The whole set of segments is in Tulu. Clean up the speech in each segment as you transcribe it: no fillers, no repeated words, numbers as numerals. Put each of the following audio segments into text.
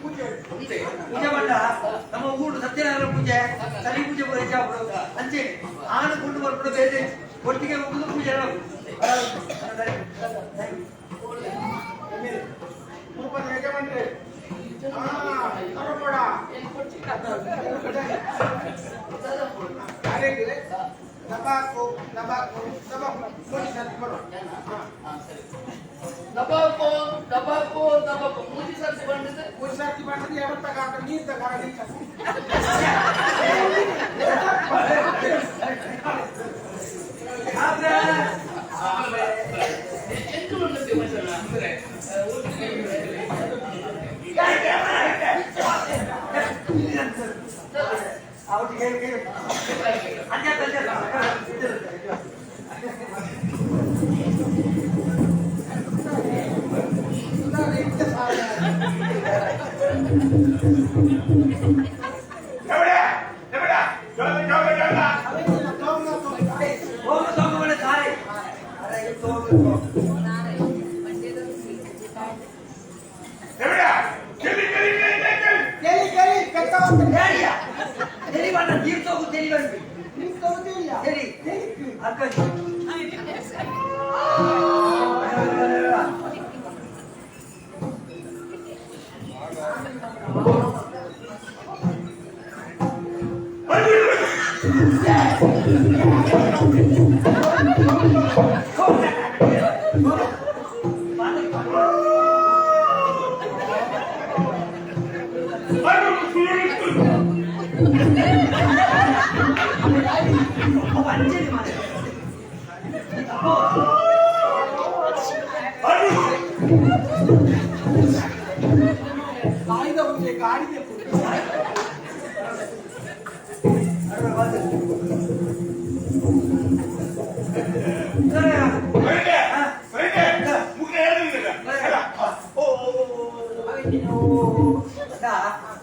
ಪೂಜೆ ಮಂಡ ನಮ್ಮ ಊರು ಸತ್ಯನಾರಾಯಣ ಪೂಜೆ ಸರಿ ಪೂಜೆ ಹೆಚ್ಚಾಪಡು ಅಂಚೆ ಆನು ಕೊಂಡು ಬರ್ಪುಡು ಬೇರೆ ಒಟ್ಟಿಗೆ ಹೋಗುದು ಪೂಜೆ. ಯಜಮಾನ್ರೆ ತಬಾಕು ತಬಾಕು ತಬಾಕು ಮೂರು ಸರ್ತಿ ಬರುವ. ತಬಾಕು ತಬಾಕು ತಬಾಕು ಮೂಜಿ ಸರ್ತಿ ಬಂದಿದೆ. ಮೂರು ಸರ್ತಿ ಬಂದಿದೆ, ಎರಡು ತಗ ನೀರು ತಗ. ಎಂಟು ಬಂದಿದೆ ಮನುಷ್ಯನ ಅಂದ್ರೆ. ಅವರಿಗೆ ಹೇಳಿ ಅಜ್ಜ ಅಜ್ಜ. ಗಾಡಿದ ಪೂಜೆ ಗಾಡಿದ ಪೂಜೆ.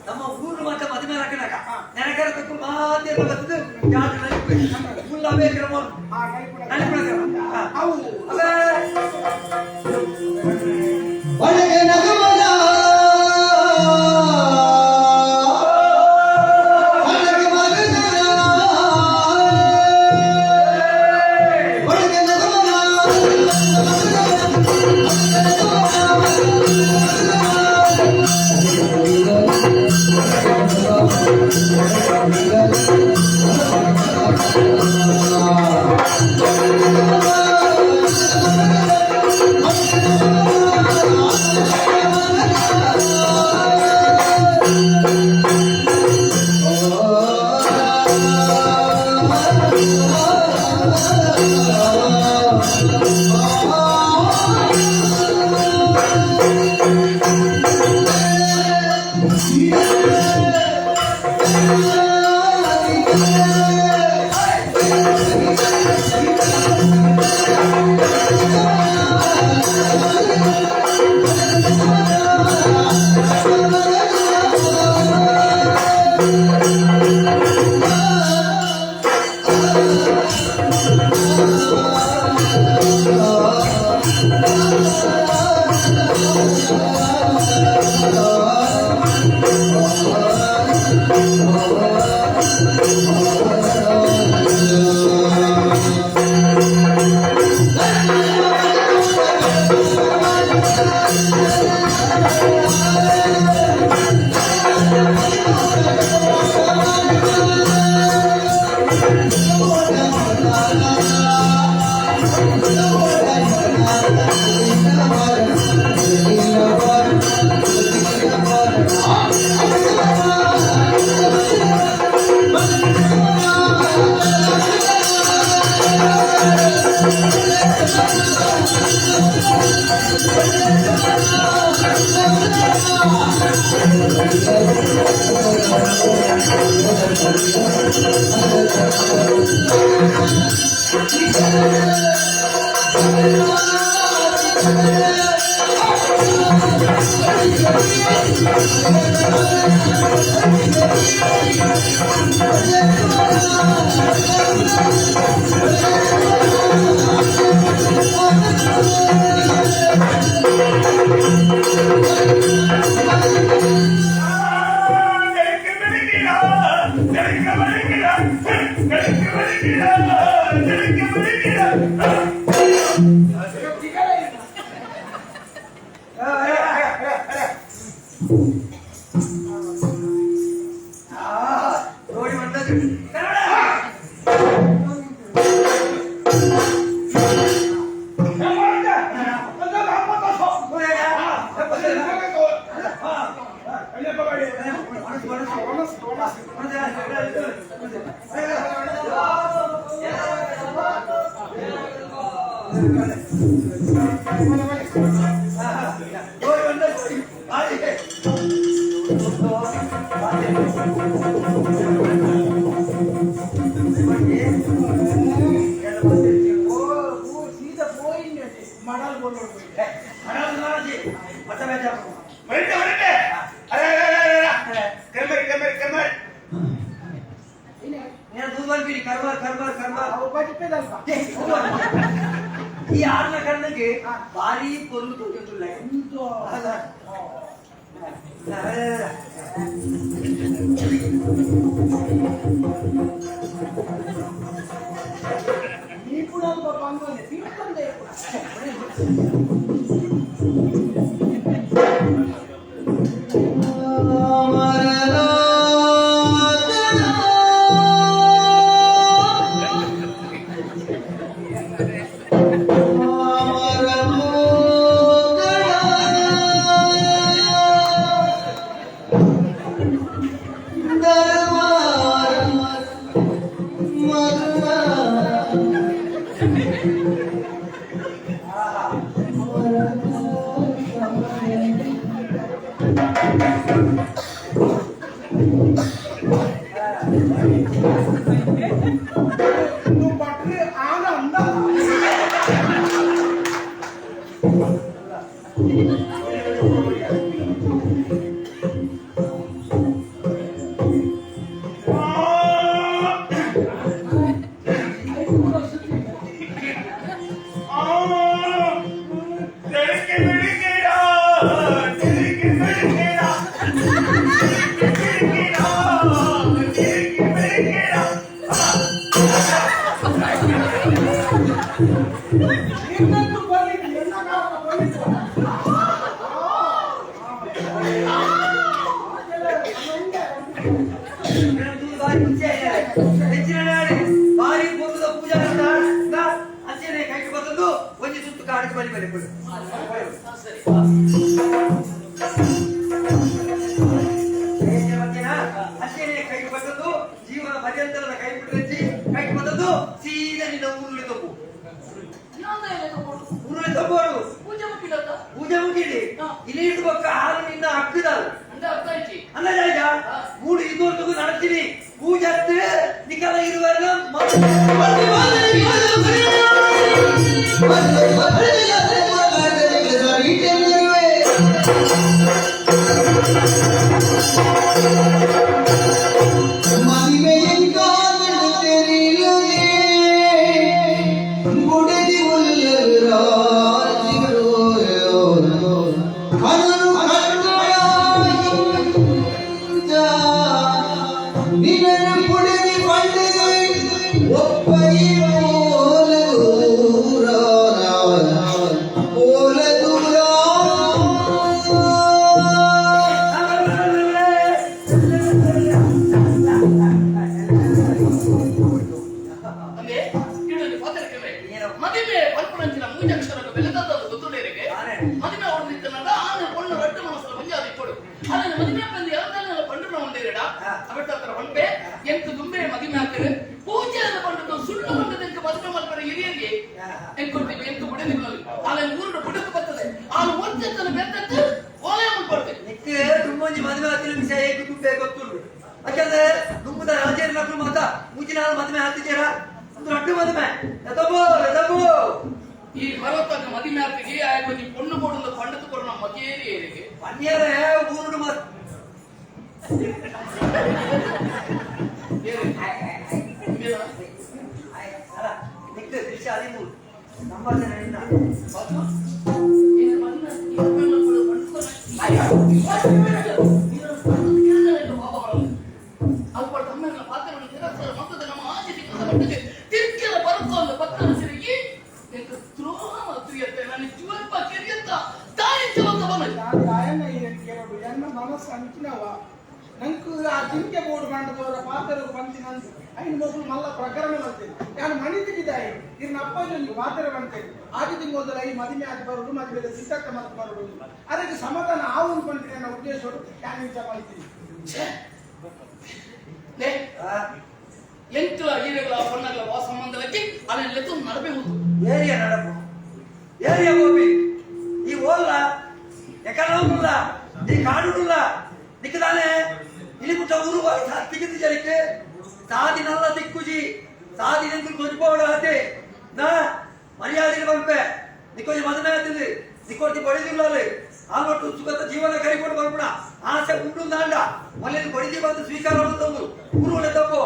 ನಮ್ಮ ಊರು ಮಾತ್ರ ಮದುವೆ ಹಾಕನಾಕ ನೆನಕರತಕ್ಕೂ ಮಾತೆ ಬರ್ತದೆ ಜಾತ್ರೆ ಮುಲ್ಲಾವೇ ಕ್ರಮ. ಹೌದು. ಒಳಗೆ ನಗುವದ ಒಳಗೆ ಮಗನ ಒಳಗೆ ನಗುವದ. ಒಂಜಿ ಮದುವೆ ಆತಿನ ವಿಷಯ ಏಕೆ ತುಂಬೆ ಗೊತ್ತುಂಡು. ಯಾಕಂದ್ರೆ ದುಂಬುದ ರಾಜೇರ ನಕಲು ಮಾತ ಮೂಜಿನಾಲ್ ಮದುವೆ ಹಾಕಿದ್ದೀರಾ ಒಂದು ರಡ್ಡು ಮದುವೆ ಎದಬೋ ಎದಬೋ. ಈ ಭರತನ ಮದಿಮೆ ಆತಿಗೆ ಆಯ್ತು, ನೀ ಪೊಣ್ಣು ಕೊಡುಂದ ಪಂಡತು ಕೊಡೋಣ ಮಗೇರಿ ಏರಿಗೆ. ಪನ್ಯರೇ ಊರುಡು ಮತ್ ಅಲ್ಲ ನಿಕ್ತ ದೃಶ್ಯ ಹದಿಮೂರು ನಂಬರ್ ಜನ ಇನ್ನ. ನಾನು ಆಯನ್ನ ಈರೆನ್ ಕೇಳೋಡು ಎನ್ನ ಮನಸ್ಸು ಅಂಚಿನವ ನಂಕು ಆ ಜಿಂಕೆ ಬೋರ್ಡ್ ಬಂಡದವರ ಪಾತ್ರ ಬಂತಿ ನಂದು ಐನ್ ಮೊದಲು ಮಲ್ಲ ಪ್ರಕರಣ ಮಾಡ್ತೇನೆ ನಾನು ಮನಿ ತಿಗಿದಾಯಿ ಇರ್ನ ಅಪ್ಪಾಜಿ ಒಂದು ಪಾತ್ರ ಬಂತೇನೆ ಆದಿ ತಿಂಗೋದಲ್ಲ ಈ ಮದುವೆ ಆಗಿ ಬರೋದು ಮದುವೆ ಸಿದ್ಧಕ್ಕ ಮತ್ತೆ ಬರೋದು ಅದಕ್ಕೆ ಸಮಾಧಾನ ಆವು ಬಂತೀನಿ ಅನ್ನೋ ಉದ್ದೇಶಗಳು ನಾನು ಇಂಚ ಮಾಡ್ತೀನಿ. ಆ, ಎಂಕ್ಲ ಈರೆಗಳ ಪೊಣ್ಣಗಳ ವಾ ಸಂಬಂಧಕ್ಕೆ ಅದನ್ನೆಲ್ಲ ನಡಬೇಕು. ಏರಿಯಾ ನಡಪು ಏರಿಯಾ ಗೋಪಿ ಈ ಓಲ್ಲ ಎಕಡೋಗುಲ್ಲ ಈ ಕಾಡುಡುಲ್ಲ ನಿಕ್ಕದಾನೆ ಇಲಿಮುಟ್ಟ ಊರು ತಿಗಿದು ಜರಿಕೆ ಸಾದಿ ನಲ್ಲ ದಿಕ್ಕುಜಿ ಸಾದಿ ನಿಂತು ಕೊಜ್ಬೋಡ ಅತೆ ನಾ ಮರ್ಯಾದೆ ಬರ್ಪೆ ನಿಕ್ಕೊಂಜಿ ಮದುವೆ ಆಗ್ತದೆ ನಿಕ್ಕೊರ್ತಿ ಬಡಿದಿಲ್ಲ ಆಲ್ವಟ್ಟು ಸುಖದ ಜೀವನ ಕರಿಕೊಂಡು ಬರ್ಪುಣ ಆಸೆ ಉಂಡು ನಾಂಡ ಮೊನ್ನೆ ಬಡಿದಿ ಬಂದು ಸ್ವೀಕಾರ ಬಂದು ಊರು ತಪ್ಪು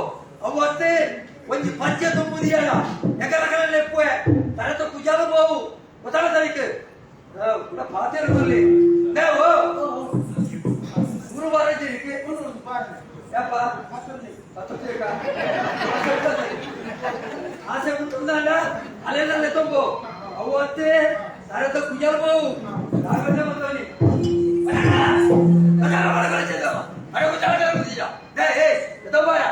ಅವು ಅತ್ತೆ ಒಂಜಿ ಪಂಚೆ ತುಂಬುದಿಯಾಡ ಎಕರಕರ ಎಪ್ಪುವೆ ತರತ ಕುಜಾಲ ಬೋವು ಗೊತ್ತಾಡ ತರಿಕ್ ಕೂಡ ಪಾತೇರು ಬರ್ಲಿ ದೇವು ಗುರುವಾರ ಜನಿಕೆ ಒಂದು ಬಾರಿ ಯಪ್ಪ ಮತ್ತೊಂದು ಪತ್ತೊಂದು ಆಸೆ ಉಂಟುಂದಾಂಡ ಅಲ್ಲೆಲ್ಲ ತುಂಬು ಅವು ಅತ್ತೆ ತರತ ಕುಜಾಲ ಬೋವು ಜಾಗ್ರತೆ ಬಂದವನಿ ಅರೆ ಕುಜಾಲ ಏ ಎತ್ತಂಬಾಯ.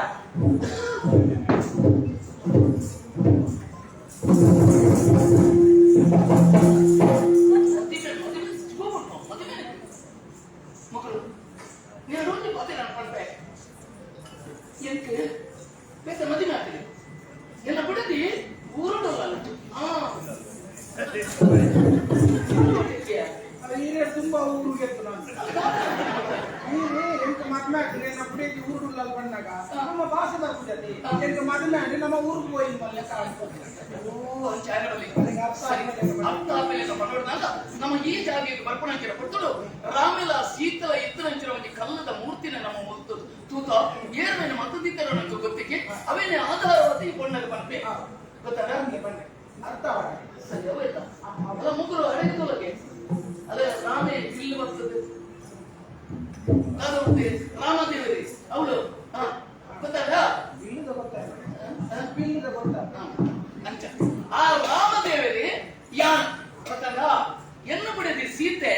ಮಕ್ಕಳು ನೀನು ರೋಜಿ ಪಾತೆ ನಾನು ಪಡ್ಪೆ ಎಂಕ್ ಬೇತೆ ಮದಿಮೆ ಆಗ್ತದೆ ಎಲ್ಲ ಬಿಡದಿ ಊರುಡಲ್ಲ. ಹಾ. ಅಲ್ಲ ಈರೇ ತುಂಬಾ ಊರು ಗೆದ್ದು ನಾನು ಈರೇ ಎಂತ ಮದ್ವೆ ಆಗ್ತದೆ ನಮ್ಮ ಪುಡಿಗೆ ಊರುಡುಲ್ಲ ಬಂದಾಗ ನಮ್ಮ ಭಾಷೆ ಬರ್ಪುಜತಿ ಎಂತ ಮದ್ವೆ ಆಗಿ ನಮ್ಮ ಊರಿಗೆ ಹೋಗಿ ಲೆಕ್ಕ ಹಾಕ್ಬೋದು. ಓ ಅಂಚಾಯನದಲ್ಲಿ ಅದಕ್ಕೆ ಅರ್ಥ ಆಗ್ಲಿಲ್ಲ. ಅರ್ಥ ಆಮೇಲೆ ಪಡೋಡ್ದಾಗ ನಮ್ಮ ಈ ಜಾಗೆಗೆ ಬರ್ಪಣಂಚಿನ ಕೊಡ್ತಳು ರಾಮೆಲ ಸೀತಲ ಇತ್ತರಂಚಿನ ಒಂಜಿ ಕಲ್ಲದ ಮೂರ್ತಿನ ನಮ್ಮ ಮುತ್ತು ತೂತ ಏರ್ಮೇನೆ ಮತ್ತದಿತ್ತರ ನಂಗೆ ಗೊತ್ತಿಗೆ ಅವೇನೆ ಆಧಾರವಾದ ಈ ಪೊಣ್ಣಗೆ ಪನ್ಪೆ ಗೊತ್ತಾಗ. ಬನ್ನಿ ಬನ್ನಿ ಅರ್ಥ ಆವಡ. ಸರಿ ಅವೇತ ಅಲ್ಲ ಮುಗುರು ಅಡಗಿ ತೊಲಗೆ ಅದೇ ರಾಮೇ ಇಲ್ಲಿ ಬರ್ತದೆ ಅದು ರಾಮದೇವರಿ ಅವಳು ಹಾ ಗೊತ್ತಾಗ. ಬಿಲ್ಲುದ ಗೊತ್ತಾಯ್ತು ಬಿಲ್ಲುದ ಗೊತ್ತಾಯ್ತು. ಅಂಚ ಆ ರಾಮದೇವರಿ ಯಾನ್ ಗೊತ್ತಲ್ಲ ಎನ್ನು ಬಿಡದಿ ಸೀತೆ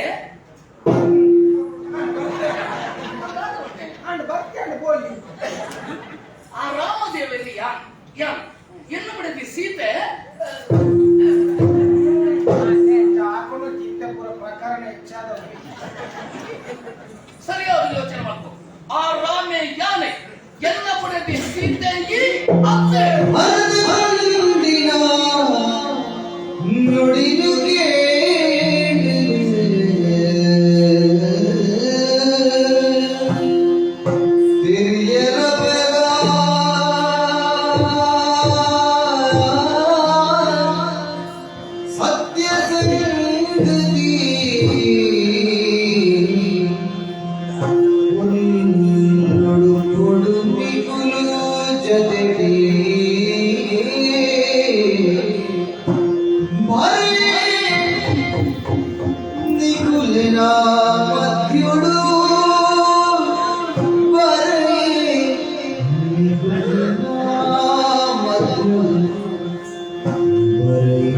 ಅಂಡ್ ಬರ್ತಿ ಅಂಡ್ ಬೋಲಿ. ಆ ರಾಮದೇವರಿ ಯಾನ್ ಯಾನ್ ಎನ್ನು ಬಿಡದಿ ಸೀತೆ ಹಾಕೊಂಡು ಚಿತ್ತಪುರ ಪ್ರಕರಣ ಹೆಚ್ಚಾದವರು. ಸರಿಯಾದ ಯೋಚನೆ ಮಾಡ್ಕೊ. ಆ ರಾಮೆ ಯಾನೆ ಎನ್ನ ಬಿಡದಿ ಸೀತೆ ಈ ಅತ್ತೆ. ಮರದು ಬಂದಿನ ನುಡಿನು ಕೇಳು ತಿರಿಯಲಬೆಗ ಸತ್ಯ ಸಂಗತಿ ಉನ್ನೊಡು ಕೊಡುಮಿಗುಲು ಜತೆಡಿ ಮರೆ ನಿಗುಲಿನ ಮಧ್ಯುಡು ಬರೆ ನಿಗುಲಿನ ಮಧ್ಯುಡು ಬರೆ.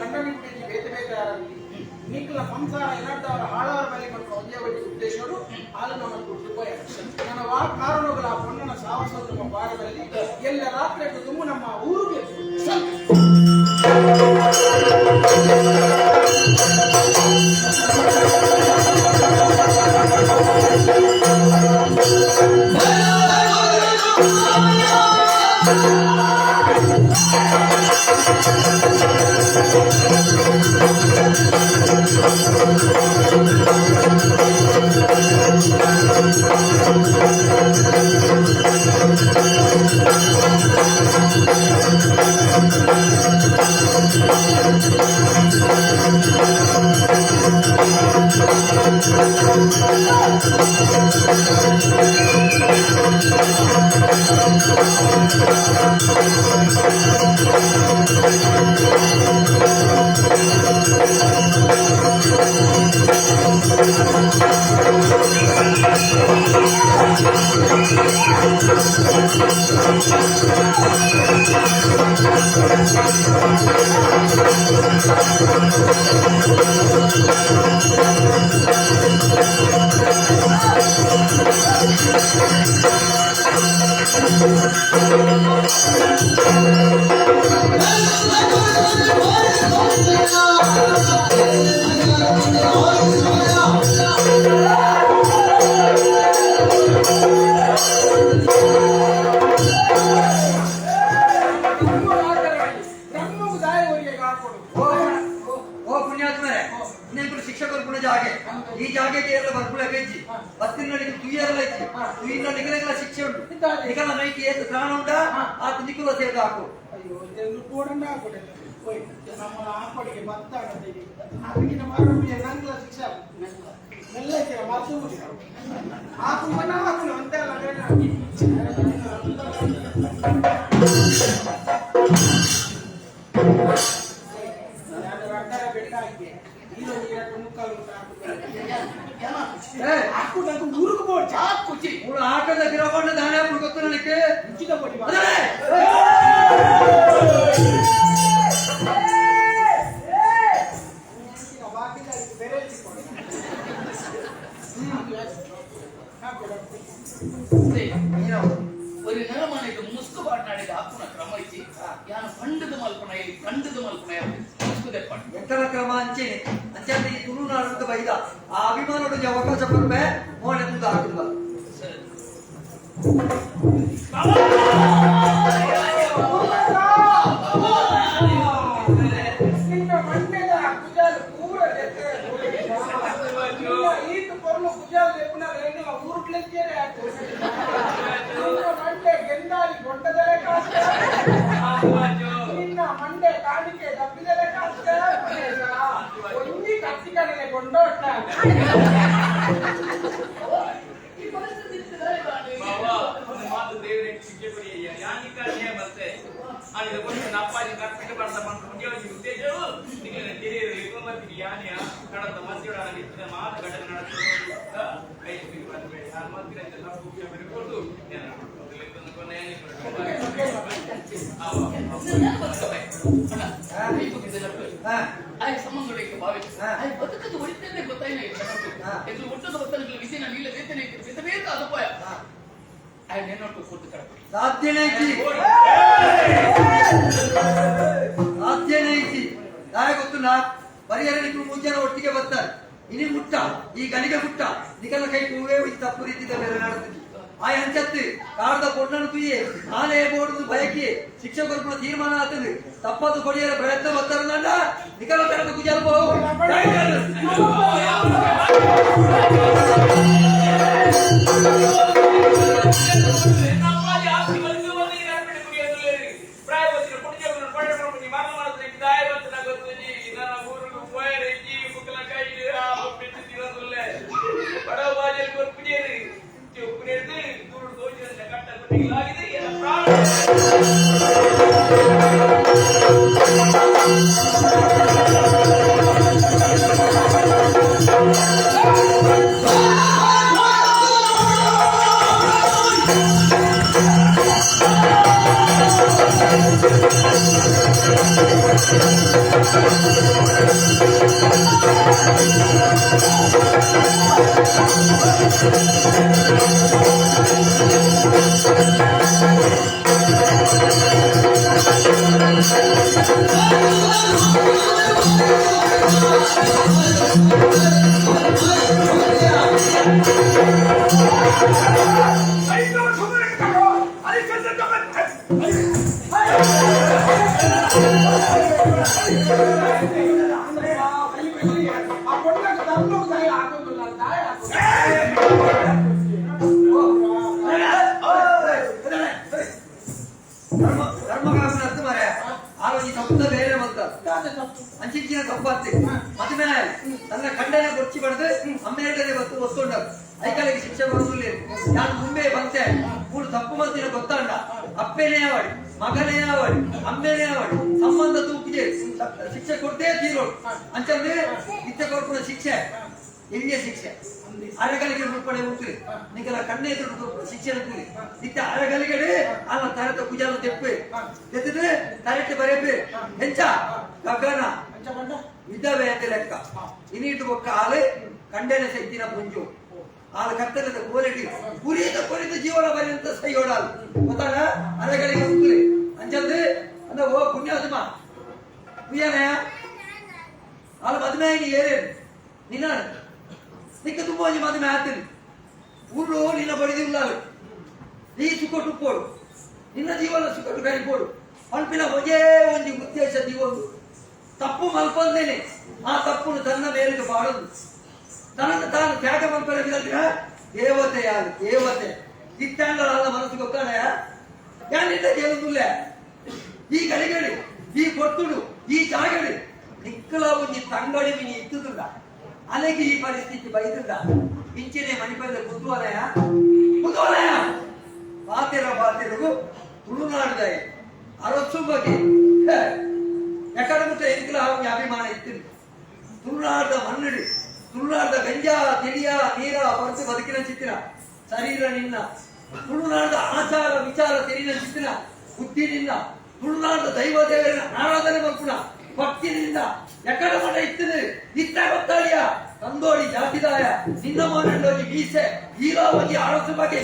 ಗಂಡನಿ ಬಿಡಿ ಬೇತೆ ಬೇತೆ ಯಾರಲ್ಲಿ ನೀಕಲ ಸಂಸಾರ ಏನಾಡ್ದವರ ಹಾಳವರ ಮೇಲೆ ಮತ್ತು ಒಂದೇ ಒಳ್ಳೆ ಉದ್ದೇಶರು ಹಾಲು ನಮ್ಮ ದುಡ್ಡು ನನ್ನ ವಾ ಕಾರಣಗಳ ಆ ಪೊನ್ನನ ಸಾಹಸ ನಮ್ಮ ಬಾರದಲ್ಲಿ ಎಲ್ಲ ರಾತ್ರಿ ತುಂಬ ನಮ್ಮ ಊರಿಗೆ. ಈ ಜಾಗೆಗೆ ಎಲ್ಲ ಬರ್ಪುಳ ಬೇಜಿ ಬತ್ತಿನಡಿಗೆ ತುಯ್ಯರಲ್ಲ ಇಚ್ಚಿ ತುಯ್ಯಿನ ನಿಗಲೆಗಳ ಶಿಕ್ಷೆ ಉಂಟು. ನಿಗಲ ನೈಟಿ ಏತು ತ್ರಾಣ ಉಂಟಾ ಆತ ನಿಕುಲ ಸೇದ ಹಾಕು. ಅಯ್ಯೋ ಇದನ್ನು ಕೂಡಂಡ ಹಾಕೊಡಿಲ್ಲ. ಓಯ್ ನಮ್ಮ ಹಾಕೊಡಿಗೆ ಭತ್ತ ಅದಕ್ಕಿಂತ ಮಾರುಪಿಯ ನಂಗ್ಲ ಶಿಕ್ಷೆ ಮೆಲ್ಲಕ್ಕೆ ಮದ್ದು ಹಾಕುವನ ಹಾಕುನ ಅಂತೆಲ್ಲ ಬೇಡ. ನಾನು ರಡ್ಡರ ಬೆಟ್ಟ ಹಾಕಿ ಇದು ಎರಡು ಮುಕ್ಕಾಲು ಹಾಕು ನಂಗೆ ಊರಿಗೆ ಬೋಡ್ ಚಾಕುಚಿ ಮೂಳು ಆಟದ ಗಿರಗೊಂಡ ದಾನೆ ಗೊತ್ತು ನನಗೆ ಉಚಿತ ಕೊಡಿ. ಅದೇ ಬಾಕಿ ಬೇರೆ ഒരു ನೆಲಮನೆಗೆ ಮುಸ್ಕು ಪಾಟ್ನಾಡಿದ ಹಾಕುನ ಕ್ರಮ ಇಚ್ಚಿ ಯಾನ ಪಂಡದ ಮಲ್ಪನ ಇಲ್ಲಿ ಕಂಡದ ಮಲ್ಪನ ಮುಸ್ಕು ದೆಪ್ಪಣ ಎಕ್ಕಲ ಕ್ರಮ ಅಂಚೆನೆ ಅಂಚೆ ಈ ತುಳುನಾಡು ಬೈದ ಆ ಅಭಿಮಾನೋಡು ಅವಕಾಶ ಕೊಡ್ಬೆ ಮೋನೆ ಮುಂದೆ ಹಾಕಿದ್ವ. ಸರಿ. ನಿನ್ನ ಮಂಡ್ಯದ ಕುಜಾಲ್ ಪೂರ ನಿನ್ನ ಈತ ಪೊರ್ಲು ಕುಜಾಲ್ ಲೆಪ್ಪುನ ರೇಣುವ ಊರುಟ್ಲೆಚ್ಚೇರೆ ಆತು. ನಿನ್ನ ಮಂಡೆ ಗೆಂದಾಲಿ ಗೊಡ್ಡದಲೆ ಕಾಸ್ತ. ನಿನ್ನ ಮಂಡೆ ಕಾಣಿಕೆ ದಬ್ಬಿದಲೆ ಕಾಸ್ತ. ಒಂಜಿ ಕತ್ತಿ ಕಡಲೆ ಗೊಂಡೋಟ. ಈ ಪರಿಸ್ಥಿತಿ ಇರ್ತದೆ ಬಾವಾ, ಒಂದು ಮಾತು ದೇವರಿಗೆ ಶಿಕ್ಷೆ ಕೊಡಿ ಅಯ್ಯ. ಯಾನಿಕ ನ್ಯಾಯ ಮತ್ತೆ ಆನಿದ కొంచెం ಅಪ್ಪಾಜಿ ಕರ್ಪಿಟ್ಟು ಬರ್ತಾ ಬಂದು ಮುಂಜಾನೆ ಉದ್ದೇಶವು ನಿಮಗೆ ತಿಳಿಯರು ಮತ್ತೆ ಯಾನಿಯ ಕಡದ ಮಧ್ಯೊಡ ಇತ್ತಿನ ಮಾತು ಘಟನೆ ನಡೆದ ಕೈ ಬಂದ್ಬೇಡಿ ಆ ಮತ್ತಿರ ಕೊಡು ಆಯ್ ಸಂಬಂಧಗಳಿಗೆ ಭಾವಿ ಆಯ್ ಬದುಕದು ಒಳಿತಲ್ಲೇ ಗೊತ್ತಾಯಿಲ್ಲ ಎದ್ದು ಒಟ್ಟದ ಒತ್ತಡಗಳ ವಿಷಯ ನಾನು ಇಲ್ಲ ವೇತನ ಬೇತ ಬೇತ ಅದುಪಾಯ ಆಯ್ ನೆನ್ನೊಟ್ಟು ಕೊಟ್ಟು ಕಡಪಡಿ ಸಾಧ್ಯನೇ ಐತಿ, ಸಾಧ್ಯನೇ ಐತಿ. ದಾಯ ಗೊತ್ತುಲ್ಲ ಪರಿಹರ ನಿಕ್ಲು ಮುಂಜಾನೆ ಒಟ್ಟಿಗೆ ಬರ್ತಾರೆ. ಇನಿ ಮುಟ್ಟ ಈ ಗಣಿಗೆ ಮುಟ್ಟ ನಿಕಲ ಕೈ ಹೂವೇ ಈ ತಪ್ಪು ರೀತಿದ ಬೇರೆ ನಡೆದಿದ್ದು ಆ ಅಂಚತ್ತು ಕಾಡ್ದ ಪೊಣ್ಣನು ತುಯ್ಯೆ ನಾನೇ ಬೋರ್ಡು ಬಯಕಿ ಶಿಕ್ಷಕರು ತೀರ್ಮಾನ ಆಗ್ತದೆ. ತಪ್ಪದು ಕೊಡಿಯರ ಪ್ರಯತ್ನ ಬರ್ತಾರಲ್ಲ ನಿಕಲ ತರದ ಕುಜಾಲ ಬಹು. ಪ್ರಾಣ ಅಂಚಿನ ತಪ್ಪಾತಿ ಮದುವೆ ತನ್ನ ಖಂಡನೆ ಕೊಚ್ಚಿ ಬಡ್ದು ಅಮ್ಮೇಟನೆ ಗೊತ್ತು ಒತ್ತುಂಡ ಐಕಾಲಿಗೆ ಶಿಕ್ಷೆ ಬರುವುದಿಲ್ಲ. ನಾನು ಮುಂಬೆ ಬಂತೆ ಮೂರು ತಪ್ಪು ಮತ್ತಿನ ಗೊತ್ತಾಂಡ ಅಪ್ಪನೇ ಆವಡಿ ಮಗನೇ ಆವಡಿ ಅಮ್ಮೇನೇ ಆವಡಿ ಸಂಬಂಧ ತೂಕಿದೆ ಶಿಕ್ಷೆ ಕೊಡ್ತೇ ತೀರೋಡು ಅಂಚಂದ್ರೆ ಇತ್ತೆ ಕೊಡ್ಪುನ ಶಿಕ್ಷೆ ಎಲ್ಲಿಯ ಶಿಕ್ಷೆ ಅರಗಲಿಗೆ ಮುಲ್ಪಡೆ ಉಂಟು ನಿಗಲ ಕಣ್ಣೆ ಎದುರು ಶಿಕ್ಷೆ ಉಂಟು ಇತ್ತೆ ಅರಗಲಿಗೆ ಅಲ್ಲ ತರತ ಕುಜಾಲ ತೆಪ್ಪೆ ತೆತ್ತಿದ್ರೆ ತರಟೆ ಬರೆಪೆ ಹೆಂಚ ಗಗನ ವಿಧವೆ ಅಂತ ಲೆಕ್ಕ ಇನೀಟು ಬೊಕ್ಕ ಆಲೆ ಕಂಡೇನ ಶಕ್ತಿನ ಪುಂಜು ಆಲ ಕತ್ತಲದ ಕೋಲಿಟಿ ಕುರಿತ ಕೊರಿತ ಜೀವನ ಪರ್ಯಂತ ಸೈಯೋಡಾಲು ಗೊತ್ತಾಗ ಅರಗಳಿಗೆ ಉಂಟು ಅಂಚಂದ್ರೆ ಅಂದ ಓ ಪುಣ್ಯಾತ್ಮ ಪುಯ್ಯನೇ ಆಲ ಮದುವೆ ಆಗಿ ಏರೇನು ನಿನ್ನ ನಿಕ್ಕ ತುಂಬ ಒಂಜಿ ಮದುವೆ ಆತೀನಿ ಊರು ನಿನ್ನ ಬಡಿದಿಲ್ಲ ನೀ ಸುಖ ಪೋಡು ನಿನ್ನ ಜೀವನ ಸುಖಟ್ಟು ಕರಿಪೋಡು ಪಲ್ಪಿನ ಒಂಜೇ ಒಂಜಿ ಉದ್ದೇಶ ಜೀವನ ತಪ್ಪು ಮಲ್ಪಂದೇನೆ ಆ ತಪ್ಪುನು ತನ್ನ ಮೇಲಿಗೆ ಬಾಡೋದು ತನ್ನನ್ನು ತಾನು ತ್ಯಾಗ ಮಲ್ಪರ ಬಿಡಲ್ದಿರ ದೇವತೆ ಯಾರು ದೇವತೆ ಇತ್ತಾಂಗಳ ಮನಸ್ಸು ಗೊತ್ತಾಡ ಯಾನಿಂದ ಕೇಳುದಿಲ್ಲ ಈ ಗಡಿಗಡಿ ಈ ಕೊತ್ತುಡು ಈ ಜಾಗಡಿ ನಿಕ್ಕಲ ಒಂಜಿ ತಂಗಡಿ ಮಿನಿ ಇತ್ತುದುಂಡ ಅಲೆಗೆ ಈ ಪರಿಸ್ಥಿತಿ ಬೈದುಂಡ ಇಂಚಿನೆ ಮಣಿಪದ ಕುತೂಹಲಯ ಕುತೂಹಲಯ ಪಾತೆರ ಪಾತೆರಗು ತುಳುನಾಡುದಾಯ ಅರಸು ಬಗ್ಗೆ ಎಕಡೆ ಮುಟ್ಟ ಎಂಕಲ ಒಂಜಿ ಅಭಿಮಾನ ಇತ್ತು ತುಳುನಾಡ್ದ ಮಣ್ಣಡಿ ತುಳುನಾಡ್ದ ಗಂಜಾ ತಿಳಿಯ ನೀರ ಪರತು ಬದುಕಿನ ಚಿತ್ತಿನ ಶರೀರ ನಿನ್ನ ತುಳುನಾಡ್ದ ಆಚಾರ ವಿಚಾರ ತೆರಿನ ಚಿತ್ತಿನ ಬುದ್ಧಿ ನಿನ್ನ ತುಳುನಾಡ್ದ ದೈವ ದೇವರನ್ನ ಆರಾಧನೆ ಮಲ್ಪುಣ ಭಕ್ತಿ ನಿನ್ನ ಎಕಡೆ ಮಠ ಇತ್ತದೆ ಇತ್ತ ಗೊತ್ತಾಡಿಯ ತಂದೋಡಿ ಜಾತಿದಾಯ ನಿನ್ನ ಮನೆಯಲ್ಲಿ ಮೀಸೆ ಈರಾ ಒಂಜಿ ಅರಸು ಬಗ್ಗೆ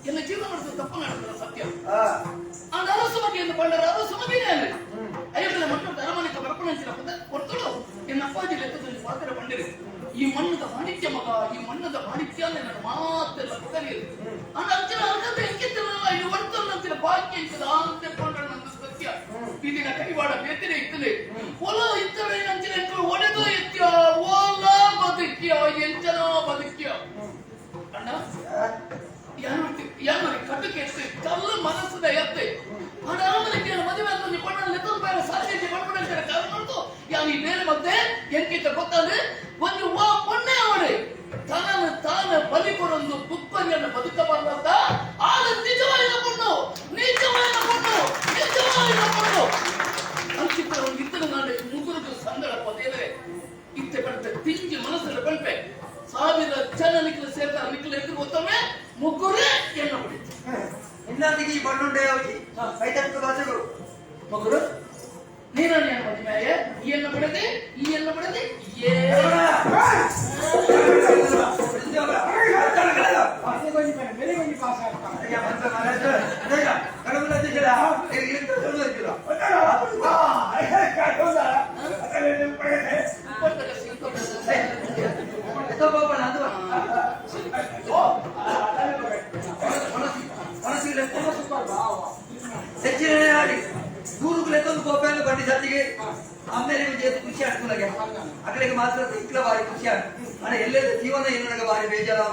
என்ன ಜೀವನ ಮಾಡಿದ ತಪ್ಪು ನಡೆದ ಸತ್ಯ. ಆ ಅರಸು ಎಂದು ಪಂಡರ ಅರಸು ಮಗನೇ ಅಲ್ಲಿ ಅಯ್ಯಪ್ಪನ ಮಕ್ಕಳು ಅರಮನೆಗೆ ಬರಪಣಂಚಿನ ಕೊಡ್ತಳು ಎನ್ನ ಅಪ್ಪಾಜಿ ಲೆಕ್ಕದಲ್ಲಿ ಪಾತ್ರ ಪಂಡಿರಿ ಈ ಮಣ್ಣದ ಮಾಣಿಕ್ಯ ಮಗ ಈ ಮಣ್ಣದ ಮಾಣಿಕ್ಯ ನನ್ನ ಮಾತೆಲ್ಲ ಪುಗರಿಯದು ಆ ಅಂಚಿನ ಅರ್ಧತೆ ಎಂಕಿತ್ತಿರಲಿಲ್ಲ ಈ ಒಡ್ತನ್ನಂಚಿನ ಭಾಗ್ಯ ಇತ್ತದ ಅಂತೆ ಪಂಡರ ನಂದು ಸತ್ಯ ಇದೀಗ ಕೈವಾಡ ಬೇತಿರೆ ಇತ್ತಲೆ ಹೊಲ ಇತ್ತಳೆ ನಂಚಿನ ಒಡೆದು ಎತ್ಯ ಓಲ ಬದುಕ್ಯ ಎಂಚನ ಬದುಕ್ಯ ಅಣ್ಣ ಯಾರು ಕಟ್ಟಕ್ಕೆ ಎತ್ತೆ ಕಲ್ಲು ಮನಸ್ಸದ ಎತ್ತೆ ಆಡ ಅರಮನೆಗೆ ಮದುವೆ ಅಂತ ನೀ ಪಣ್ಣಲ್ಲಿ ಲೆಕ್ಕದ ಬೇರೆ ಸಾಧ್ಯತೆ ಪಡ್ಕೊಂಡು ಕಾರಣ ನೋಡ್ತು ಯಾನು ಈ ಬೇರೆ ಮತ್ತೆ ಎಂಕಿತ ಗೊತ್ತಾದ್ರೆ ಒಂದು ವಾ ಪೊಣ್ಣೆ ಅವಳೆ ತನ್ನನ್ನು ತಾನು ಬಲಿ ಕೊಡೊಂದು ಕುಕ್ಕರಿಯನ್ನು ಬದುಕಬಾರ್ದಂತ ಆಗ ನಿಜವಾದ ಪೊಣ್ಣು ನಿಜವಾದ ಪೊಣ್ಣು ನಿಜವಾದ ಪೊಣ್ಣು ಅಂಚಿತ್ತ ಒಂದು ಇತ್ತನ ನಾಳೆ ಮುಗುರುಗು ಸಂದಳ ಪದೇದರೆ ಇತ್ತೆ ಪಡ್ತೆ ತಿಂಜಿ ಮನಸ್ಸಲ್ಲಿ ಪಲ್ಪೆ ಸಾವಿರ ಜನ ನಿಖಲ ಸೇರ್ತಾರೆ ನಿಖಲ ಎದುರು ಗೊತ್ತೊಮ್ಮೆ ಮುಗ್ಗುರೇ ಎನ್ನ ಬಿಡಿತು ಇನ್ನಾದಿಗೆ ಈ ಬಣ್ಣುಂಡೆ ಯಾವಜಿ ಕೈತಕ್ಕ ಭಾಷೆಗಳು ಮಗುರು ನೀನನ್ನು ಏನು ಮದುವೆ ಈ ಎನ್ನ ಬಿಡದೆ ಈ ಎನ್ನ ಬಿಡದೆ ಏ బండి సత్తికి ಅಮ್ಮೇಲೆ ಜೇತು ಖುಷಿ ಆಗ್ತದೆ ಅಕಲಿಗೆ ಮಾತ್ರ ಇಕ್ಲ ಬಾರಿ ಖುಷಿ ಆಗ ಅಣ್ಣ ಎಲ್ಲೆಲ್ಲ ಜೀವನ ಏನೊಳಗೆ ಬಾರಿ ಬೇಜಾರಾವ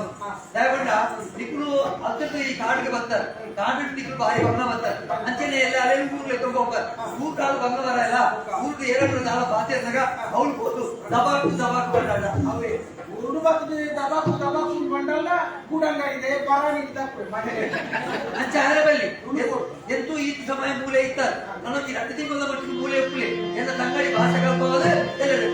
ದಯಪಂಡ ನಿಕ್ಕಲು ಅತ್ತಟ್ಟು ಈ ಕಾಡಿಗೆ ಬರ್ತಾರೆ ಕಾಡು ನಿಕ್ಕಲು ಬಾರಿ ಬಂಗ ಬರ್ತಾರೆ ಅಂಚನೆ ಎಲ್ಲ ಅಲೆ ಊರ್ಲೆ ತುಂಬ ಹೋಗ್ತಾರೆ ಊರ್ ಕಾಲು ಬಂಗ ಬರಲ್ಲ ಊರ್ಗೆ ಎರಡು ನಾಲ ಬಾತೆ ಅಂದಾಗ ಅವ್ಳು ಹೋದು ದಬಾಕು ದಬಾಕು ಬಂದಾಡ ಅವೇ ಊರು ಬರ್ತದೆ ದಬಾಕು ದಬಾಕು ಬಂಡಲ್ಲ ಕೂಡಂಗ ಇದೆ ಬರ ನೀಡ್ದಾಕು ಮನೆ ಅಂಚೆ ಆದ್ರೆ ಬಲ್ಲಿ ಎಂತೂ ಈ ಸಮಯ ಮೂಲೆ ಇತ್ತಾರೆ ನಾನು ಈ 2 ತಿಂಗಳ ಮಟ್ಟಿಗೆ ಮೂಲೆ ಉಪ್ಪುಲೆ ಎಲ್ಲ ತಂಗಡಿ ಭಾಷೆ ಕಲ್ಪವಾದ ಎಲ್ಲೆಡೆ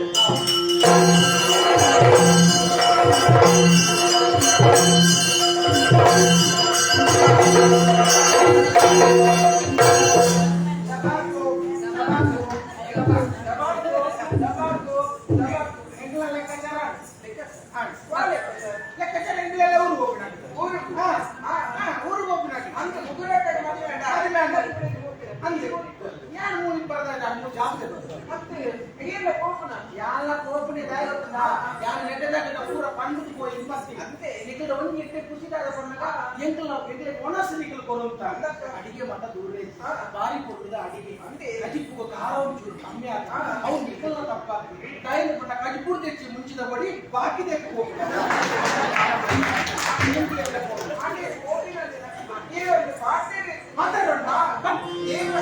ದಬಾಕು ದಬಾಕು ದಬಾಕು ದಬಾಕು ದಬಾಕು ಎಂಗ್ಲ ಲೆಕ್ಕಾಚಾರ ಲೆಕ್ಕಾಚಾರ ಎಂಗ್ಲೆಲ್ಲ ಊರಿಗೆ ಹೋಗ್ಬಿಡ ಊರು ಊರಿಗೆ ಹೋಗ್ಬಿಡ ಅಂತ ಮುಗುರಕಡೆ ಮದುವೆ ಬೇಡ. ಅಂದೆ ಯಾರು ಮೂಲಿ ಬರದ ಅನ್ನು ಜಾಸ್ತಿ ಮತ್ತೆ ಏನ ಕೋಪನ ಯಾಲ ಕೋಪನೆ ದಾಯಗೊತ್ತುಂಡ ಯಾರು ನೆಟ್ಟದಾಗ ಪೂರ ಪಂಡುದು ಪೋಯಿ ಇಂಪಸ್ತಿ ಅಂತೆ. ನಿಕಲ್ದ ಒಂಜಿ ಎಟ್ಟೆ ಖುಷಿದಾಗ ಪನ್ನಗ ಎಂಕಲ್ ಎಂಕಲೆ ಒಣಸು ನಿಕಲ್ ಕೊರುಂತ ಅಡಿಗೆ ಮಟ್ಟ ದೂರ ಬಾರಿ ಕೊಡುದ ಅಡಿಗೆ ಅಂತೆ. ಕಜಿಪ್ಪು ಖಾರ ಒಂಚೂರು ಕಮ್ಮಿ ಆತ ಅವು ನಿಕಲ್ನ ತಪ್ಪ ದಾಯನ ಪಟ್ಟ ಕಜಿಪುರ್ ತೆಚ್ಚಿ ಮುಂಚಿದ ಬಡಿ ಬಾಕಿ ತೆಕ್ಕು ಹೋಗ್ತದೆ ಹಾಗೆ ಕೋಪಿನಲ್ಲಿ ಈ ಒಂದು ಪಾತ್ರೆ ಮಾತಾಡೋಣ ಏನು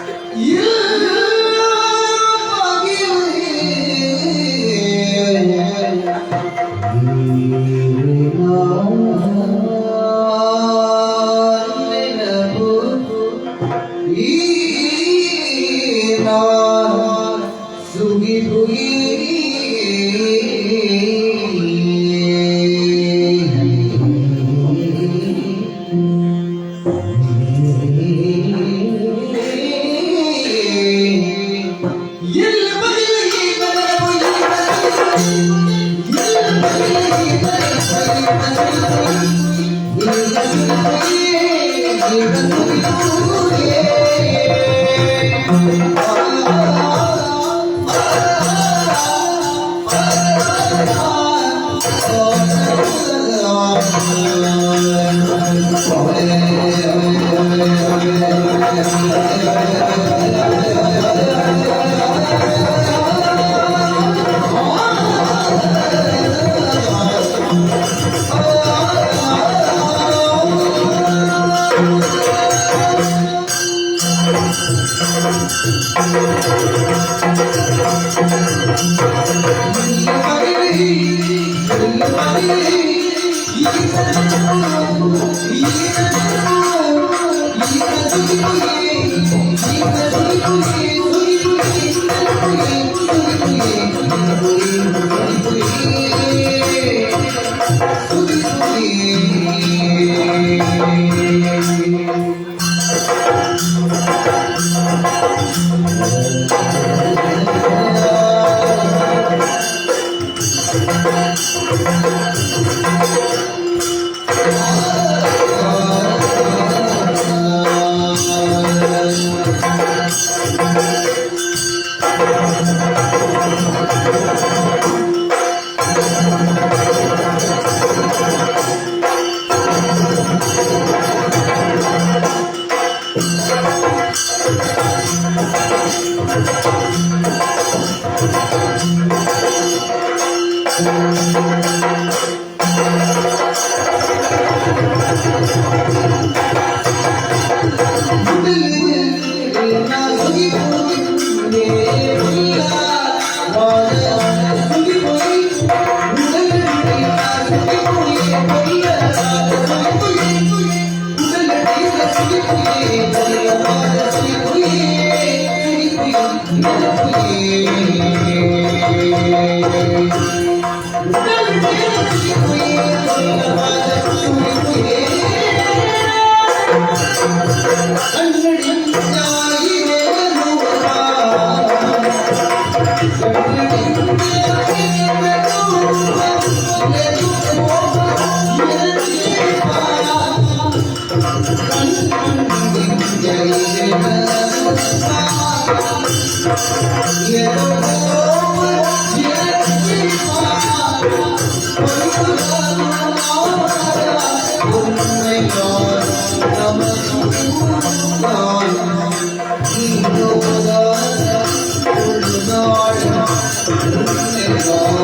Oh, Thank you.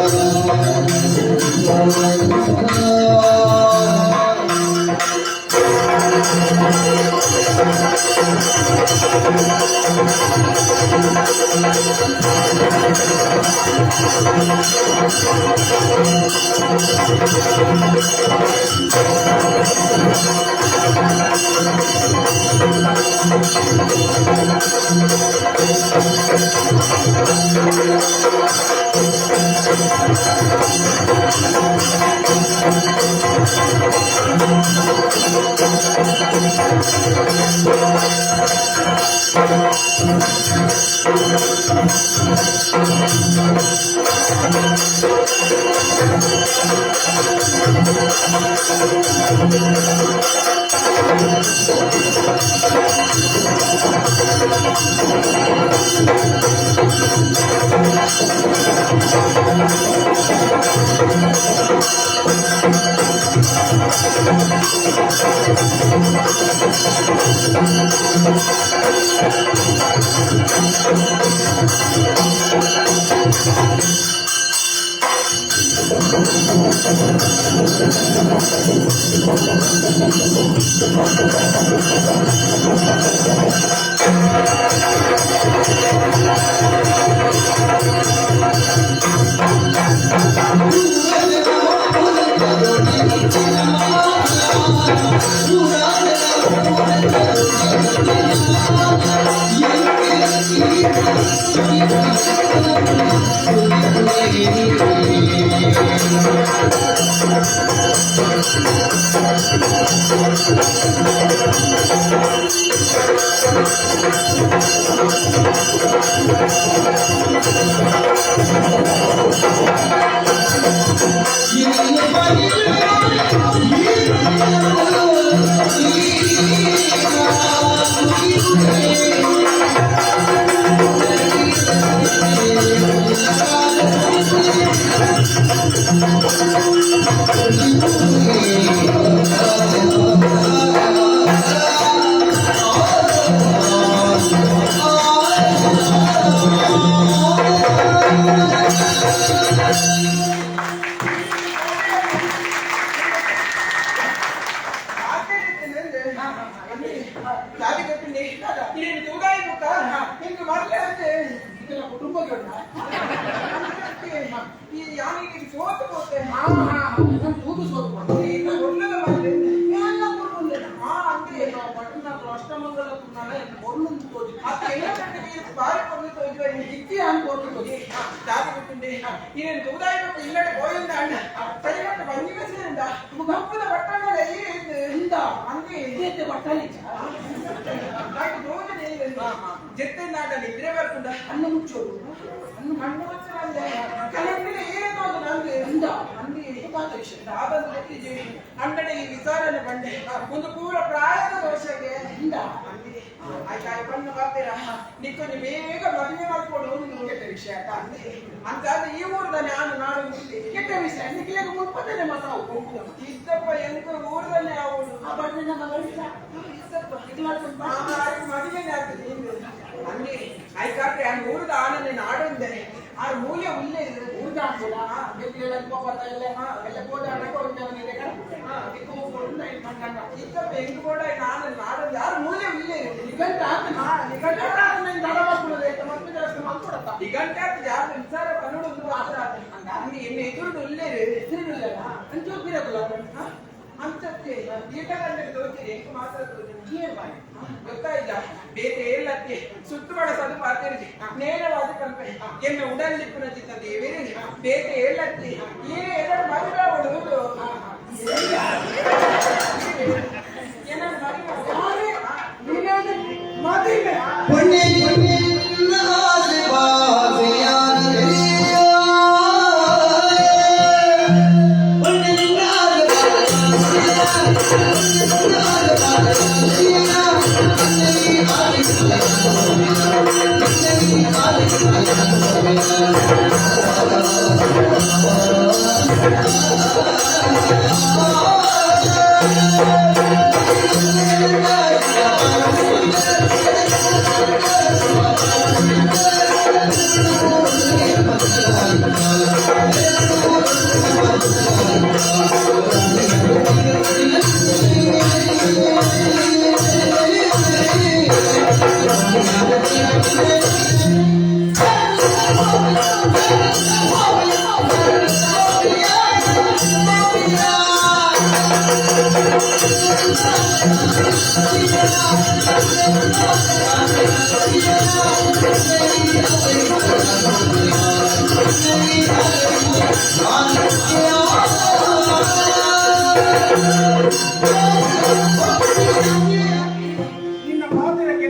ನಿನ್ನ ಪಾತ್ರಕ್ಕೆ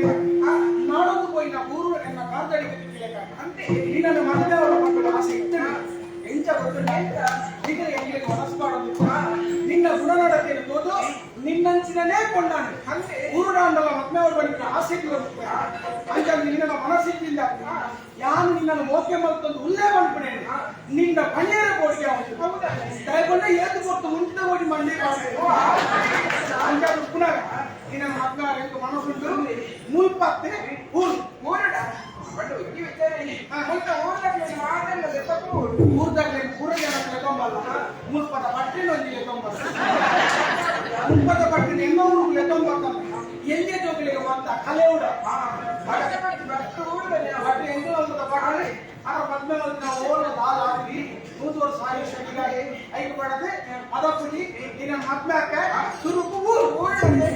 ನಾಡೊಂದು ಪೋಯಿನ ಊರು ಎನ್ನ ಕಾರ್ದಡಿಗೆ ತಿಕ್ಕಿಲೆಕ ಅಂತೆ ನಿನ್ನನ್ನು ಮದುವೆಯವರ ಮಕ್ಕಳು ಆಸೆ ಇತ್ತು ಎಂಚ ಗೊತ್ತುಂಟ ಈಗ ಎಂಗಳಿಗೆ ಮನಸ್ಸು ಮಾಡೋದು ನಿನ್ನ ಗುಣನಡತೆಯನ್ನು ತೋದು ನಿನ್ನಂಚಿನನೇ ಕೊಂಡಾನೆ ಅಂತೆ ಊರುಡಾಂಡಲ ಮದ್ಮೆಯವರು ಬಳಿಕ ಆಸೆ ಅಂಚ ನಿನ್ನ ಮನಸ್ಸಿದ್ದಿಲ್ಲ ಯಾನು ನಿನ್ನನ್ನು ಮೋಕೆ ಮಲ್ತೊಂದು ಉಲ್ಲೇ ಮಲ್ಪಣೆ ನಿನ್ನ ಪಣ್ಣೇರ ಬೋಡಿಗೆ ಹೌದಾ ದಯಕೊಂಡ ಏತು ಕೊಟ್ಟು ಉಂಟಿದ ಓಡಿ ಮಂಡಿ ಅಂಚ ಪುನಃ ನಿನ್ನ ಮದ್ಮೆ ಮನಸ್ಸುಂಟು ಮುಲ್ಪತ್ತೆ ಊರು ಊರುಡ ಬಟ್ ಈ ವಿಚಾರ ಮುಲ್ತ ಊರ್ದಾಗ್ಲಿ ಮಾತೆಲ್ಲ ಲೆಕ್ಕಕ್ಕೂ ಊರ್ದಾಗ್ಲಿ ಪೂರ ಜನ ಲೆಕೊಂಬಲ್ಲ ಮುಲ್ಪದ ಪಟ್ಟಿನ ಒಂಜಿ ಲೆಕೊಂಬಲ್ಲ ಮುಲ್ಪದ ಪಟ್ಟಿನ ಎನ್ನ ಊರು ಲೆಕೊಂಬತ್ತಲ್ಲ ಎಲ್ಲಿಯ ಜೋಗಲಿಗೆ ಮಾತ ಕಲೆ ಉಡ ಬಟ್ಟೆ ಬಟ್ಟೆ ಬಟ್ಟು ಊರುದಲ್ಲಿ ಬಟ್ಟೆ ಎಂಟು ಅಂತ ಪಟ್ಟರೆ ಆರ ಪದ್ಮೆ ನಾವು ಓಲ ದಾಲ ಹಾಕಿ 100 ವರ್ಷ ಆಯುಷ್ಯ ಹೀಗಾಗಿ ಐದು ಪಡದೆ ಅದಪ್ಪುಜಿ ನಿನ್ನ ಮದ್ಮೆ ಹಾಕ ಸುರುಕು ಊರು ಊರುಡಲ್ಲಿ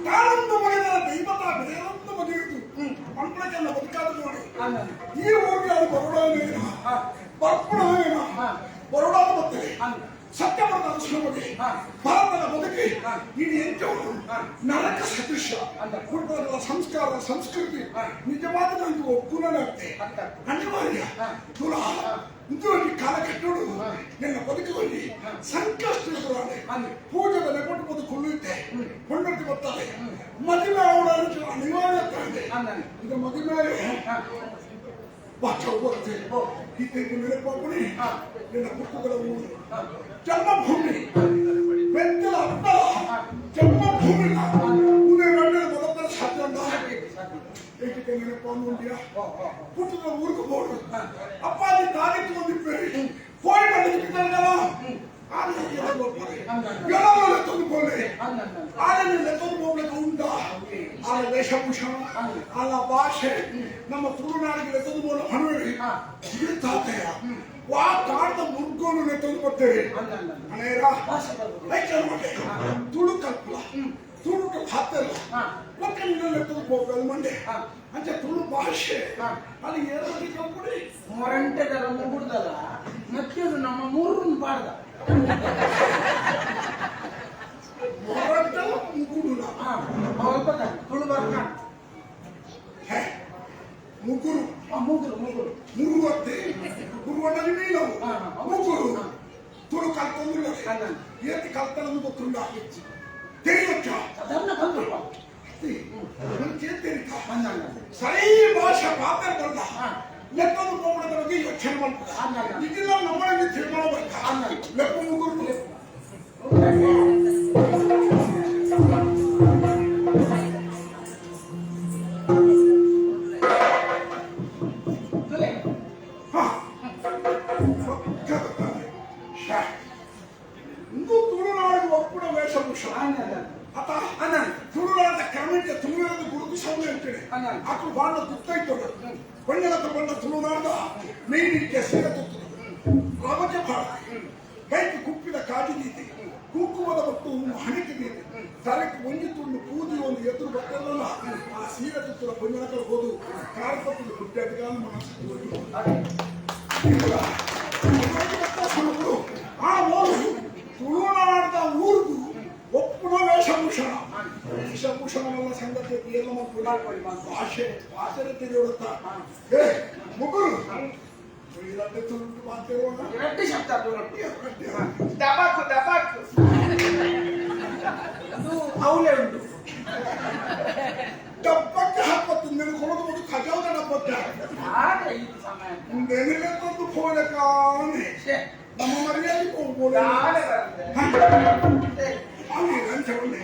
ತಾನೊಂದು ಮಗನ ದೈವತ ಬೇರೊಂದು ಮಗೆಯಿತು ಮಕ್ಕಳಕ್ಕೆಲ್ಲ ಬದುಕಾದ ನೋಡಿ ಈ ಹೋಗಿ ಅದು ಬರೋಡಾನೇನ ಬರ್ಪಣವೇನ ಬರೋಡಾದ ಮತ್ತೆ ಸತ್ಯವನ್ನು ಅನುಸರಣೆ ಭಾರತದ ಬದುಕಿ ಇಡೀ ಎಂಟವರು ನರಕ ಸದೃಶ ಕುಟುಂಬದ ಸಂಸ್ಕಾರ ಸಂಸ್ಕೃತಿ ನಿಜವಾದ ನನಗೆ ಒಕ್ಕೂಲನಾಗ್ತೆ ಅನಿವಾರ್ಯ ತುಲಾ ಇಂದು ಕಾಲಕಟ್ಟೋಡು ನನ್ನ ಬದುಕುವಲ್ಲಿ ಸಂಕಷ್ಟ ಎದುರಾನೆ ಪೂಜೆದ ನೆಪಟ್ಟು ಬದು ಕೊಳ್ಳುತ್ತೆ ಕೊಂಡಂತೆ ಬರ್ತಾರೆ ಮದುವೆ ಅವಳ ಅನಿವಾರ್ಯ ತಾನೆ ಇದು ಮದುವೆ ಬಾಚ ಬರುತ್ತೆ ಈತೈದು ನೆನಪಾಪುಣಿ ನಿನ್ನ ಪುಟ್ಟುಗಳ ಊರು ಜನ್ಮಭೂಮಿ ಬೆತ್ತಲ ಅಪ್ಪ ಜನ್ಮಭೂಮಿ ಉದಯ ಗಂಡನ ಮೊದಲ ಸಾಧ್ಯ ಏಟಿಗೆ ನೆನಪಾನು ಉಂಡಿಯ ಪುಟ್ಟದ ಊರಿಗೆ ಬೋಡು ಅಪ್ಪಾಜಿ ತಾನಿತ್ತು ಒಂದಿಪ್ಪೇರಿ ಕೋಳಿ ಬಂದಿದ್ದಾನಲ್ಲ ಆಲ ವೇಷಭೂಷಣ ಆಲ ಭಾಷೆ ನಮ್ಮ ತುಳುನಾಡಿಗೆ ಲೆತ್ತೊಂದು ಬೋಲ ಹಣವೇರಿ ಇರ್ತಾತೆಯ ವಾ ಕಾಡ್ದ ಮುರ್ಗೋನು ಲೆತ್ತೊಂದು ಬರ್ತೇವೆ ಅನೇರ ತುಳು ಕಲ್ಪಲ ತುಳು ಭಾತಲ್ಲ ಒಕ್ಕಲಿನ ಲೆತ್ತೊಂದು ಹೋಗಲ್ ಮಂಡೆ ಅಂಚೆ ತುಳು ಭಾಷೆ ಅಲ್ಲಿ ಏರೋದಿ ಕಲ್ಪುಡಿ ಮೊರಂಟೆದರ ಮುಗುಡ್ದಲ್ಲ ಮತ್ತಿರು ನಮ್ಮ ಮೂರನ್ನು ಪಾಡ್ದ ಮೊರಂಟಲ ಮುಗುಡುನ ಅಲ್ಪ ತುಳು ಬರ್ಕಾಣ ಮುಗುರು ಮುಗುರು ಮುಗುರು ಮುರುವತ್ತೆ ಮುರುವಣ್ಣಲ್ಲಿ ನೀಲವು ಮುಗುರು ತುಳು ಕಲ್ತೊಂದಿಲ್ಲ ಏತಿ ಕಲ್ತನದು ಗೊತ್ತುಂಡ ತೆರಿಯೊಚ್ಚ ಸಾಧಾರಣ ಬಂದ್ರು ತೆರಿತ ಸರಿ ಭಾಷೆ ಪಾತ್ರ ಬಲ್ಲ ಲೆಕ್ಕದು ಹೋಗ್ಬಿಡೋದ್ರ ಬಗ್ಗೆ ಯೋಚನೆ ಮಾಡ್ಬೋದು ಇದೆಲ್ಲ ನಮ್ಮಲ್ಲಿ ತೀರ್ಮಾನ ಬರ್ತಾ ಲೆಕ್ಕ ಮುಗುರು. ಇಂದು ತುಳುನಾಡಿಗೆ ಒಪ್ಪುಡ ವೇಷಭೂಷಣ ಅತ ತುಳುನಾಡ ಕ್ರಮಕ್ಕೆ ತುಳುನಾಡ ಗುರುತು ಸೌಂಡ್ ಅಂತೇಳಿ ಆಕಳು ಬಾಣ ತುತ್ತೈತದ ಬಣ್ಣದ ಬಣ್ಣ ತುಳುನಾಡ ಮೇನಿಗೆ ಸೀರೆ ತುತ್ತದ ರವಕೆ ಭಾಳ ಕೈಗೆ ಕುಪ್ಪಿದ ಕಾಜಿ ದೀತಿ ಕುಂಕುಮದ ಬಟ್ಟು ಹಣಿಕೆ ದೀತಿ ತಲೆಗೆ ಒಂಜಿ ತುಂಡು ಪೂಜಿ ಒಂದು ಎದುರು ಬರ್ತದಲ್ಲ ಆ ಸೀರೆ ತುತ್ತದ ಬಣ್ಣದ ಹೋದು ಕಾರ್ಪತ್ತದ ಗುಡ್ಡಾಟಗಾಲ ಮನಸ್ಸು ಆ ಮೋಲು ತುಳುನಾಡದ ಊರ್ಗು ಒಪ್ಪುನ ವೇಷಭೂಷಣ ವೇಷಭೂಷಣವೆಲ್ಲ ಸಂಗತಿ ಎಲ್ಲ ಮಕ್ಕಳು ಭಾಷೆ ಭಾಷೆ ತಿಳಿಯುತ್ತ ಏ ಮುಗುರು ಇರಡ್ಡೆ ತುಳುಟು ಮಾತಿರೋಣ. ಎರಡು ಶಬ್ದ. ದಬಾಕು ದಬಾಕು ಅದು ಅವಲೇ ಉಂಟು. ಡಬ್ಬಕ್ಕೆ ಹಾಕತ್ತು ನಿನಗೆ ಕೊಡೋದು ಒಂದು ಖಜಾದ ಡಬ್ಬಕ್ಕೆ ಆಗ ಇದು ಸಮಯ ನೆನೆಲೆತ್ತೊಂದು ಫೋನೆ ಕಾಣೆ ನಮ್ಮ ಮರ್ಯಾದೆ ಹೋಗ್ಬೋದು. ನಾಳೆ ಬರುತ್ತೆ. ಅಲ್ಲಿ ಲಂಚವನ್ನೇ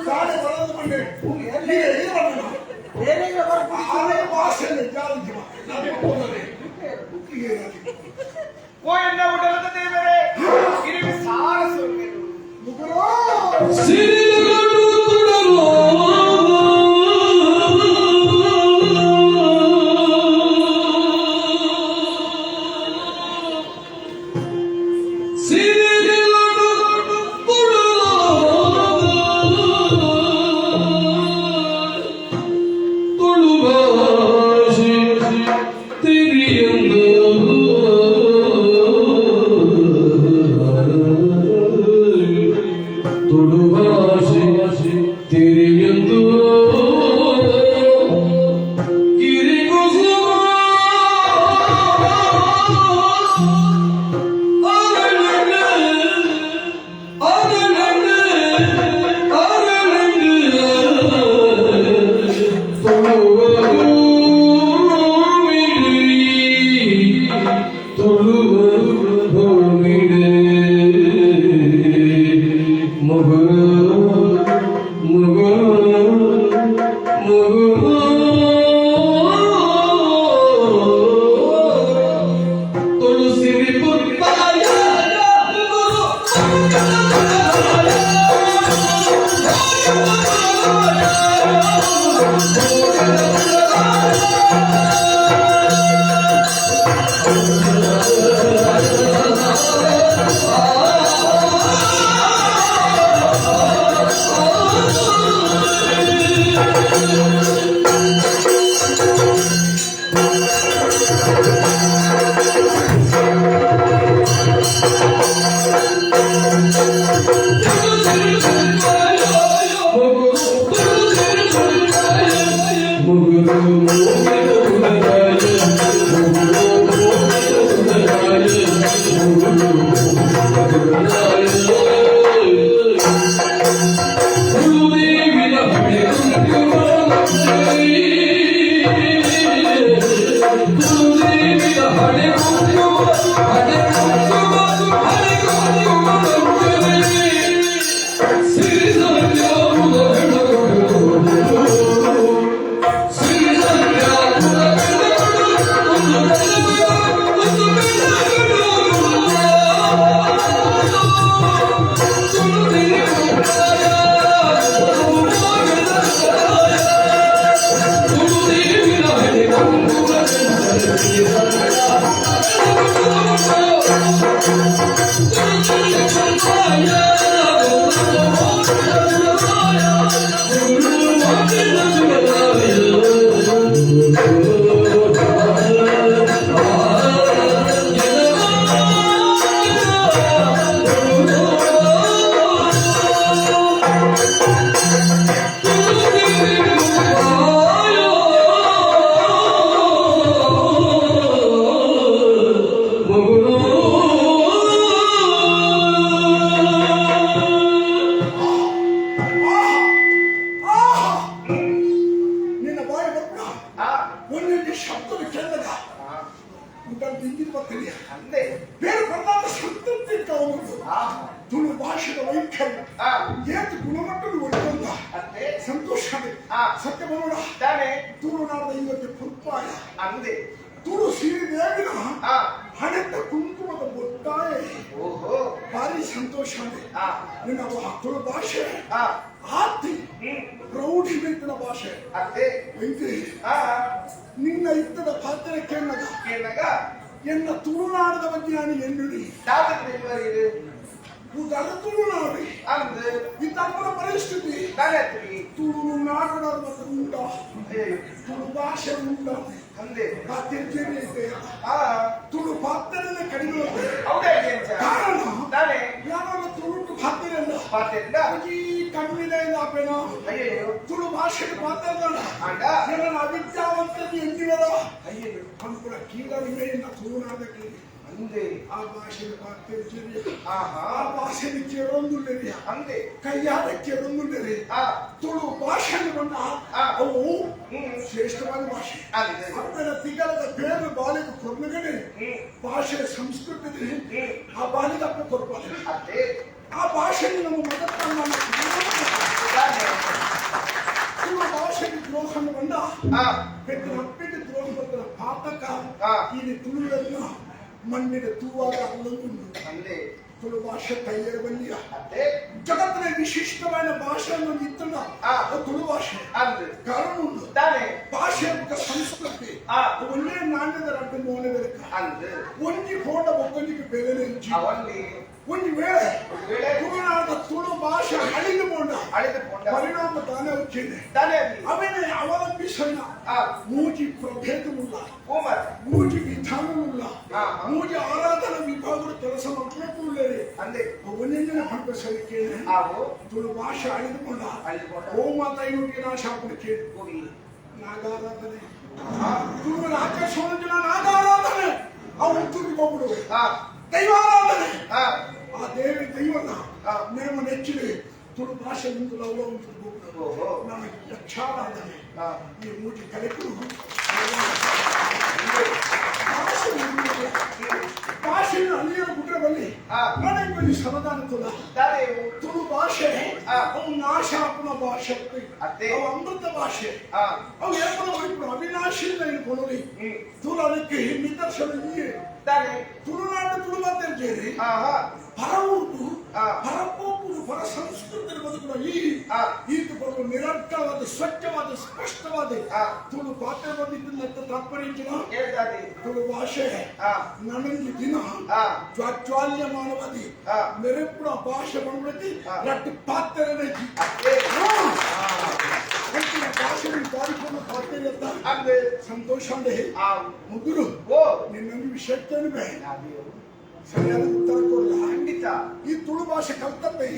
ನಾಳೆ ಬರೋದು ಬಂಡೆ ಬೇರೆ ಆನೆ ವಾಸನೆ ಜಾಲಿ ಓ ಎನ್ನ ಉಡಲದ ದೇವರೇ ಇರಿಗೆ ಸಾರ ಸೊಲ್ಲೆನು. ಮುಗುರು ಸಿರಿಗಳು ತುಡಲು ಸಿರಿಗಳು ತುಡಲು ತುಳುಭಾಷೆ ತಿರಿಯಂದು ತುಳುಭಾಷೆ ತಿರಿಯಂದು ಗಿರಿಕುಸುಮ ಅರಳಂಡು ಅರಳಂಡು ಅರಳಂಡು ತುಳುವ ಭೂಮಿಡಿ ಮುಗುರು ಮುಗುರು ಮುಗುರು ತುಳಸಿರಿ ಪುತ್ತಾಯ ಸಿರಿ. ಏತ್ ಗುಣಮಟ್ಟದ ಒಳ್ಳೆಂದ ಅತ್ತೆ ಸಂತೋಷ ಸತ್ಯ ಬರೋಣ ತಾನೆ ತುಳುನಾಡದ ಇವತ್ತು ಪುರ್ಪಾಯ ಅಂದೆ ತುಳು ಸಿರಿದೇವಿನ ಹಣೆತ್ತ ಕುಂಕುಮದ ಬೊಟ್ಟಾಯ ಓಹೋ ಭಾರಿ ಸಂತೋಷ ನಿನ್ನ ತುಳು ಭಾಷೆ ಆತಿ ಪ್ರೌಢಿ ಮೆತ್ತಿನ ಭಾಷೆ ಅತ್ತೆ ವೆಂಕಿ ನಿನ್ನ ಇತ್ತದ ಪಾತ್ರ ಕೇಳಗ ಕೇಳಗ ಎನ್ನ ತುಳುನಾಡದ ಬಗ್ಗೆ ನಾನು ಎನ್ನುಡಿ ಉದರ ತುಳುನಾಡು ಅಂದು ಇತ್ತಪ್ಪನ ಪರಿಸ್ಥಿತಿ ತುಳುನಾಡದ ಮತ್ತು ಉಂಡ ತುಳು ಭಾಷೆ ಉಂಡ ಅಂದೆ ಪಾತ್ರೆ ತುಳು ಪಾತ್ರೆನೇ ಕಡಿಮೆ ಕಾರಣ ಯಾವಾಗ ತುಳುಟು ಪಾತ್ರೆ ಅಲ್ಲ ಕಮ್ಮಿದೆ ಆಪೇನ ತುಳು ಭಾಷೆಗೆ ಪಾತ್ರೆ ಅವಿದ್ಯಾವಂತದ್ದು ಎನ್ನುವರ ಅನುಕೂಲ ಕೀಳರಿಮೆಯಿಂದ ತುಳುನಾಡದ ಕೀಳಿ ಅಂದೆ ಆ ಭಾಷೆಗೆ ಪಾತ್ರೆ ಆ ಭಾಷೆಗೆ ಕೇಳೊಂದುಳ್ಳಿ ಅಂದೆ ಕೈಯಾದ ಕೇಳೊಂದುಳ್ಳಿ ತುಳು ಭಾಷೆಗೆ ಬಂದ ಅವು ಶ್ರೇಷ್ಠವಾದ ಭಾಷೆ ಅಪ್ಪನ ತಿಂಗಳದ ಬೇರೆ ಬಾಲಿಗೆ ಕೊರ್ನುಗಡೆ ಭಾಷೆ ಸಂಸ್ಕೃತಿ ಆ ಬಾಲಿಗೆ ಅಪ್ಪ ಕೊರ್ಪಾಲೆ ಆ ಭಾಷೆಗೆ ನಮ್ಮ ಮದತ್ತನ್ನ ತುಳು ಭಾಷೆಗೆ ದ್ರೋಹನ್ನು ಬಂದ ಪೆಟ್ಟಿನ ಅಪ್ಪಿಗೆ ದ್ರೋಹ ಬಂದ ಪಾತಕ ಈ ತುಳುವನ್ನ ಮಣ್ಣಿನ ತೂವಾದ ಅಲ್ಲೊಂದು ತುಳು ಭಾಷೆ ಕೈಯರ ಬಲ್ಲಿಯ ಜಗತ್ತಿನ ವಿಶಿಷ್ಟವಾದ ಭಾಷೆಯನ್ನು ಇತ್ತಲ್ಲ ತುಳು ಭಾಷೆ ಕಾರಣ ಉಂಟು ಭಾಷೆ ಸಂಸ್ಕೃತಿ ಒಳ್ಳೆ ನಾಣ್ಯದ ರಡ್ಡು ಮೋನೆ ಬೆರಕ ಒಂಜಿ ಫೋಟ ಒಕ್ಕೊಂಜಿಗೆ ಬೆಲೆ ಒಂದು ವೇಳೆ ತುಳುನಾಡ ತುಳು ಭಾಷೆ ಅಳಿದು ಪೋಂಡ ಪರಿಣಾಮ ತಾನೇ వచ్చింది ಅವನೇ ಅವಲಂಬಿಸಣ್ಣ ಮೂಜಿ ಪ್ರಭೇದವುಳ್ಳ ಮೂಜಿ ವಿಧಾನವುಳ್ಳ ಮೂಜಿ ಆರಾಧನಾ ವಿಭಾಗದ ಕೆಲಸ ಮಾಡ್ಕೊಳ್ಳೇರಿ ಅಂದೆ ಒಂದೊಂದಿನ ಪಂಪಸರಿ ಕೇಳಿ ತುಳು ಭಾಷೆ ಅಳಿದುಕೊಂಡ ಓ ಮಾತಾ ಇನ್ನೊಂದು ನಾಶ ಹಾಕೊಂಡು ಕೇಳಿ ನಾಗಾರಾಧನೆ ತುಳುವಿನ ಆಚರಿಸೋಣ ನಾಗಾರಾಧನೆ ಅವು ತುಳಿಕೊಬಿಡುವೆ ದೈವಾರಾಧನೆ ಆ ದೇವಿ ದೈವನ ನೇಮ ನೆಚ್ಚಿದೆ ತುಳು ಭಾಷೆ ಮುಂದೆ ಲವ್ವ ಉಂಟು ನಾನು ಯಕ್ಷಾರಾಧನೆ ಈ ಮೂಟಿ ಕಲೆಗಳು ಭಾಷೆಯನ್ನು ಅಲ್ಲಿಯ ಬಿಟ್ರೆ ಬಲ್ಲಿ ನನಗೆ ಸಮಾಧಾನ ತುಲ ತುಳು ಭಾಷೆ ಅವು ನಾಶ ಆಪುನ ಭಾಷೆ ಅವು ಅಮೃತ ಭಾಷೆ ಅವು ಏಪನ ಒಯ್ಪುನ ಅವಿನಾಶಿ ಕೊನಲಿ ತುಳು ಅದಕ್ಕೆ ನಿದರ್ಶನ ಈ ತುಳುನಾಡು ತುಳು ಮಾತಾಡ್ತೇನೆ ಪರ ಊರು ಪರಪೋಪುರು ಪರ ಸಂಸ್ಕೃತಿ ಬದುಕುವ ಈ ಈತ ಬರುವ ನಿರರ್ಥವಾದ ಸ್ವಚ್ಛವಾದ ಸ್ಪಷ್ಟವಾದ ತುಳು ಪಾತ್ರ ಬಂದಿದ್ದ ತಾತ್ಪರ್ಯ ತುಳು ಭಾಷೆ ನನಗೆ ದಿನ ಜ್ವಾಲ್ಯಮಾನವಾದಿ ಮೆರೆಪುಣ ಭಾಷೆ ಬಂದ್ಬಿಡುತ್ತೆ ರಟ್ಟು ಪಾತ್ರನೇ ಭಾಷೆ ಬಾರಿಕೊಂಡು ಪಾತ್ರ ಸಂತೋಷ ಮುಗುರು ನಿನ್ನನ್ನು ವಿಷಯ ಸರಿಯಾದ ಉತ್ತರ ಕೊಡಲ್ಲ ಖಂಡಿತ ಈ ತುಳು ಭಾಷೆ ಕಲ್ತಪ್ಪೆ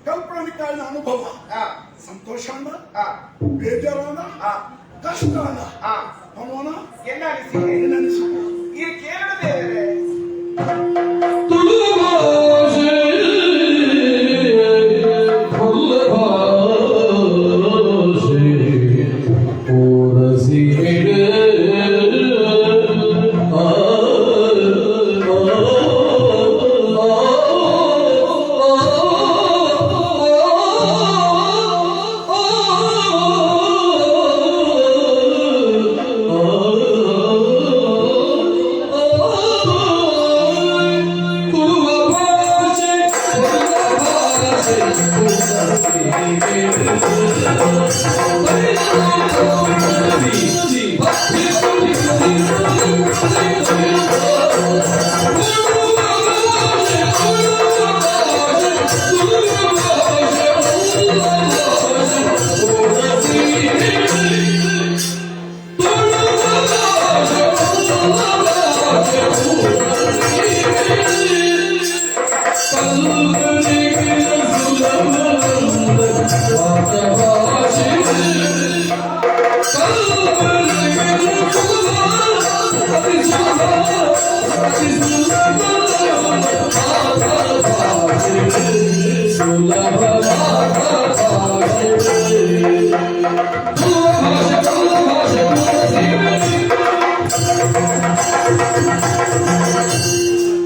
ಕಲ್ಪನೆ ಅನುಭವ ಸಂತೋಷ ಅಂದ ಬೇಜಾರ ಕಷ್ಟ ಅಂದ ಅವನ ಎನ್ನ ಅನಿಸಿಕೆ ಏನ್ ಅನಿಸಿಕೆ ಈ ಕೇಳದೇವರೇ ತುಳು ಭಾಷೆ ಕೊಲ್ಲ ಭಾಷೆ ಓರಸಿರೆ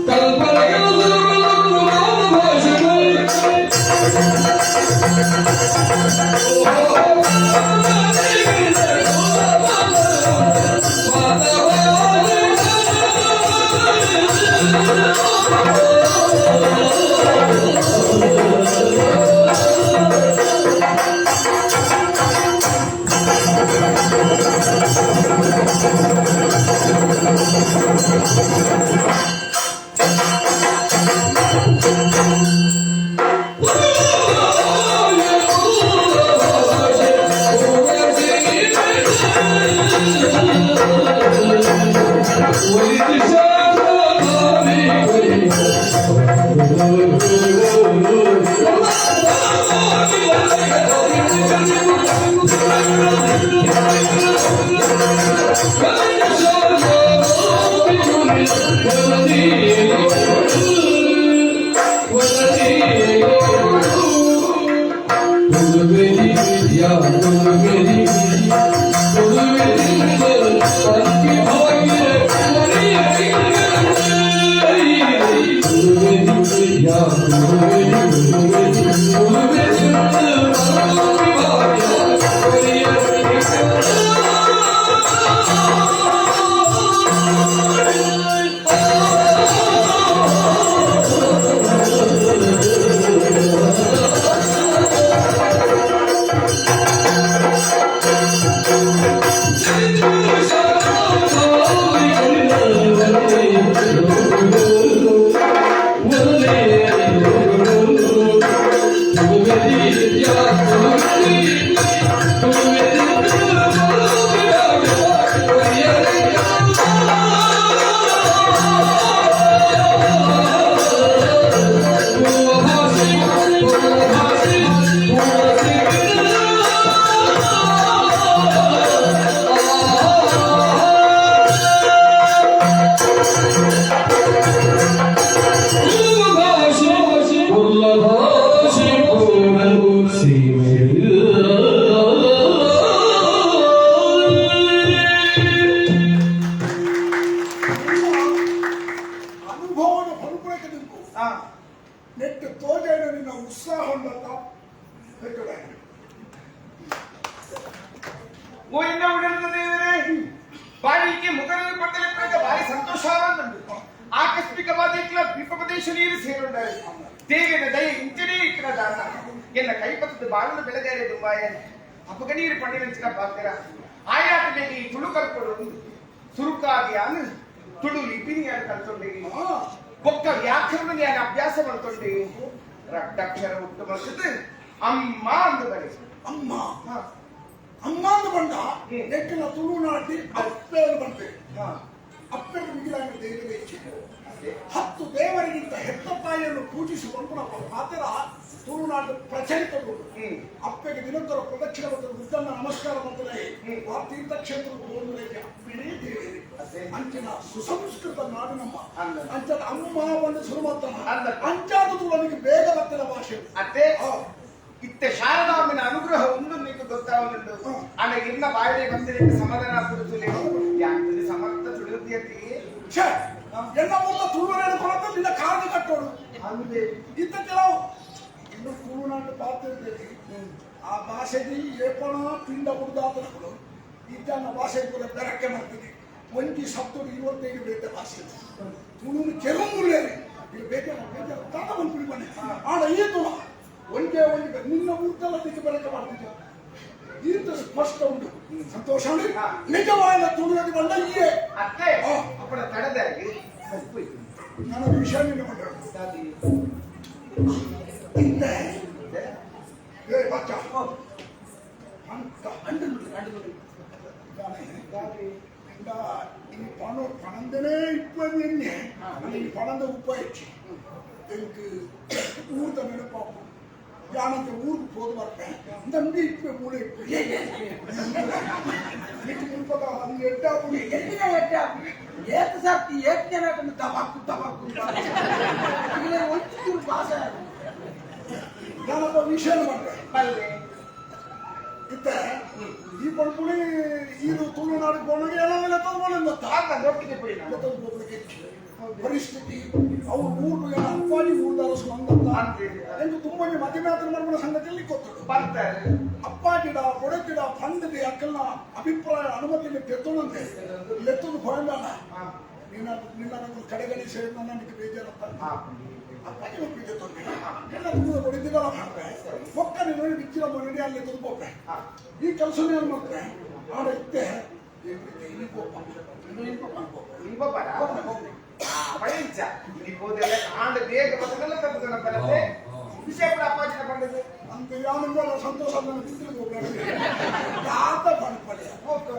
ಕಲ್ಪನೆಗಳು ಪರಿಸ್ಥಿತಿ ಅವ್ರ ಊರು ಎಲ್ಲ ಅಪ್ಪಾಜಿ ಊರ್ದಾರ ಸುಂದರ ಎಂದು ತುಂಬನೇ ಮಧ್ಯಮಾತ್ರ ಮಾಡ್ಬೋ ಸಂಗತಿಯಲ್ಲಿ ಗೊತ್ತುಂಟು. ಬರ್ತಾರೆ. ಅಪ್ಪಾಜಿಡ ಕೊಡತಿಡ ಫಂಡದ ಅಕ್ಕಲ್ನ ಅಭಿಪ್ರಾಯ ಅನುಮತಿಯನ್ನು ತೆತ್ತೊಂದಂತೆ ಲೆತ್ತೊಂದು ಹೋಯಂದಾನ ನಿನ್ನ ನಿನ್ನ ಕಡೆಗಣಿಸಿ ನನಗೆ ಬೇಜಾರಪ್ಪ. ಅಪ್ಪಾಜಿ ಒಪ್ಪಿಗೆ ತೊಂದರೆ ಎಲ್ಲ ತುಂಬ ಕೊಡಿದ್ದಿಲ್ಲ ಮಾಡ್ತೆ ಒಕ್ಕ ನೀನು ಬಿಚ್ಚಿನ ಮೊನ್ನೆ ಅಲ್ಲಿ ತುಂಬೋಪೆ ಈ ಕೆಲಸ ಏನು ಮಾಡ್ತೆ ಆಡ ಇತ್ತೆ ಪಯಿಂಚ ಇನಿ ಹೋದೆಲ್ಲ ಆಂಡ ಬೇಗ ಬತ್ತದಲ್ಲ ತಪ್ಪುದನ ಪರತೆ ವಿಷಯ ಕೂಡ ಅಪ್ಪಾಜಿನ ಬಂದದ್ದು. ಅಂತ ಯಾನಿಂದಲ್ಲ ಸಂತೋಷ ನನ್ನ ಬಿತ್ತಿಗೆ ಯಾತ ಪಡ್ಪಡೆ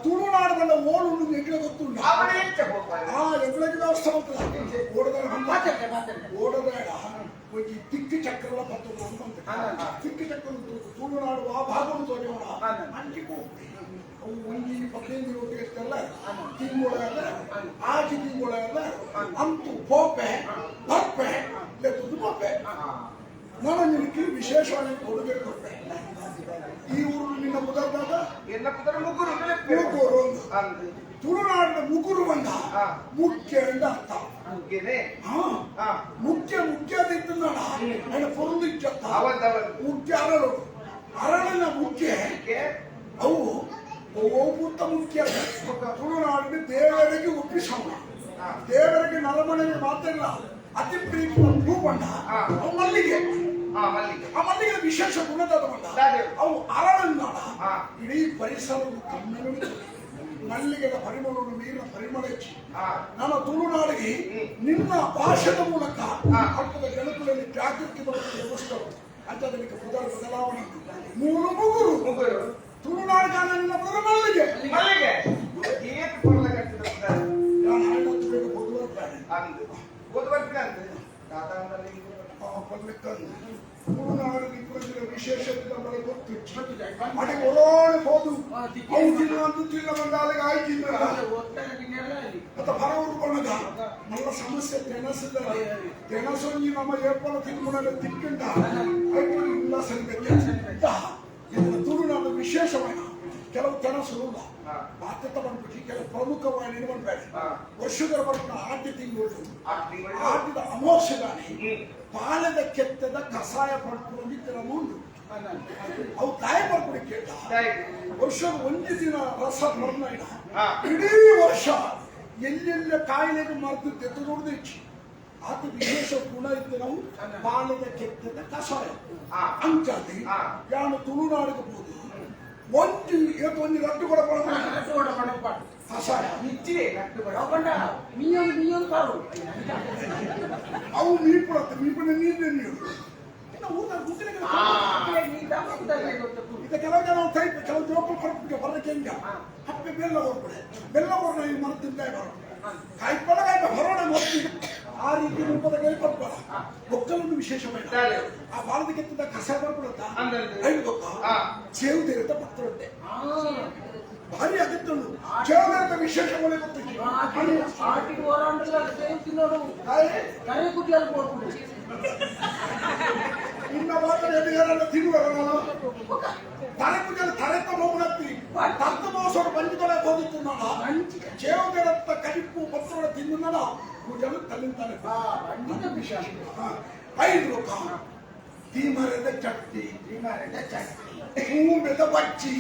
ತುಳುನಾಡು ಬಂದ ಓಡು ಎಂಗ್ಲೆ ಗೊತ್ತುಂಟು. ಅವನೇ ಎಂಚ ಹೋಗ್ಬಾರ ಆ ಎಂಗ್ಲೆಗೆ ವ್ಯವಸ್ಥೆ ಮಾಡ್ತದೆ ಓಡದ ಓಡಬೇಡ ಒಂಜಿ ದಿಕ್ಕು ಚಕ್ರಲ ಪತ್ತೊಂದು ಅಂತ ದಿಕ್ಕು ಚಕ್ರ ತುಳುನಾಡು ಆ ಭಾಗವನ್ನು ತೋಜೋಣ ಅಂಚಿಗೆ ಹೋಗ್ತಿ ಅವು ಒಂಜಿ 15 ಒಟ್ಟಿಗೆ ಇಷ್ಟೆಲ್ಲ ತಿಂಗಳಲ್ಲ ಆಚೆ ತಿಂಗಳಲ್ಲ ಅಂತೂ ಪೋಪೆ ಬರ್ಪೆ ಲೆತ್ತದು ಪೋಪೆ. ನಾನು ನಿನಗೆ ವಿಶೇಷವಾಗಿ ಕೊಡುಗೆ ಕೊಟ್ಟೆ. ಈ ಊರು ನಿನ್ನ ಮುದರ್ದಾಗ ಎಲ್ಲ ಪುದರ ಮುಗುರು ಮುಗುರು ಒಂದು ತುಳುನಾಡಿನ ಮುಗುರು ಬಂದ ಮುಖ್ಯ ಅಂತ ಅರ್ಥ. ಮುಖ್ಯ ಮುಖ್ಯ ನನ್ನ ಪೊರುಳು ಇಚ್ಚತ್ತ ಮುಖ್ಯ ಅರಳು ಅರಳಿನ ಮುಖ್ಯ ಅವು ಓಪುತ್ತ ಮುಖ್ಯ. ತುಳುನಾಡಿನ ದೇವರಿಗೆ ಒಪ್ಪಿಸೋಣ ದೇವರಿಗೆ ನರಮನೆಗೆ ಮಾತ್ರ ಇಲ್ಲ ಅತಿ ಪ್ರೀತಿ ಹೂ ಬಣ್ಣ ಅವು ಮಲ್ಲಿಗೆ ಆ ಮಲ್ಲಿಗೆ ವಿಶೇಷ ಗುಣದ ಬಣ್ಣ ಅವು ಅರಳನ್ನ ಇಡೀ ಪರಿಸರವು ಕಮ್ಮೆಗಳು ಮಲ್ಲಿಗೆದ ಪರಿಮಳವನ್ನು ನೀರಿನ ಪರಿಮಳ ಹೆಚ್ಚಿ ನನ್ನ ತುಳುನಾಡಿಗೆ ನಿನ್ನ ಭಾಷೆದ ಮೂಲಕ ಹಬ್ಬದ ಜನಕುಲಲ್ಲಿ ಜಾಗೃತಿ ಬರುವ ವ್ಯವಸ್ಥೆ ಅಂತದಕ್ಕೆ ಮೊದಲ ಬದಲಾವಣೆ ಮೂರು ಮುಗುರು ಮುಗುರು ತುಳುನಾಡಿಗೆ ನಿನ್ನ ಮೊದಲ ಮಲ್ಲಿಗೆ ಮಲ್ಲಿಗೆ ಏತ್ ಕೊಡಲ ಕಟ್ಟಿದ ನಾನು ಹಣ್ಣು ಬೇಗ ಬದುವರ್ತಾನೆ ಅಂದು ಓದುವರ್ಪಿನ ಅಂದು ತಾತ ಅಂದಲ್ಲಿ ತುಳುನಾಡಿನ ಇಬ್ಬರ ವಿಶೇಷತೆ ನಮಗೆ ಗೊತ್ತು. ಅಡಿ ಒರೋಣೆ ಹೋದು ಅವು ತಿನ್ನ ಅಂತ ತಿನ್ನ ಬಂದಾಲಿಗೆ ಆಯ್ತಿಲ್ಲ ಮತ್ತೆ ಬರವರು ಬಣ್ಣದ ನಲ್ಲ ಸಮಸ್ಯೆ ತೆಣಸಿದ ತೆಣಸೊಂಜಿ ನಮ್ಮ ಏಪಲ ತಿನ್ನುಣಗ ತಿಕ್ಕಂಡ ಇಲ್ಲ ಸಂಗತಿ ಇದನ್ನ ತುಳುನಾಡು ವಿಶೇಷವಾದ ಕೆಲವು ತೆಣಸುಲ್ಲ ಬಾಧ್ಯತೆ ಬಂದ್ಬಿಟ್ಟು ಕೆಲವು ಪ್ರಮುಖವಾಗಿ ಬಂದ್ಬೇಡ ವರ್ಷದ ಬರ್ಪುನ ಆಟಿ ತಿಂಗಳು ಆಟಿದ ಅಮೋಷದಾನಿ ಪಾಲದ ಕೆತ್ತದ ಕಷಾಯ ಪಡ್ಕೊಂಡು ಉಂಟು ಅವು ತಾಯಿ ಬರ್ಪುಡಿ ಕೇಟ ವರ್ಷದ ಒಂದೇ ದಿನ ರಸ ಬರ್ನ ಇಡೀ ವರ್ಷ ಎಲ್ಲೆಲ್ಲ ಕಾಯಿಲೆಗೆ ಮದ್ದು ತೆತ್ತು ನೋಡಿದ ಆತ ವಿಶೇಷ ಗುಣ ಇತ್ತು. ನಾವು ಪಾಲದ ಕೆತ್ತದ ಕಷಾಯ ಅಂಚಾದಿ ಯಾನು ತುಳುನಾಡಿಗೆ ಹೋದು ಒಂಜಿ ಏತು ಒಂಜಿ ರಟ್ಟು ಕೂಡ ಕಷಾಯ ಅವು ಮೀಪುಡತ್ತೆ ಮೀಪುಡ ನೀರು ನೀರು ಇನ್ನು ಊಟ ಗುಂಪಿನ ಇದು ಕೆಲವು ಜನ ಟೈಪ್ ಕೆಲವು ಜೋಪು ಪರ್ಪಿಗೆ ಬರಕ್ಕೆ ಹೆಂಗ ಹಪ್ಪೆ ಬೆಲ್ಲ ಹೊರಪಡೆ ಬೆಲ್ಲ ಹೊರಣ ಈ ಮರದಿಂದ ಬರೋಣ ಕಾಯ್ಪಡ ಕಾಯ್ಪ ಹೊರೋಣ ಮರ್ತಿ ಆ ರೀತಿ ರೂಪದ ಕೈ ಪರ್ಪಡ ಒಕ್ಕಲೊಂದು ವಿಶೇಷమైన ಆ ಬಾಲದ ಕೆತ್ತದ ಕಸ ಬರ್ಪಡುತ್ತ ಐದು ಗೊತ್ತಾ ಚೇವು ತೆರೆದ ಪತ್ರೊಟ್ಟೆ ಭಾರಿ ಅಗತ್ಯ ಚೇವು ತೆರೆದ ವಿಶೇಷಗಳೇ ಗೊತ್ತಿಲ್ಲ. ನಿನ್ನ ಮಾತ್ರ ಎದುಗಾರಲ್ಲ ತಿನ್ನುವರಲ್ಲ ತಲೆ ಪೂಜೆ ತಲೆತ ಮೌನತ್ತಿ ತರ್ತ ಮೋಸೋಡು ಬಂಜಿದೊಳೆ ಹೋಗುತ್ತಿದ್ದಾನ ಚೇವು ತೆರೆತ್ತ ಕರಿಪು ಪತ್ರೊಡೆ ತಿನ್ನುನ್ನಡ ಪೂಜಲು ತಲ್ಲಿಂತಾನೆ ಐದು ರೊಕ್ಕ ತೀಮರದ ಚಟ್ನಿ ಹೂಂಬೆದ ಬಚ್ಚಿ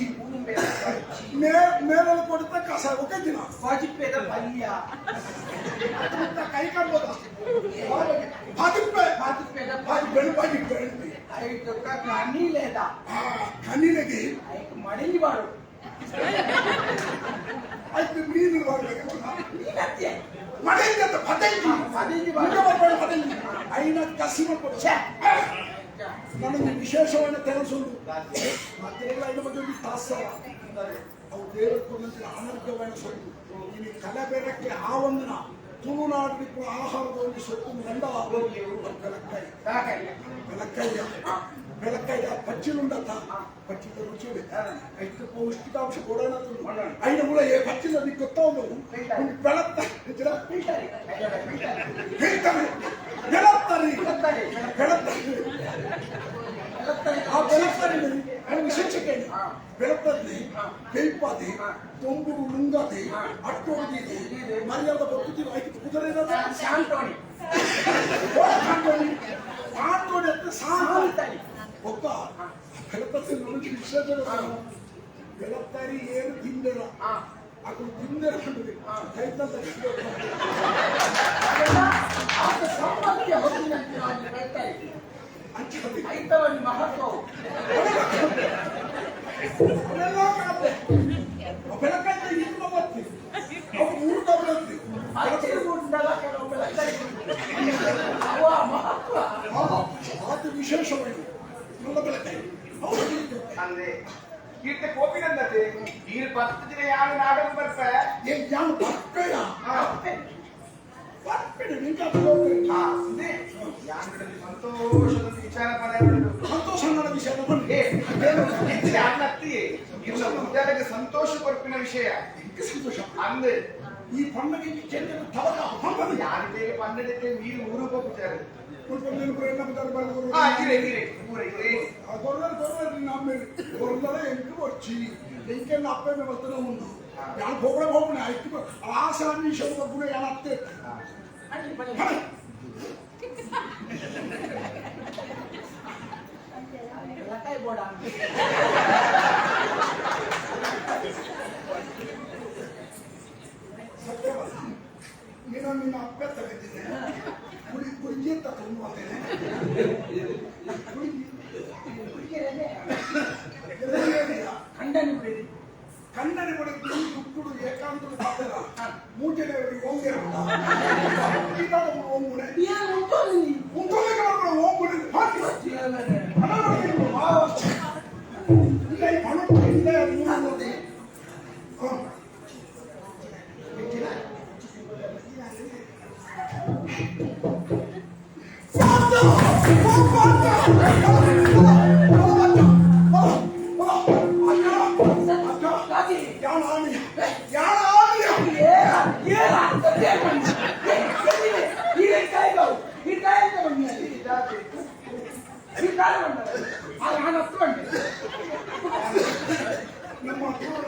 ಮೇಲಲ್ಲಿ ಕೊಡುತ್ತ ಕಸ ಒಕೆ ದಿನ ವಾಜಿಪೇದ ಪಲ್ಯ ಕೈ ಕಾಣ್ಬೋದ ಬಾಜಿಪ್ಪೆ ವಾಜಿಪೇದ ಬಾಜಿ ಬಾಜಿಪ್ಪೆ ಐದು ಕನಿಲೇದ ಕನಿಲೆಗೆ ಐದು ಮಡಿಲಿ ಬಾಡು ಆಯ್ತು ಮೀನು ಬರ್ಬೇಕು ನೀನತ್ತೆ ಮಡಿಂದ ಪದಂಜಿ ಪದಂಜಿ ಬರ್ಬೇಡ ಪದಂಜಿ ಐನ ಕಸಿ ಮಾಡ್ಕೊಡು ನನಗೆ ವಿಶೇಷವಾದ ತೆರಸುಂಡು ಮಾತ್ರೆಲ್ಲ ಐನ ಬಗ್ಗೆ ಒಂದು ತಾಸರ ಅವು ದೇವರ ಕೊಡಂತಿನ ಅನರ್ಘವಾದ ಸೊತ್ತು ಇಲ್ಲಿ ಕಲಬೆರಕ್ಕೆ ಆ ಒಂದಿನ ತುಳುನಾಡಿನ ಆಹಾರದ ಒಂದು ಸೊತ್ತು ನಂಡ ಬೆಳಕಾಯಿ ಬೆಳಕಾಯಿಯ ಬೆಳಕಾಯಿಯ ಪಚ್ಚಿಲುಂಡತ್ತ ಪಚ್ಚಿದ ರುಚಿ ಎಷ್ಟು ಪೌಷ್ಟಿಕಾಂಶ ಕೊಡೋಣ ಐನ ಮುಳ ಪಚ್ಚಿಲ ನಿಕ್ ಗೊತ್ತಾವು ಬೆಳತ್ತ ಹೇಳ್ತಾರೆ ಬೆಳತ್ತರಿ ಬೆಳತ್ತರಿ ಆ ಬೆಳತ್ತರಿ ಅದು ವಿಶೇಷ ಕೇಳಿ ಬೆಳಪಲ್ಲಿ ಬೇಯ್ಪಾದಿ ತೊಂಬುಡು ನುಂಗಾದಿ ಅಟ್ಟೋಡಿ ಮರ್ಯಾದ ಬರ್ತುತ್ತಿ ಐದು ಕುದುರೆ ಶಾಂತೋಣಿ ಸಾಂತೋಣಿ ಸಾಂತೋಣಿ ಅಂತ ಸಾಂತಾಳಿ ಒಬ್ಬ ಬೆಳಪತ್ತಿ ನೋಡಿ ವಿಶೇಷ ಬೆಳತ್ತಾರಿ ಏನು ತಿಂದಿರ ಅದು ತಿಂದಿರ ಕೈತಂತ ಸಂಪರ್ಕ ಹೊತ್ತಿನಂತೆ ನಾವು ಹೇಳ್ತಾ ಇದ್ದೀವಿ ಐತವನಿ ಮಹತ್ವವು ಅವೆಲ್ಲ ಕಾತೆ ಬೆಳಕಂತ ಇನ್ನು ಬರ್ತಿ ಅವು ಊಟ ಬರುತ್ತೆ ಹಚ್ಚಿರುವುದಲ್ಲ ಕೆಲವು ಬೆಳಕಾಯಿ ಅವ ಮಹತ್ವ ಅದು ವಿಶೇಷವಾಗಿ നല്ല ಬೆಳಕಾಯಿ ಹೌದು ಅಂದ್ರೆ ಕೀರ್ತ ಕೋಪಿನಂದತೆ ನೀರು ಪತ್ತು ದಿನ ಯಾರು ನಾಡಲು ಬರ್ಪ ಯಾನು ಬರ್ಪೆಯ ಬರ್ಪೆಡೆ ನಿಂಗೆ ಸಂತೋಷದ ವಿಚಾರ ಪಡೆಯಲು ಸಂತೋಷ ನನ್ನ ವಿಷಯ ಬನ್ನಿ ಅಣ್ಣತ್ತಿ ಇಲ್ಲ ಉದ್ಯಾನಕ್ಕೆ ಸಂತೋಷ ಕೊರ್ಪಿನ ವಿಷಯ ಸಂತೋಷ ಅಂದು ಈ ಪಣ್ಣಗೆ ಚೆಂದ ತವಕ ಪಣ್ಣಗೆ ಯಾರಿಗೆ ಪನ್ನಡಕ್ಕೆ ನೀರು ಊರು ಹೋಗ್ತಾರೆ ಅಪ್ಪೆ ಉಂಡು ಯಾರು ಹೋಗಡೆ ಹೋಗ್ನೆ ಆಯ್ತು ಆಸೆ ಅನ್ವಿಷದ ಗುಣ ಯಾರು ಅತ್ತೆ ಸತ್ಯವಲ್ಲ ನೀನು ನಿನ್ನ ಅಪ್ಪೆ ತಗತ್ತಿದ್ದೆ ಕುಡಿ ಕುಡಿಗೆ ತಗೊಂಡು ಬರ್ತೇನೆ ಖಂಡನೆ ಬಿಡಿ ಕನ್ನಡಿ ಬಡಿದು ದುಡ್ಡು ಏಕಾಂತದ ಪಾತ್ರ ಮೂಟೆಯವರಿಗೆ ಓಂಗೆ ಓಂಗುಣೆ ಓಂಗುಣೆ ಇಲ್ಲ ಈ ಪಣ ಇಲ್ಲ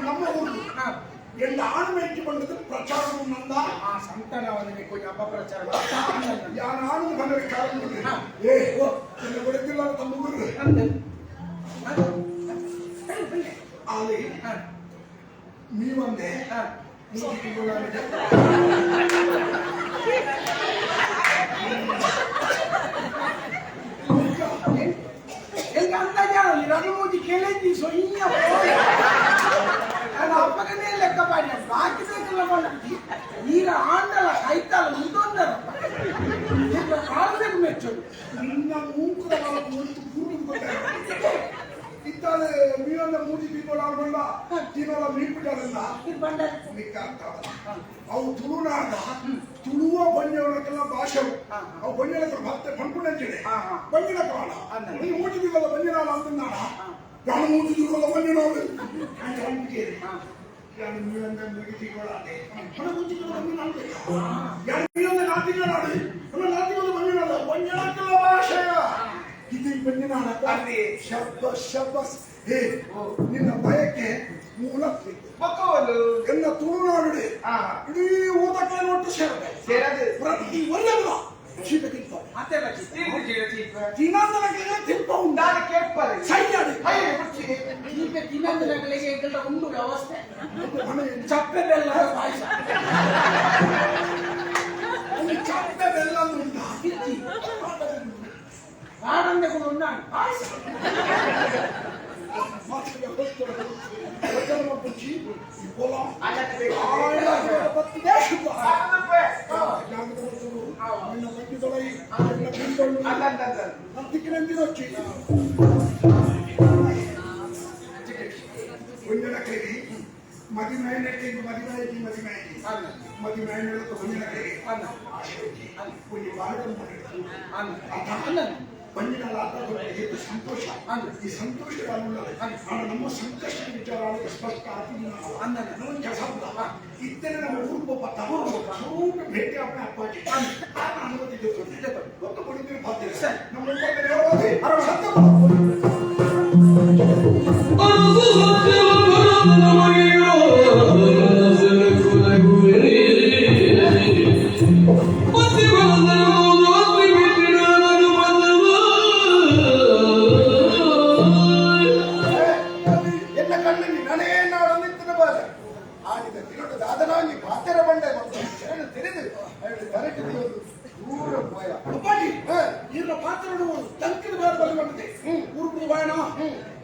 ನಮ್ಮ ಊರು என் ஆண்மைக்கு பண்ணது பிரச்சாரம் நந்தா ಸಂತಾನವನಿಗೆ கொஞ்சம் ಅಪಪ್ರಚಾರ யாராலும் பண்ண காரணம் ஏ என்ன விடத்தில் தம்ம ஊரு ஆளே நீ வந்தே எங்க ಅಂದಾಜ ರಘುಮೂಜಿ ಕೇಳಿದ್ದಿ ಸೊಯ್ಯ ನಾನು ಅಪ್ಪಗನೇ ಲೆಕ್ಕ ಮಾಡಿ ಬಾಕಿ ಬೇಕಲ್ಲ ಮಾಡಿ ಈಗ ಆಂಡಲ ಕೈತಾಲ ಮುಂದೊಂದರಪ್ಪ ಕಾಲದಾಗ ಮೆಚ್ಚೋದು ನಿನ್ನ ಮೂಕದ ಮೂತು ಪೂರ್ಣ ಇತ್ತಾಳೆ ಮೀನನ್ನ ಮೂಜಿ ದೀಪೋಡ ತಿನ್ನೋಲ ಮೀನ್ ಅವು ತುಳುನಾಡ ತುಳುವ ಬಣ್ಣಿಯವರಕ್ಕೆಲ್ಲ ಭಾಷೆ ಅವು ಬಣ್ಣಿನ ಭಕ್ತ ಪಣ್ಪುಣಂಚಿಡೆ ಬಣ್ಣಿನ ಕಾಲ ನೀ ಮೂಜಿ ದೀಪದ ಬಣ್ಣಿನಾಳ ಅಂತಾಡ ನಾನು ಮೂಜಿ ದೀಪದ ಬಣ್ಣಿನಾಳು ಅಂತ ಅಂಬಿಕೆ ಯಾರು ಮೀನಂದ ಮಿಗಿತಿಗಳಾದೆ ಹಣ ಮೂಜಿ ದೀಪದ ಬಣ್ಣಿನಾಳು ಯಾರು ಮೀನಂದ ನಾತಿಗಳಾಡು ಹಣ ನಾತಿಗಳ ಬಣ್ಣಿನಾಳು ಬಣ್ಣಿನಕ್ಕೆಲ್ಲ ಭಾಷೆಯ ಇದು ಬಣ್ಣಿನಾಳ ಶಬ್ಬಸ್ ಶಬ್ಬಸ್ ಹೇ ನಿನ್ನ ಬಯಕೆ ಮೂಲ ಬೊಕ್ಕವಲ್ಲು ಎನ್ನ ತುಳುನಾಡು ಇಡೀ ಊಟಕ್ಕೆ ಒಟ್ಟು ಸೇರದೆ ಸೇರದು ಪ್ರತಿ ಒಳ್ಳೆಯಲ್ಲ ಚೀಪ ತಿಂಪ ಅದೆಲ್ಲ ತಿನ್ನಂದನಗಳಿಗೆ ತಿಂಪ ಉಂಟು ನಾನು ಕೇಳ್ಪಾರೆ ಸೈಯಾಡಿ ಚೀಪೆ ತಿನ್ನಂದನಗಳಿಗೆ ಎಂಗೆಲ್ಲ ಉಂಡು ವ್ಯವಸ್ಥೆ ಚಪ್ಪೆ ಬೆಲ್ಲ ಪಾಯಸ ಒಂದು ಚಪ್ಪೆ ಬೆಲ್ಲ ಉಂಟು ತಿರ್ಚಿ ಆನಂದ ಕೂಡ ಉಂಟು ಪಾಯಸ ಸಂತೋಷ ಈ ಸಂತೋಷ ನಮ್ಮ ಸಂಕಷ್ಟ ವಿಚಾರ ಸ್ಪಷ್ಟ ನಮ್ಮ ಕೆಲಸ ಇತ್ತನೆ ನಮ್ಮ ಊರು ತವರು ಭೇಟಿ ಅವನ ಅಪ್ಪಾಜಿ ಅನುಮತಿ ಗೊತ್ತು ಕೊಡಿದ್ದೀನಿ ನಮ್ಮ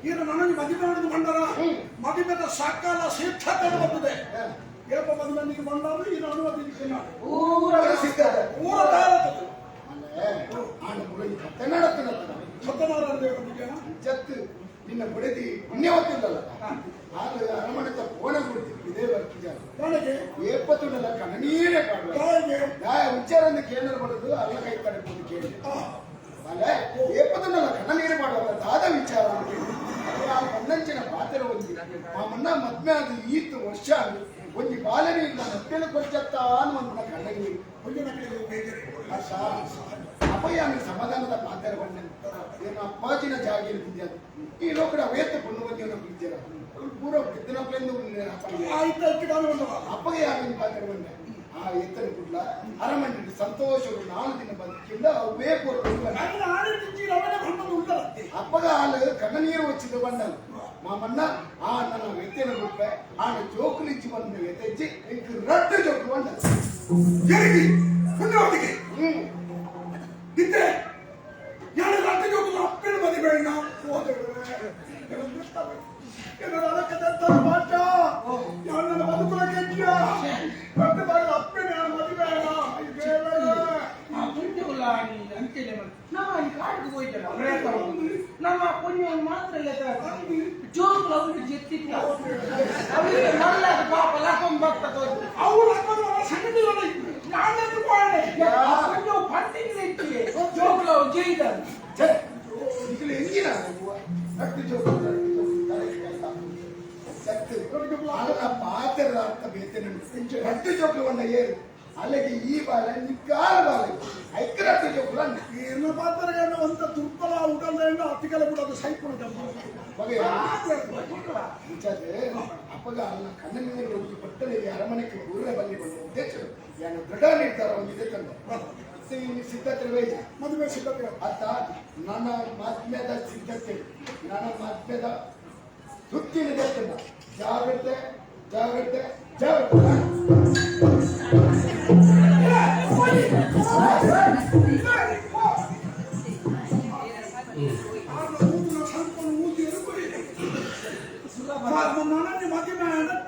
ಈಗ ನನಗೆ ಮದುವೆ ಮಾಡಿದ ಬಂಡರ ಮದುವೆದ ಸಕಲ ಸಿದ್ಧತೆ ಬರ್ತದೆ. ಏಪ ಮದುವೆ ಬಂಡಾರು ಇದು ಅನುಮತಿ ಊರ ಸಿದ್ಧತೆ. ಊರ ತಯಾರಾಗ್ತದೆ. ಆಣ ಮುಗಳಿ ಕತ್ತೆ ನಡತ್ತಿನ. ಸತ್ಯನಾರಾಯಣ ದೇವರ ಬಗ್ಗೆ. ಜತ್ತು ನಿನ್ನ ಬುಡದಿ ಪುಣ್ಯವತ್ತಿಲ್ಲಲ್ಲ, ಆಗ ಅರಮನೆತ ಕೋಣ ಕೊಡ್ತಿತ್ತು ಇದೇ ಬರ್ತಿದ್ದಾರೆ. ನನಗೆ ಏಪತ್ತುಂಡಲ ಕಣ್ಣೀರೇ ಪಾಡುವ. ತಾಯಿಗೆ ದಾಯ ವಿಚಾರ ಕೇಂದ್ರ ಬಡದು ಅಲ್ಲ ಕೈ ತಡೆದು ಕೇಳಿ ಅಲ್ಲ, ಏಪತ್ತುಂಡಲ ಕಣ್ಣೀರು ಪಾಡುವ ದಾದ ವಿಚಾರ ಅಂತ ಕೇಳಿ. ಅದು ಆ ಪನ್ನಂಚಿನ ಪಾತ್ರ ಒಂಜಿ ಮಾಮನ್ನ ಮದ್ಮೆ ಅದು ಈತ್ ವರ್ಷ ಒಂಜಿ ಬಾಲನೆ ಇಲ್ಲ ಮತ್ತೇನು ಕೊಚ್ಚತ್ತ ಅನ್ನುವಂತ ಕಣ್ಣೀರು. ಹುಲ್ಲಿನ ಬೇಜಾರು. ಅರ್ಥ ಅಪ್ಪಯ್ಯ ಸಮಾಧಾನದ ಪಾತ್ರ ಬಂದ ಏನು ಅಪ್ಪಾಜಿನ ಜಾಗಿರ್ ಬಿದ್ದ ಈ ಲೋಕಡ ವೇತ ಪೊಣ್ಣು ಬಂದಿವನ ಬಿದ್ದೀರ ಪೂರ ಬಿದ್ದನಪ್ಲೆಂದು. ಆಯ್ತು ಆಯ್ತು, ಕಾಲು ಬಂದವ. ಅಪ್ಪಗೆ ಯಾರಿನ ಪಾತ್ರ ಬಂದೆ ಆ ಎತ್ತನ ಕುಡ್ಲ ಅರಮನೆ ಸಂತೋಷ 4 ದಿನ ಬದುಕಿಂದ ಅವೇ ಪೊರ್ಲು. ನನ್ನ ಆನೆ ತಿಂಚಿ ರವಣೆ ಬಂದದ್ದು ಉಂಟಲತ್ತೆ. ಅಪ್ಪಗ ಹಾಲು ಕಣ್ಣ ನೀರು వచ్చిಂದು ಬಂದನು ಮಾಮನ್ನ ಆ ನನ್ನ ವೆತ್ತನ ಗುಪ್ಪೆ ಆಣ ಜೋಕುಲಿಚ್ಚಿ ಬಂದ ವೆತ್ತೆಚ್ಚಿ ಇಂಕ್ ರಡ್ಡು ಜೋಕು ಬಂದ. ಎರಿಗೆ ಪುಣ್ಯವತಿಗೆ ಇದ್ರೆ ಯಾರು ರಟ್ಟು ಜೋಕು ಅಪ್ಪಿನ ಮದಿ ಬೇಡ ಮಾಟ ಯಾರು ನನ್ನ ಬದುಕುಲ ಕೆಜ್ಜ ರಟ್ಟು ಬಾರಿ ಅಪ್ಪಿನ ಯಾರು ಮದಿ ಬೇಡ. ಆ ಪುಣ್ಯವುಲ್ಲ ಅಂಚೆನೆ ನಮ್ಮ ಈ ಕಾಡಿಗೆ ಹೋಯ್ತಲ್ಲ ಪ್ರೇತ, ನಮ್ಮ ಪುಣ್ಯವನ್ನು ಮಾತ್ರ ಜೋಕ್ಲು ಅವ್ರಿಗೆ ಜೆತ್ತಿತ್ತ ಅವರಿಗೆ ಮಲ್ಲ ಪಾಪ ಲಕೊಂಡ್ ಬರ್ತಾ ತೋಜು. ಅವ್ರು ಹಾಕೋದು ಸಂಗತಿ ನಾನದು ಕೋಣೆ ಆ ಪುಣ್ಯವು ಪಂಡಿಗೆ ಇಟ್ಟಿಗೆ ಜೋಕ್ಲು ಅವ್ರು ಜೈದಾರ. ಛೇ, ಇಕ್ಲು ಎಂಜಿನ ರಟ್ಟು ಜೋಕು ರಟ್ಟು ಜೋಕು ತಲೆ ಕೈತ ಸತ್ತು ಅಲ್ಲ ಪಾತ್ರದ ಅರ್ಥ ಬೇತೇನೆ. ರಟ್ಟು ಜೋಕು ಬಂದ ಏರು ಅಲ್ಲಿಗೆ ಈ ಬಾಲ ನಿಕ್ಕಾಲ ಬಾಲ ಐಕ್ ರಟ್ಟು ಜೋಕು ಅಂದ. ಏನ ಪಾತ್ರ ಅಂತ ದುರ್ಬಲ ಉಡಲ್ಲ ಅತಿಕಲ ಕೂಡ ಅದು ಸೈಪುಣ. ಬಗೆಯ ಅಂಚಾದೆ ಅಪ್ಪಗ ಅಲ್ಲ ಕಣ್ಣ ನೀರು ಒಂಜಿ ಪಟ್ಟಣಿಗೆ ಅರಮನೆಗೆ ಊರೇ ಬನ್ನಿ ಬಂದ ಉದ್ದೇಶ ಯಾನು ದೃಢ ನಿರ್ಧಾರ ಒಂದಿದೆ ತಂದೆ ಈ ಸಿದ್ಧತೆ ವೇಜ ಮದುವೆ ಸಿದ್ಧತೆ. ಅತ್ತ ನನ್ನ ಮದ್ಮೆದ ಸಿದ್ಧತೆ, ನನ್ನ ಮದ್ಮೆದ ಸುತ್ತಿನ ದೆತ್ತಂಡ. ಜಾಗ್ರತೆ ಜಾಗ್ರತೆ ಜಾಗ್ರತೆ. ನನಗೆ ಮದುವೆ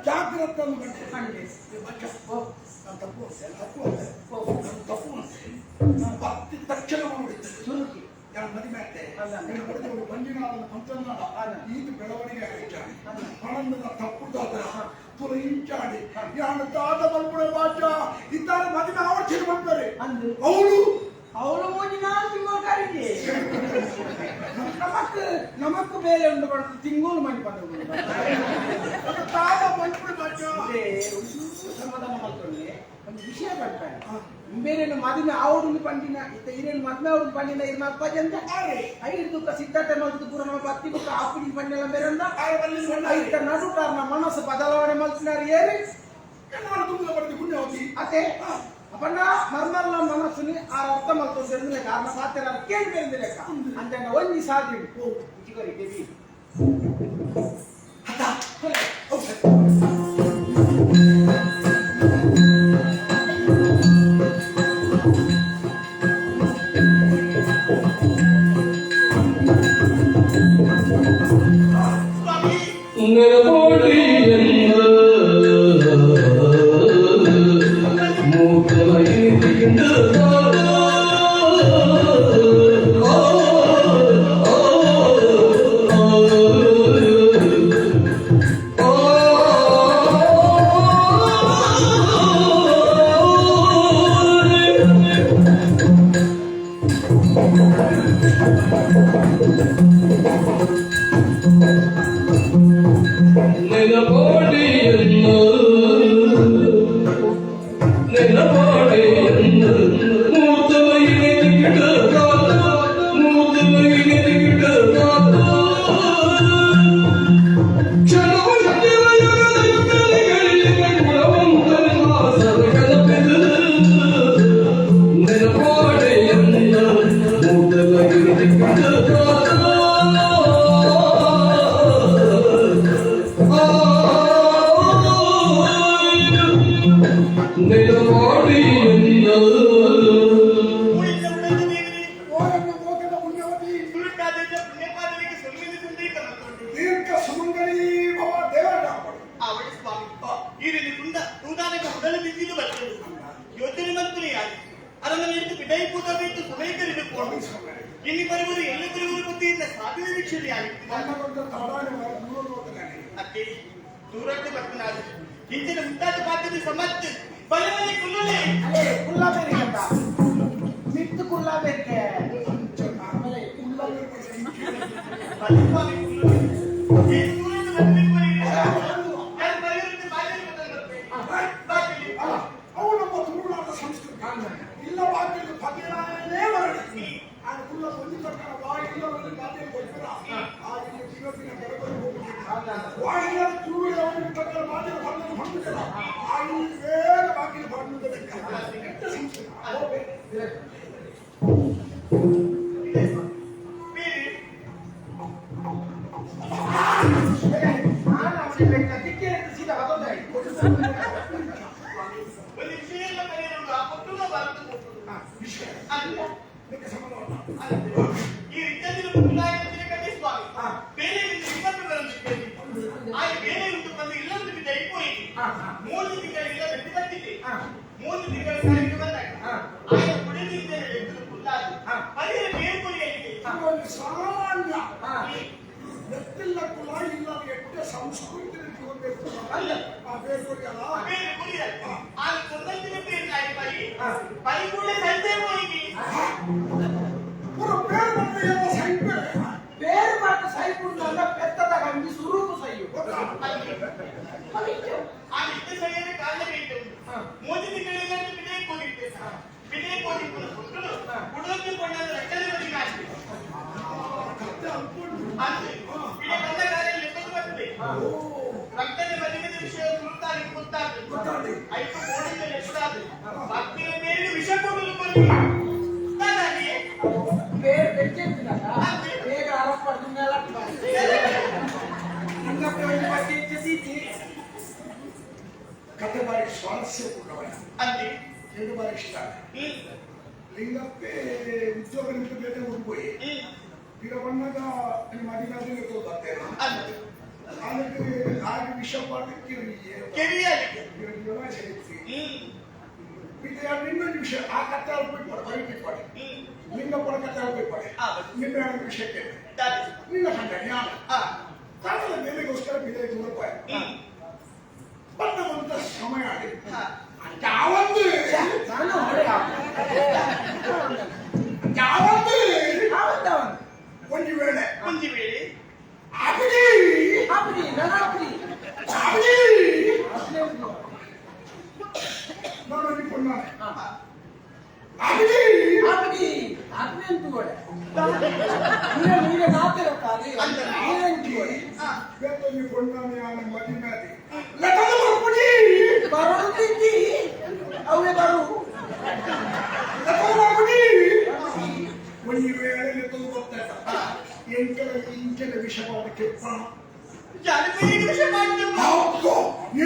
ಜಾಗ್ರತೆ ಅಂದ್ಬಿಟ್ಟೆ. ತಪ್ಪು ತಪ್ಪು ತಪ್ಪು ಭಕ್ತಿ ತಕ್ಷಣ ಮಾಡಿದ್ದೆ. ಸುರುಕಿ. ನಾನು ಮದುವೆ ಆಗ್ತೆ ಪಡೆದು ಮಂಜುನಾಥನ ಪಂಚನಾಡ ಈತ ಬೆಳವಣಿಗೆ ಆಯ್ತಾನೆ ಹಣದ ತಪ್ಪು ತುಲ ಇಂಚಾಡಿ ಯಾನು ತಾತ ಬಲ್ಪುಡ ಬಾಚ ಇದ್ದಾರೆ ಮದುವೆ ಆವರ್ಸಿದ ಬಂದರೆ ಅಂದು ಅವಳು ಅವಳು ಮೂಜಿ 4 ತಿಂಗಳು ಕರಿಗೆ ನಮಕ್ ನಮಕ್ ಬೇಲೆ ಉಂಡು ಪಡೆದು ತಿಂಗಳು ಮಾಡಿ ಬಂದ. ತಾತ ಬಲ್ಪುಡ ಬಾಚ. ಸಮಾಧಾನ ಮಾಡ್ಕೊಂಡೆ ಒಂದು ವಿಷಯ ಬರ್ತಾರೆ. ಬೇರೆ ಮದುವೆ ಅವಡು ಪಂಡಿನ ಇತ್ತ ಹಿರಿಯನ್ ಮದುವೆ ಅವಡು ಪಂಡಿನ ಇರ್ನ ಅಪ್ಪಾಜಿ ಅಂತ ಐದು ದುಃಖ ಸಿದ್ಧತೆ ಮಲ್ತು ಪೂರ ನಮ್ಮ ಪತ್ತಿ ಬುಕ್ಕ ಆಪಿನ ಪಂಡೆಲ್ಲ ಬೇರೆ ಐತ ನಡುಟಾರ್ನ ಮನಸ್ಸು ಬದಲಾವಣೆ ಮಲ್ತಿನಾರು ಏರಿ. ನಾನು ತುಂಬ ಪಡೆದು ಪುಣ್ಯವತಿ. ಅತೆ ಅಪಣ್ಣ ಮರ್ಮಲ್ಲ ಮನಸ್ಸುని ಆ ಅರ್ಥ ಮಲ್ತೊಂದು ಲೆಕ್ಕ ಆರ್ನ ಪಾತ್ರ ಕೇಳಿ ಬೇರೆ ಲೆಕ್ಕ ಅಂತ ಒಂಜಿ ಸಾಧ್ಯ ಇಚ್ಚಿಕೊರಿ ಬೇಬಿ. നിലപോടിയെന്ന് മൂത്തമയിണ്ട്. നിലപാടിയെന്ന് നിലപാടിയെന്ന് മൂത്തമയിലെത്തിക്കിട്ട് മൂത്തമയിലെത്തിക്കിട്ട് നിലപാടിയെന്ന് മൂത്തമയിലെത്തിക്കിട്ട്. ಮುತಾಬಿಕ್ ಸಮಯ ಕರಿಬೇಕು ಇಲ್ಲಿ ಬರುವರು ಎಲ್ಲಿ ಬರುವರು ಗೊತ್ತಿಲ್ಲ ಸಾಧನೆ ವೀಕ್ಷಣೆ ಅತ್ತೆ ದೂರಕ್ಕೆ ಬರ್ತಾನೆ ಇಂಚಿನ ಮುಂತಾದ ಪಾತ್ರದ ಸಮತ್ ಬಲೆ ಬಲೆ ಕುಲ್ಲಲೆ ಅಲೇ ಕುಲ್ಲ ಬೇರೆ ಮಿತ್ತು ಕುಲ್ಲ ಬೇರೆ ಆಮೇಲೆ ಕುಲ್ಲ ಬಲೆ ಸ್ವಾಮಿ ಕುಲ್ಲಲೆ ಏನು ದೂರಕ್ಕೆ ಬರ್ಬೇಕು ಯಾರು ಬರೆಯುವಂತೆ ಬಾಯಲ್ಲಿ ಬರ್ತಾರೆ ಅಲ್ಲ ಅವು ನಮ್ಮ ತುಳುನಾಡ ಸಂಸ್ಕೃತಿ ಇಲ್ಲ ಬಾಕಿಲು ಪದಿನಾಯನೇ ಬರಲಿ ಆ ಕುಲ್ಲ ಒಂದು ತಕ್ಕನ ವಾ ಇಲ್ಲ ಒಂದು ಬಾಕಿಲು ಕೊಡ್ತೀರ ಆ ಇಲ್ಲಿ ದಿನ ದಿನ ಬರಬರು ಹೋಗುತ್ತಿಲ್ಲ ವಾ ಇಲ್ಲ ತುಳು ಯಾವ ತಕ್ಕನ ಬಾಕಿಲು ಬಂದು ಹೊಂದಿಲ್ಲ ಆ ಇಲ್ಲಿ ಬೇಗ ಬಾಕಿಲು ಬಂದು ಲೆಕ್ಕ ಕೆಟ್ಟ ಸಂಸ್ಕೃತಿ ಹೋಗ್ಬೇಕು. ಬೇರೆ ನಾನು ಅವನಿಗೆ ಬೇಕಾ ಸೀದಾ ಬದಲಾಯಿತು ಒಂದು ವಿಷಯ ಎಲ್ಲ ಕರೆಯಲು ಆ ಪಟ್ಟುನ ಭಾರತ ವಿಷಯ ಅಲ್ಲ ಇದಕ್ಕೆ ಸಂಬಂಧವಲ್ಲ ಈ ರೀತಿಯಲ್ಲಿ ಪುಟ್ಟನಾಯಕನ ಕಥೆ ಸ್ವಾಮಿ ಬೇರೆ ವಿಕಲ್ಪ ಆ ಬೇರೆ ಉಂಟು ಬಂದು ಇಲ್ಲೊಂದು ಬಿದ್ದ అయిపోయింది ಮೂರು ತಿಂಗಳಿಲ್ಲ ಬೆಟ್ಟಿ ಬಂದಿದೆ ಮೂರು ತಿಂಗಳ ಕಾಲಿಗೆ ಬಂದಾಗ ಆಗ ಕುಡಿದಿದ್ದೇನೆ ಎದ್ದು ಕುಲ್ಲಾದು ಪರಿಹಾರ ಬೇರೆ ಇದು ಒಂದು ಸಾಮಾನ್ಯ ಎತ್ತಿಲ್ಲ ಕುಲ ಇಲ್ಲ ಎಟ್ಟ ಸಂಸ್ಕೃತಿ ಅಲ್ಲ ಆ ಬೇರೆ ಕೊರಿಯಲ್ಲ ಬೇರೆ ಕುಡಿಯಲ್ಲ ಆಗ ಕೊಂದಂತಿನ పేరు ನಾಯಿ ಪರಿ ಪರಿಪೂರ್ಣ ಸಂತೆ పోయింది ಪೂರ ಬೇರೆ ಬಂದ್ರೆ ಎಲ್ಲ ಸೈಪೆ ಬೇರೆ ಮಾತ್ರ ಸೈಪುಂಡಲ್ಲ ಪೆತ್ತದ ಗಂಜಿ ಸುರೂಪು ಸೈಯು ಆ ನಿತ್ಯ ಸೈಯದ ಕಾರಣವೇನು ಮೂರು ತಿಂಗಳಿಂದ ಬಿడే ಕೋರಿದ್ದೆ ಬಿಡೆ ಕೋರಿದ್ದು ಕೊಟ್ಟರು ಕುಡೋದು ಕೊಂಡಾದ ರಟ್ಟನೆ ಬದಿ ಆಗಿದೆ ಕತ್ತೆ ಅನ್ಕೊಂಡು ಅಂದ್ರೆ ಬಿಡೆ ಬಂದ ಕಾಲದಲ್ಲಿ ಎತ್ತದು ಬರ್ತದೆ ರಕ್ತದ ಬದಿಗದ ವಿಷಯ ಸುರುತ್ತಾಗಿ ಗೊತ್ತಾಗ್ತದೆ ಗೊತ್ತಾಗ್ತದೆ. ಐದು ಕೋಡಿಂದ ಎಷ್ಟಾದ ಭಕ್ತಿಯ ಮೇಲೆ ವಿಷ ಕೊಡಲು ಬನ್ನಿ ಹಾಗಾಗಿ ಬೇರೆ ಬೆಚ್ಚಿರ್ತದಲ್ಲ ಬೇಗ ಅರಪಡ್ದು ಮೇಲೆ ಹಂಗಪ್ಪ ಒಂದು ಬಟ್ಟೆ ಸೀತಿ ಕತೆ ಬಾರಿ ಸ್ವಾರಸ್ಯಪೂರ್ಣವಾಗಿದೆ ಅಲ್ಲಿ ಎರಡು ಬಾರಿ ಇಷ್ಟ ಲಿಂಗಪ್ಪೆ ಉದ್ಯೋಗ ನಿಮಿತ್ತ ಬೇಟೆ ಊರಿಗೆ ತೀರ ಬಂದಾಗ ನಿಮ್ಮ ಅಧಿಕಾರಿ ಬರ್ತೇನೆ ಅಲ್ಲಿ ಅದಕ್ಕೆ ಆಗಿ ವಿಷ ಪಾಠಕ್ಕೆ ಕೆರಿಯಲಿಕ್ಕೆ ನಿನ್ನ ವಿಷಯ ಆ ಕತ್ತೆ ಅಲ್ಪಿಟ್ಕೊಡೆ ಬೈಟಿಟ್ಕೊಡೆ ಲಿಂಗಪ್ಪನ ಕತ್ತೆ ಅಲ್ಪಿಟ್ಕೊಡೆ ನಿನ್ನ ವಿಷಯಕ್ಕೆ ನಿನ್ನ ಕಂಡ ಜ್ಞಾನ ಕಾಲದ ಮೇಲೆಗೋಸ್ಕರ ಬಿದೆ ದೂರಪಾಯ ಬಂದವಂತ ಸಮಯ ಯಾವಂದು ನಾನು ಹೊಡೆ ಯಾವಂದು ಆವಂದವನು ಒಂದು ವೇಳೆ ಒಂದು ವೇಳೆ ಅಗದಿ ಆಪ್ರಿ ನನ್ನ ಆಪ್ರಿ ಅಗದಿ ನಾನು ಅನ್ಕೊಂಡಾನೆ ಅಗದಿ ಆಪ್ರಿ ಆಪ್ರಿ ಅಂತುಗೋಡೆ ನೀನೆ ನೀನೆ ನಾತಿರತ್ತಾರೆ ನೀನೆ ಅಂತುಗೋಡೆ ಬೇತೊಂದು ಕೊಂಡಾನೆ ಆನ ಮದಿಮಾದಿ ಲಟದ ಬರ್ಪುಡಿ ಬರೋದಿದ್ದಿ ಅವೇ ಬರು ಲಟದ ಬರ್ಪುಡಿ ಒಂದು ವೇಳೆ ಲಟದ ಬರ್ತಾ ಎಂಕಲ ಇಂಚಲ ವಿಷವಾದ ಕೆಪ್ಪ ಯಾರು ಬೇರೆ ವಿಷ ಮಾಡ್ತೀವಿ ಹೌದು ನೀ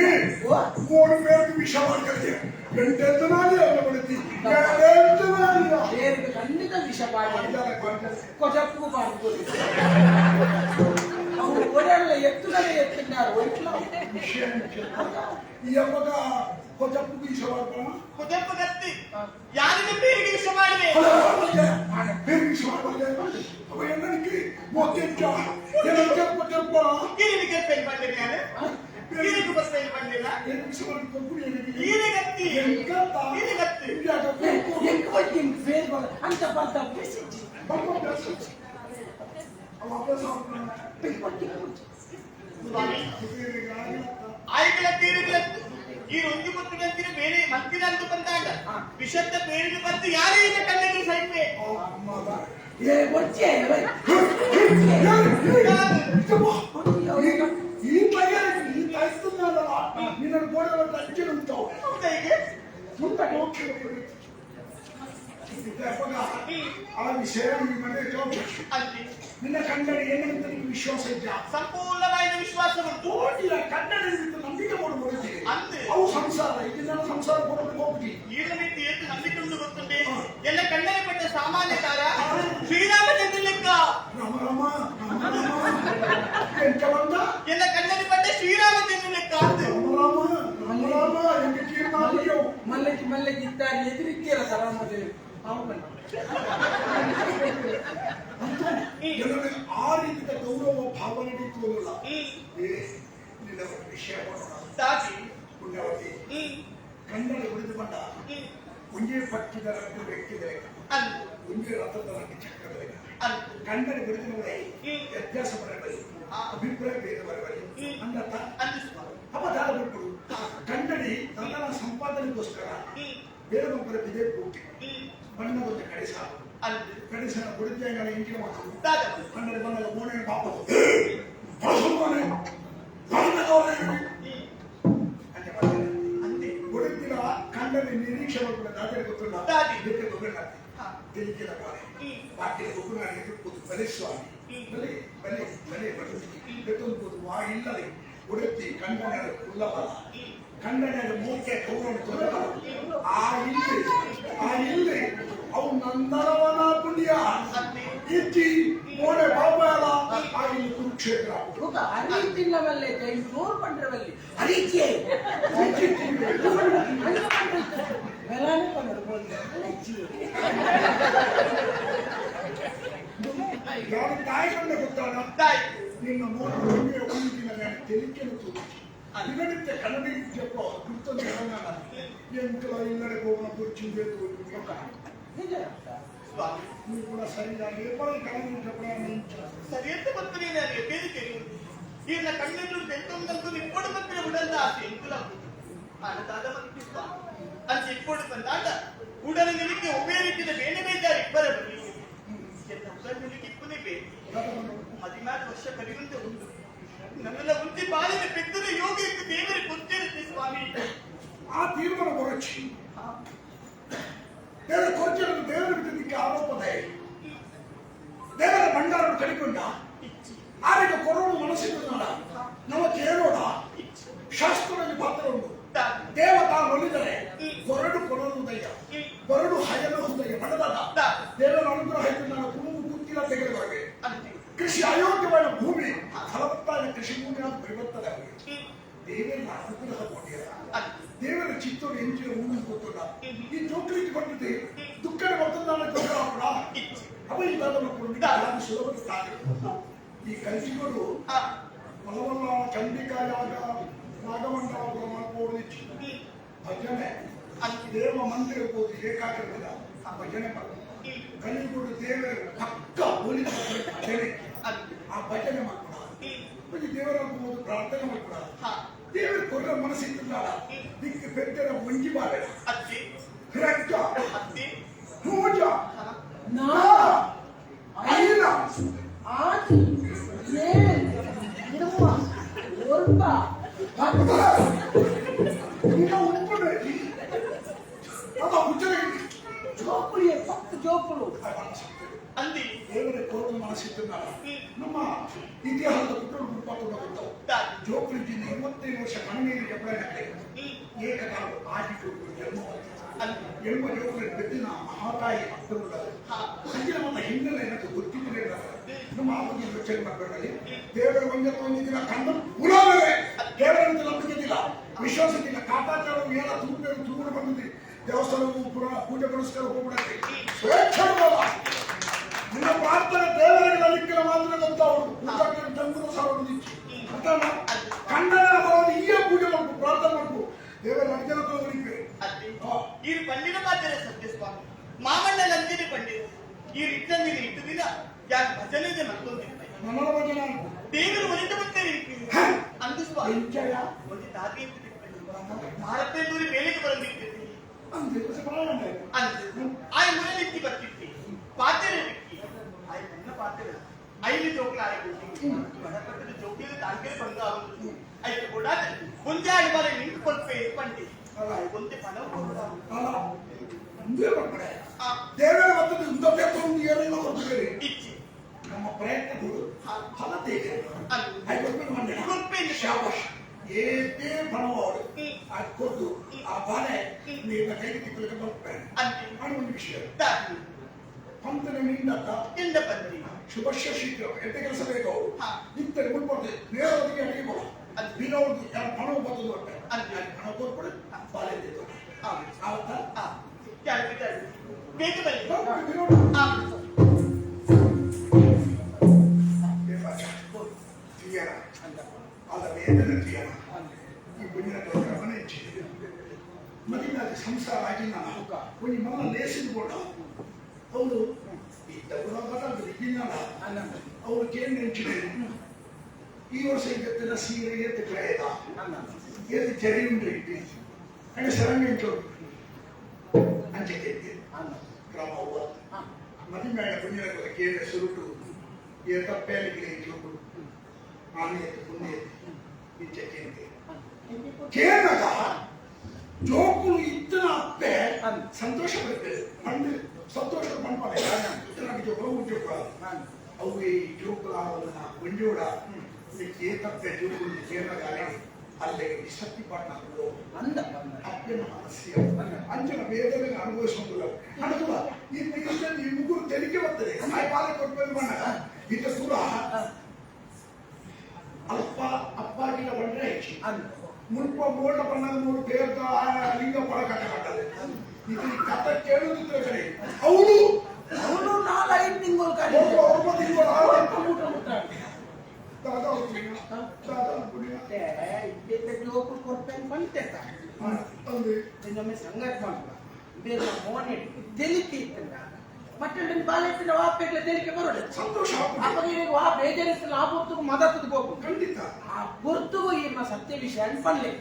ಕೋಡು ಮೇಲ್ಗೆ ವಿಷ ಮಾಡ್ಕಳಿಗೆ ಎಂಟೆಂತನಾಲಿ ಅಲ್ಲ ಬಿಡುತ್ತಿ ಎಂಟೆಂತನಾಲಿ ಬೇರೆ ಖಂಡಿತ ವಿಷ ಪಾಡಿ ಕೊಜಪ್ಪು ಪಾಡ್ಬೋದು ಅವು ಒಡೆಯಲ್ಲ ಎತ್ತುಗಡೆ ಎತ್ತಿದ್ದಾರೆ ಒಯ್ಟ್ಲ ವಿಷಯ ಈ ಅಮ್ಮಗ ಕೊಜಪ್ಪು ವಿಷ ಮಾಡ್ಕೋಣ ಕುದಪ್ಪ ಗತ್ತಿ ಯಾರಿಗೆ ಬೇರೆ ವಿಷ ಮಾಡಿದೆ ಬೇರೆ ವಿಷ ಮಾಡ್ಬಾರ್ದೆ ಅವ ಎನ್ನನಿಗೆ ಮೊತ್ತೆಂಚ ಎನ್ನಂಚಪ್ಪ ಕೆಪ್ಪ ಗಿರಿನಿ ಕರ್ಪೆಲ್ ಬಂದಿಲ್ಲ ಗಿರಿಗೂ ಬಸ್ಸಲ್ಲಿ ಬಂದಿಲ್ಲ ಏನು ವಿಷ ಮಾಡ್ಕೊಂಡು ಈರೆ ಗತ್ತಿ ಎಂಕತ್ತ ಈರೆ ಗತ್ತಿ ಎಂಕ್ ಬಗ್ಗೆ ಫೇಸ್ ಅಂತ ಬಂತ ಬೆಸಿಜ್ಜಿ ಅವ ಅಭ್ಯಾಸ ಮಾಡ್ತಾನೆ. ಸ್ವಾಮಿ ಆಯ್ಕಲ ತೀರುಗಳ ಈ ರೊಂದು ಪತ್ತುಗಂತಿನ ಬೇರೆ ಮಂತಿನಂದು ಬಂದಾಗ ವಿಷದ ಬೇರೆ ಬಂದು ಯಾರೇ ಇದೆ ಕಣ್ಣಿಗೆ ಸೈಪೆ ಏ ಒಚ್ಚೆ ಈ ತಯಾರಿ ಈ ತಾಯಿస్తున్నాನಲ್ಲ ನಿನ್ನನ್ನು ಗೋಡೆ ಅಂಚಿನ ಉಂಟು ಹೌದಾ ಹೀಗೆ ಮುಂದೆ ಮೋಕ್ಷ ಆ ವಿಷಯ ಈ ಮನೆ ಅಲ್ಲಿ ನಿನ್ನ ಕನ್ನಡ ಏನಂತ ನಿನಗೆ ವಿಶ್ವಾಸ ಇದ್ದ ಸಂಪೂರ್ಣವಾದ ವಿಶ್ವಾಸ ಉಂಟು ಕೋಟಿಯ ಕನ್ನಡ ನಂಬಿಕೆ ಕೊಡ್ಬೋದು ಅಂದು. ಅವು ಸಂಸಾರ ಇದನ್ನೆಲ್ಲ ಸಂಸಾರ ಕೊಡೋದಕ್ಕೆ ಹೋಗ್ತಿ ಈರ ಮಿತಿ ಏತು ನಂಬಿಕೆ ಉಂಟು ಗೊತ್ತುಂಟೆ ಎಲ್ಲ ಕಣ್ಣಲ್ಲಿ ಪಟ್ಟ ಸಾಮಾನ್ಯ ಕಾರ ಶ್ರೀರಾಮಚಂದ್ರ ಲೆಕ್ಕ ರಾಮ ರಾಮ ರಾಮ ರಾಮ ಎಂತ ಬಂದ ಎಲ್ಲ ಕಣ್ಣಲ್ಲಿ ಪಟ್ಟ ಶ್ರೀರಾಮಚಂದ್ರ ಲೆಕ್ಕ ಅಂದು ರಾಮ ರಾಮ ರಾಮ ರಾಮ ಎಂಗೆ ಕೀರ್ಮಾಲಿಯೋ ಮಲ್ಲಕಿ ಮಲ್ಲಕಿ ಇದ್ದಾರೆ ಎದುರಿಕ್ಕಿರ ಸರಾಮದೇವಿ ಆ ರೀತಿಯ ಗೌರವ ಭಾವನೆ ಇತ್ತು. ವಿಷಯ ಪುಣ್ಯವತಿ ಕನ್ನಡ ಉಳಿದುಕೊಂಡ ಒಂದೇ ಪಟ್ಟಿದ ರಟ್ಟು ವ್ಯಕ್ತಿದ ಒಂದೇ ರಥದ ರಟ್ಟು ಚಕ್ರದ ಕನ್ನಡ ಬಿಡಿದ ವ್ಯತ್ಯಾಸ ಬರಬರಿ ಅಭಿಪ್ರಾಯ ಭೇದ ಬರಬರಿ ಅಂದತ್ತ ಅಪಧಾರ ಬಿಟ್ಬಿಡು. ಕನ್ನಡಿ ತನ್ನ ಸಂಪಾದನೆಗೋಸ್ಕರ ಬೇರೆ ಒಬ್ಬರ ಬಿದೆ ಕೂಟಿ ಬಣ್ಣದ ಕಡಿಸ ಕಡಿಸನ ಗುಡಿದ್ದ ಇಂಜಿನ ಮಾತು ಕನ್ನಡ ಬಣ್ಣದ ಮೋನೆ ಪಾಪದು ಗುಡಿದ್ದಿನ ಕನ್ನಡಿ ನಿರೀಕ್ಷೆ ಮಾಡ್ಕೊಂಡು ದಾದರಿ ಗೊತ್ತಿಲ್ಲ ಇದಕ್ಕೆ ಗೊತ್ತಿಲ್ಲ ತಿಳಿಕಿದ ಬಾಳೆ ಬಾಕಿದ ಗೊಬ್ಬರ ಎದುರ್ಬೋದು ಬಲೆ ಸ್ವಾಮಿ ಬಲೆ ಬಲೆ ಬಲೆ ಬಲೆ ಎತ್ತೊಂದು ವಾ ಇಲ್ಲದೆ ಉಡುತ್ತಿ ಕನ್ನಡ ಉಲ್ಲಬಲ ಕನ್ನಡದ ಮೂಕೆ ಗೌರವ ತೊಂದರೆ ಆ ಇಲ್ಲಿ ಆ ಇಲ್ಲಿ ಅವು ನಂದನವನ ಪುಣ್ಯ ಇಜ್ಜಿ ಮೋನೆ ಬಾಬಾಲ ಆ ಇಲ್ಲಿ ಕುರುಕ್ಷೇತ್ರ ಅರೀತಿಲ್ಲವಲ್ಲೇ ಜೋರ್ ಪಂಡ್ರವಲ್ಲಿ ಅರೀತಿಯೇ ಮೆಲಾನೆ ಪನ್ನಡು ಯಾರು ತಾಯಿ ಕಂಡ ಗೊತ್ತಾಡ ನಿನ್ನ ಮೋನ ಒಂದು ದಿನ తెలిಕೆను ತೋರಿಸಿ ಇದರಿಂದ ಕನ್ನಡ చెప్ప గుర్తుంది తెలంగాణ ఎంకల ఇల్లಡೆ పోవన కూర్చుందే ನೀವು ಕೂಡ ಸರಿ ಏಪಳ ಕನ್ನಡ చెప్పడం ಸರಿ ಅಂತ ಬರ್ತೀನಿ ನನಗೆ ಬೇರೆ తెలియదు. ಈರ್ನ ಕಣ್ಣೆದುರು ತೆಂತೊಂದಂತೂ ಇಪ್ಪಡು ಪತ್ರ ಉಡಲ್ದ ಆಸೆ ಎಂಕುಲ ಆನದಾದ ಮಕ್ಕಿ ಸ್ವಾಮಿ ಅಂಚೆ ಇಪ್ಪಡು ಬಂದಾಗ ಉಡಲ ನಿಲಕ್ಕೆ ಒಬ್ಬೇ ರೀತಿಯ ಬೇನೆ ಬೇಜಾರು ಇಬ್ಬರ ಬರಲಿ ಎಲ್ಲ ಉಡಲ್ ನಿಲಕ್ಕೆ ಇಪ್ಪನೇ ಬೇಕು 14 ವರ್ಷ ಕಲಿಯುವಂತೆ ಉಂಟು. ನನ್ನೆಲ್ಲ ಉಂಟಿ ಬಾಳಿನ ಪೆದ್ದದ ಯೋಗ ಇತ್ತು ದೇವರಿಗೆ ಗೊತ್ತಿರುತ್ತೆ ಸ್ವಾಮಿ. ಆ ತೀರ್ಮಾನ ಬರೋಚಿ ದೇವರ ಕೋಚರನ್ನು ದೇವರ ವಿರುದ್ಧಕ್ಕೆ ಆರೋಪದೆ ದೇವರ ಭಂಡಾರನ್ನು ಕಡಿಕೊಂಡ ಆರಿಗೆ ಕೊರೋಣ ಮನಸ್ಸಿದ್ದು ನಮ್ಮ ಕೇಳೋಣ ಶಾಸ್ತ್ರದಲ್ಲಿ ಪಾತ್ರ ಉಂಟು. ದೇವತಾ ಒಲಿದರೆ ಕೊರಡು ಕೊರಡುವುದಯ್ಯ ಕೊರಡು ಹಯಲು ಹುದಯ್ಯ ಬಡದಾದ ದೇವರ ಅನುಗ್ರಹ ಇದ್ದು ನಾನು ಕುರುಬು ಗುತ್ತಿಲ್ಲ ತೆಗೆದವರೆಗೆ ಕೃಷಿ ಅಯೋಗ್ಯವಾದ ಭೂಮಿ ಫಲವತ್ತಾದ ಕೃಷಿ ಭೂಮಿ ಅದು ಪರಿವರ್ತನೆ ಅವರಿಗೆ ದೇವರ ಅನುಗ್ರಹ ಕೊಟ್ಟಿರ ದೇವರ ಚಿತ್ತೋಡು ಎಂಚಿನ ಊರು ಗೊತ್ತಿಲ್ಲ ಈ ಜೋಕ್ಲಿಕ್ಕೆ ಕೊಟ್ಟಿದ್ದೆ ದುಃಖ ಬರ್ತದ ಗೊತ್ತಾಗ್ಬಿಡ ಅವ ಈ ದಾದನ ಸುಲಭದ ತಾನೆ ಈ ಕಲ್ಸಿಗಳು ಮಲವಲ್ಲ ಚಂಡಿಕಾಯಾಗ ನಾಗಮಂಡಲ ಮಾಡ್ಬೋದು ಭಜನೆ ದೇವ ಮಂತ್ರ ಇರ್ಬೋದು ಏಕಾಗ್ರದಿಂದ ಆ ಭಜನೆ ಮಾಡ್ಬೋದು ಕಲಿಗಳು ದೇವರ ಪಕ್ಕ ಹೋಲಿದ ಭಜನೆ ಆ ಭಜನೆ ಮಾಡ್ಕೊಡ ಮತ್ತೆ ದೇವರ ಹೋಗ್ಬೋದು ಪ್ರಾರ್ಥನೆ ಮಾಡ್ಕೊಡ ದೇವರ ಕೊಟ್ಟ ಮನಸ್ಸಿದ್ದ ದಿಕ್ಕು ಪೆಟ್ಟರ ಒಂಜಿ ಬಾಳೆ ರಕ್ತ ಪೂಜ ನಾ ಐನ ಆಜಿ ಏಳು ಇರುವ ಒರ್ಬ ಜೋಕುಳಿಯೇ 10 ಜೋಕುಳು ಅಂದಿ ದೇವರ ಕೋರ್ಟ ಮನಸ್ಸಿದ್ದ ನಮ್ಮ ಇತಿಹಾಸದ ಪುಟ್ಟರು ಗುರುಪಾತ್ರ ಗೊತ್ತಾವು ಜೋಕುಳಿಜಿಂದ 25 ವರ್ಷ ಕಣ್ಣೀರು ಜಬಳ ಏಕಕಾಲ ಆಜಿ ಜೋಕುಳು ಜನ್ಮ ಎಮ್ಮ ಜೋಕುಳಿ ಬೆದ್ದಿನ ಮಹಾತಾಯಿ ಅಪ್ಪರುಳ್ಳದು ಸಂಜೆ ನಮ್ಮ ಹಿನ್ನೆಲೆ ಏನಕ್ಕೆ ಗೊತ್ತಿದ್ದರೆ ನಮ್ಮ ಆರೋಗ್ಯ ಯೋಚನೆ ಮಾಡಬೇಡಿ. ದೇವರ ಒಂದೇ ಕಣ್ಣು ಉಲಾದರೆ ದೇವರ ನಂಬಿಕೆ ಇಲ್ಲ, ವಿಶ್ವಾಸದಿಲ್ಲ, ಕಾಟಾಚಾರ ಏನ ತುಂಬ ತೂಗು ಬಂದಿದೆ ದೇವಸ್ಥಾನವೂ ಪೂಜೆ ಪುರಸ್ಕಾರ ಹೋಗ್ಬಿಡತ್ತೆ ಸ್ವೇಚ್ಛ ನಿನ್ನ ಪ್ರಾರ್ಥನೆ ದೇವರಿಗೆ ನಲಿಕ್ಕಿಲ್ಲ ಮಾತ್ರ ಗೊತ್ತವರು ಜನ್ಮದ ಸಾವಿರ ಕಣ್ಣನ ಬರೋದು ಈಯ ಪೂಜೆ ಮಾಡ್ಕು ಪ್ರಾರ್ಥನೆ ಮಾಡ್ಕು ದೇವರ ಅರ್ಜನ ತೋರಿಕೆ ಈ ಪಂಡಿನ ಮಾತ್ರ ಸತ್ಯ ಸ್ವಾಮಿ ಮಾಮಣ್ಣ ನಂದಿನಿ ಪಂಡಿತ ಈ ರಿಟ್ಟಂದಿನ ಇಟ್ಟು ದಿನ ಯಾರು ಭಜನೆ ಮತ್ತೊಂದಿಲ್ಲ ನನ್ನ ಭಜನೆ ದೇವರು ಒಲಿತ ಬರ್ತಾರೆ ಅಂದು ಸ್ವಾಮಿ ಒಂದು ತಾತಿ ಭಾರತದೂರಿ ಬೇಲೆಗೆ ಬರಂದಿರ್ತೀವಿ ಆಯ್ ಮುರಳಿತ್ತಿ ಬರ್ತಿತ್ತಿ ಪಾತ್ರೆ ಬಿಕ್ಕಿ ಆಯ್ ನನ್ನ ಪಾತ್ರೆ ಐದು ಜೋಕ್ಲ ಆಯ್ ಬಡಪಟ್ಟದ ಜೋಕ್ಲಿದ ತಾಂಗೆ ಬಂದ ಆಗುದು ಐದು ಕೊಡಾದ ಒಂದೇ ಆಡಿ ಬಾರೆ ನಿಂತು ಕೊಲ್ಪೆ ಪಂಡಿ ಒಂದೇ ಪಣವು ಕೊಡ ದೇವರ ಮತ್ತು ಇಚ್ಚಿ ನಮ್ಮ ಪ್ರಯತ್ನಗಳು ಫಲ ಶಾಬಾಷ್ ಏತೇ ಫಲವಾಡು ಅದು ಕೊಟ್ಟು ಆ ಬಾಳೆ ನೀರಿನ ಕೈಗೆ ತಿಕ್ಕಲಿಕ್ಕೆ ಬರ್ತಾರೆ ಅನ್ನೋ ಒಂದು ವಿಷಯ ಪಂತನ ನಿಂದತ್ತ ಶುಭಶ್ಯ ಶೀಘ್ರ ಎಂತ ಕೆಲಸ ಬೇಕು ಅವರು ನಿಂತರೆ ಮುಟ್ಬಾರ್ದು ನೇರವಾಗಿ ಅಡಿಗೆ ಬೋಡ ನೀನವ್ರದ್ದು ಯಾರು ಪಣ ಬರ್ತದೆ ಅಲ್ಲಿ ಹಣ ಕೊಟ್ಬಿಡು ಬಾಳೆ ಆವತ್ತಾ. ಬೇಗ ಬನ್ನಿ. ಸಂಸಾರ ಆಗಿ ಒಂದು ಮನ ಲೇಸಿದ ಕೂಡ ಅವರು ಇದ್ದ ಅವರು ಕೇಂದ್ರ ಈ ವರ್ಷ ಇದ್ದತ್ತಿನ ಸೀರೆ ಏತು ಕ್ರಯದ ಏತು ಚರಿ ಉಂಟು ಇಟ್ಟು ಅಂಡ್ ಸರಂಗ ಅಂಚೆ ಕ್ರಮ ಮದಿಮೇಳ ಪುಣ್ಯದ ಕೇಂದ್ರ ಸುರುಟು ಏತಪ್ಪೇಲಿಗೆ ಇಟ್ಟು ಆನೆ ಪುಣ್ಯ ಇಂಚೆ ಕೇಂದ್ರ ಕೇಂದ್ರದ ಜೋಕುಲು ಇತ್ತನ ಅಪ್ಪೆ ಸಂತೋಷ ಪಡ್ತೇವೆ ಪಂಡು ಸಂತೋಷ ಪಂಪಲೆ ಇತ್ತನ ಜೋಕುಲು ಉಂಜೋಕುಲ ಅವು ಈ ಜೋಕುಲ ಒಂಜೋಡ ಏತಪ್ಪೆ ಜೋಕುಲು ಕೇಂದ್ರಗಾಲೆ ಅಲ್ಲೇ ವಿಸಕ್ತಿ ಪಟ್ಟಣಗಳು ಅಪ್ಪೆನ ಮನಸ್ಸಿಯ ಅಂಚನ ವೇದನೆ ಅನುಭವಿಸುವುದಿಲ್ಲ ಅನುಕೂಲ ಈ ಈ ಮುಗ್ಗುರು ತೆರಿಗೆ ಬರ್ತದೆ ಆ ಪಾಲ ಕೊಟ್ಟು ಬಣ್ಣ ಇತ್ತ ಸುರ ಅಲ್ಪ ಅಪ್ಪಾಗಿಲ್ಲ ಬಂದ್ರೆ ಹೆಚ್ಚು ಮುಲ್ಪ ಮೋಡ ಬಣ್ಣದ ಮೂರು ದೇವದ ಲಿಂಗ ಪಡ ಕಟ್ಟ ಕಟ್ಟದೆ ಇದು ಕಥ ಕೇಳುತ್ತಿದ್ರೆ ಕಡೆ ಅವಳು ಅವನು ನಾಲ್ಕು ತಿಂಗಳು ತಿಂಗಳು ದಾದಾ ದಾದಾ ಇನ್ನೊಮ್ಮೆ ಸಂಗತ್ ಮಾಡುವ ಬೇರೆ ಮೋನೆ ತೆಲಿಕೆ ಇತ್ತಂಡ ಮತ್ತೆ ಬಾಲೆತ್ತಿನ ವಾಪೆಗ್ಲ ತೆಲಿಕೆ ಬರೋದು ಸಂತೋಷ ಅವಾಗ ಈಗ ವಾ ಬೇಜಾರಿಸ್ತಲ್ಲ ಆ ಪೊರ್ತುಗು ಮದತ್ತದ ಹೋಗು ಖಂಡಿತ ಆ ಪೊರ್ತುಗು ಈರ್ನ ಸತ್ಯ ವಿಷಯ ಅನ್ಪಲ್ಲೆ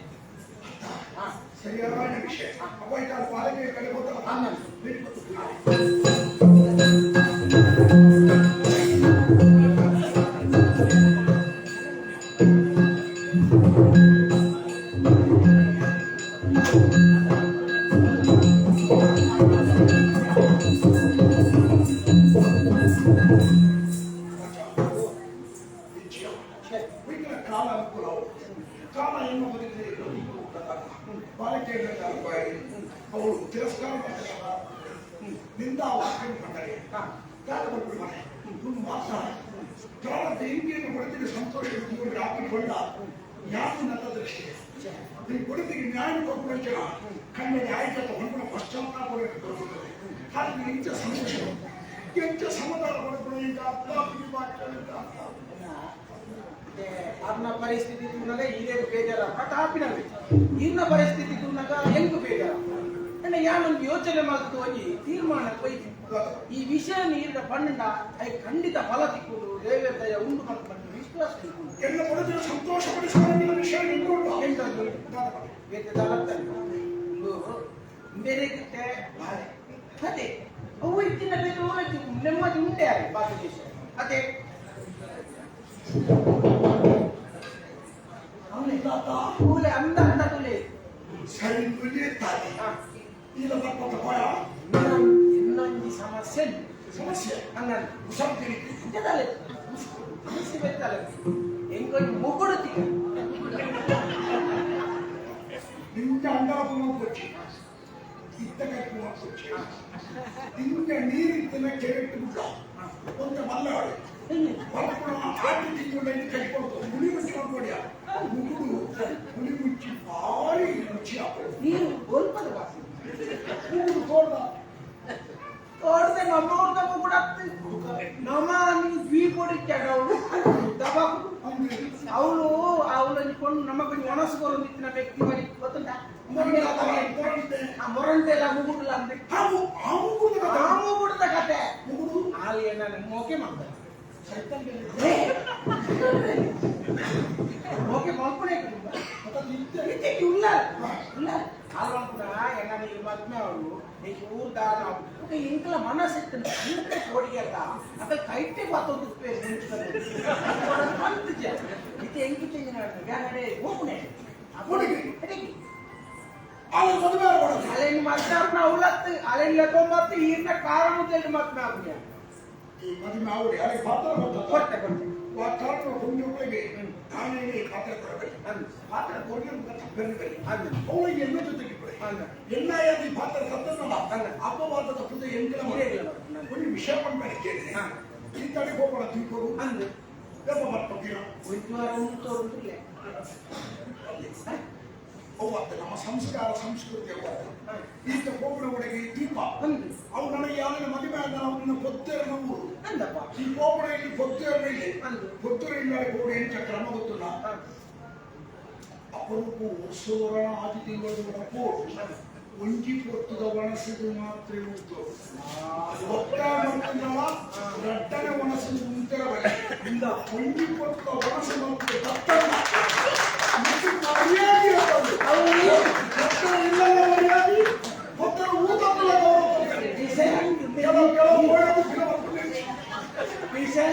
ಸರಿಯಾದ ವಿಷಯ ಅವಾಗ ಬಾಲಕಿಯ ಕಡೆ ಗೊತ್ತಲ್ಲ. ಕಾಲ ಅನುಕೂಲ ಕಾಲ ಏನು ಅವಳು ತಿರಸ್ಕಾರ ಮಾಡ್ತಾರೆ ನಿಂದ ವಾಕ್ಯ ಮಾಡ್ತಾರೆ ಕಾಲ ಕೊಟ್ಬಿಡು ಮನೆ ಒಂದು ಮಾತ್ರ ಪ್ರಾಣ ದೇವಿಯನ್ನು ಕೊಡ್ತೀನಿ ಸಂತೋಷ ಹಾಕಿಕೊಂಡ ಯಾರು ನನ್ನ ದೃಷ್ಟಿ ನೀ ಕೊಡ್ತೀನಿ ನ್ಯಾಯ ಕೊಟ್ಬಿಡ ಕಣ್ಣಲ್ಲಿ ಆಯ್ತು ಹೊಂದ್ಕೊಂಡು ಪಶ್ಚಾತ್ತಾಪ ಬರುತ್ತದೆ ಹಾಗೆ ಎಂಚ ಸಂತೋಷ ಎಂಚ ಸಮಾಧಾನ ಪಡ್ಕೊಂಡು ಈಗ ಅಪ್ಪ ಅಪ್ಪ ಅರ್ನ ಪರಿಸ್ಥಿತಿ ತುನಗ ಇದೇ ಬೇಜಾರ ಬಟ್ ಆಪಿನವಿ ಇರ್ನ ಪರಿಸ್ಥಿತಿ ತುನಗ ಹೆಂಗು ಬೇಜಾರ ಅಂದ್ರೆ ಯಾನೊಂದು ಯೋಚನೆ ಮಾಡ್ತು ಹೋಗಿ ತೀರ್ಮಾನ ಹೋಯ್ತು ಈ ವಿಷಯ ನೀರಿನ ಪಣ್ಣಂಡ I ಖಂಡಿತ ಫಲ ಸಿಕ್ಕುದು ದೇವರ ದಯ ಉಂಟು ಮಾಡ್ಕೊಂಡು ವಿಶ್ವಾಸ ಇಕ್ಕುದು. ಎಲ್ಲ ಕೊಡದಿರೋ ಸಂತೋಷ ಪಡಿಸುವ ವಿಷಯ ನಿಂತ್ಕೊಂಡು ಎಂತದ್ದು? ಬೇತೆ ದಲತ್ತಲ್ಲ. ಒಂದು ಬೇರೆ ಬಾಳೆ ಅದೇ ಅವು ಇತ್ತಿನ ಬೇರೆ ಹೋಯ್ತು ನೆಮ್ಮದಿ ಉಂಟೆ ಆಗಿ ಬಾಕಿ ದೇಶ ಅದೇ ತುಲೆ ಅಂದ ಅಂದ ತುಲೆ ಸರಿ ತಾತಿ ಇಲ್ಲ ಬರ್ಕೊತ ಹೋಯ ಇನ್ನೊಂದು ಸಮಸ್ಯೆ ಸಮಸ್ಯೆ ಹಂಗಂತ ಹುಷಾರ್ ಇದ್ದದಲ್ಲ ಸಮಸ್ಯೆ ಬೆತ್ತಲ್ಲ ಹೆಂಗೊಂದು ಮುಗುಡುತ್ತೀಗ ನಿಂತ ಅಂಡಲ ಪುನಃ ಇತ್ತ ಕೈ ಪುನಃ ನಿಂತ ನೀರಿತ್ತನ ಕೆರೆಟ್ಟು ಬಿಡ್ಲ ಒಂದು ಮಲ್ಲಾಡು ಬರ್ಪುಣ ಆಟಿ ತಿಂಗಳು ಕಟ್ಕೊಳ್ತು ಹುಳಿ ಮುಚ್ಚಿ ಮಾಡ್ಕೊಡಿಯ ಮುಗುಡು ಹುಳಿ ಮುಚ್ಚಿ ಭಾರಿ ರುಚಿ ಆಗ್ತದೆ ನೀರು ಒಲ್ಪದ ವಾಸಿ ಮುಗುಡು ತೋಡ್ದ ತೋಟದ ನಮ್ಮ ಮುಗುಡತ್ತು ನಮ್ಮ ನೀವು ದ್ವೀಪೋಡಿ ಅವಳು ದಬಾಕು ಅವಳು ಅವಳು ಕೊಂಡು ನಮಗೊಂದು ಮನಸ್ಸು ಬರೋದಿತ್ತಿನ ವ್ಯಕ್ತಿ ಬಳಿ ಗೊತ್ತುಂಟಾ ಆ ಮೊರಂಟೆ ಎಲ್ಲ ಮುಗುಡುಲ್ಲ ಅಂದ್ರೆ ಆ ಮುಗುಡುದ ಕಥೆ. ಆ ಮುಗುಡುದ ಕತೆ ಮುಗುಡು ಅಲ್ಲಿ ನಾನು ಮೋಕೆ ಮಾಡ್ತಾರೆ ಓಕೆ ಮಲ್ಪನೆ ಇತ್ತೆ ಉಲ್ಲ ಉಲ್ಲ ಆಲ್ವನ್ ಕೂಡ ಎನ್ನ ನೀರು ಮದ್ಮೆ ಅವರು ನೀ ಊರ್ದ ನಾವು ಇಂಕಲ ಮನಸ್ಸಿತ್ತು ಇಂಕಲೆ ಕೋಡಿಗೆಲ್ಲ ಅಕಲ್ ಕೈಟೆ ಬತ್ತೊಂದು ಸ್ಪೇಸ್ ಮಂತಜ ಇತ್ತೆ ಎಂಕಿತೆ ವ್ಯಾನಡೆ ಹೋಗುನೆ ಹೋಗುನೆ. ಅಡಿಗೆ ಅವಳು ಮದುವೆ ಕೊಡೋದು ಅಲೆನ್ ಮದ್ದಾರ್ನ ಅವಲತ್ತು ಅಲೆನ್ ಲೆಕೊಂಬತ್ತು ಈರ್ನ ಕಾರ ಮುದ್ದೆಲ್ಲಿ ಮದ್ಮೆ ಆಗುನೆ ಈ ಮದುವೆ ಅವಳು ಯಾರಿಗೆ ಪಾತ್ರ ಕೊಟ್ಟ ಕೊಟ್ಟೆ ಕೊಟ್ಟೆ ಆ ಕಾರಣ ಪುಣ್ಯಗಳಿಗೆ ನಾನೇ ಪಾತ್ರ ಕೊಡಬೇಕು ಪಾತ್ರ ಕೊಡಲಿ ತಪ್ಪೇನು ಅವಳಿಗೆ ಎಲ್ಲ ಜೊತೆಗೆ ಕೊಡಿ ಎಲ್ಲ ಯಾವ್ದು ಪಾತ್ರ ಸತ್ತನ್ನಲ್ಲ ಅಪವಾದದ ಪುದ ಎಂಕಲ ಒಂದು ವಿಷಯ ಪಂಪೆ ಕೇಳಿ ಈ ತಡೆಗೆ ಹೋಗೋಣ ತಿಳ್ಕೊಡು ಅಂದು ದೆಬ್ಬ ಬರ್ತೀರ ಒಂದು ವಾರ ಉಂಟು ಉಂಟಿಲ್ಲ ಅವತ್ತು ನಮ್ಮ ಸಂಸ್ಕಾರ ಸಂಸ್ಕೃತಿ ಅವತ್ತು ಈತ ಪೋಪುನ ಒಳಗೆ ದೀಪ ಅವು ನನಗೆ ಯಾರಿನ ಮದುವೆ ಆದ ಅವನ್ನ ಪೊತ್ತೇರನ ಊರು ಅಂದಪ್ಪ ಈ ಪೋಪುನ ಇಲ್ಲಿ ಪೊತ್ತೇರನ ಇಲ್ಲಿ ಅಂದು. ಪೊತ್ತೇರ ಇಲ್ಲ ಗೋಡೆ ಎಂಚ ಕ್ರಮ ಗೊತ್ತಿಲ್ಲ ಅಪರೂಪ ವರ್ಷದೊರ ಆದಿ ತಿಂಗಳು ಪೋಟು ಒಂಜಿ ಪೊತ್ತುದ ಒಣಸಿದು ಮಾತ್ರ ಉಂಟು ಒತ್ತಾಯ ಮಾಡ್ತಿದ್ದಲ್ಲ ರಟ್ಟನೆ ಒಣಸಿದು ಉಂಟರ ಬಳಿ ಇಂದ ಒಂಜಿ ಪೊತ್ತುದ ಒಣಸು ಮಾತ್ರ ದತ್ತಣ್ಣ ಮತ್ತು ಮರ್ಯಾದೆ ಅದು. ದತ್ತನ ಇಲ್ಲದ ಮರ್ಯಾದೆ ಪೊತ್ತರ ಊಟಕ್ಕೂ ಗೌರವ ಕೊಡ್ತಾರೆ. ಕೆಲವು ಕೆಲವು ಮಹಿಳೆಯರು ಕೆಲವು ವಿಷಯ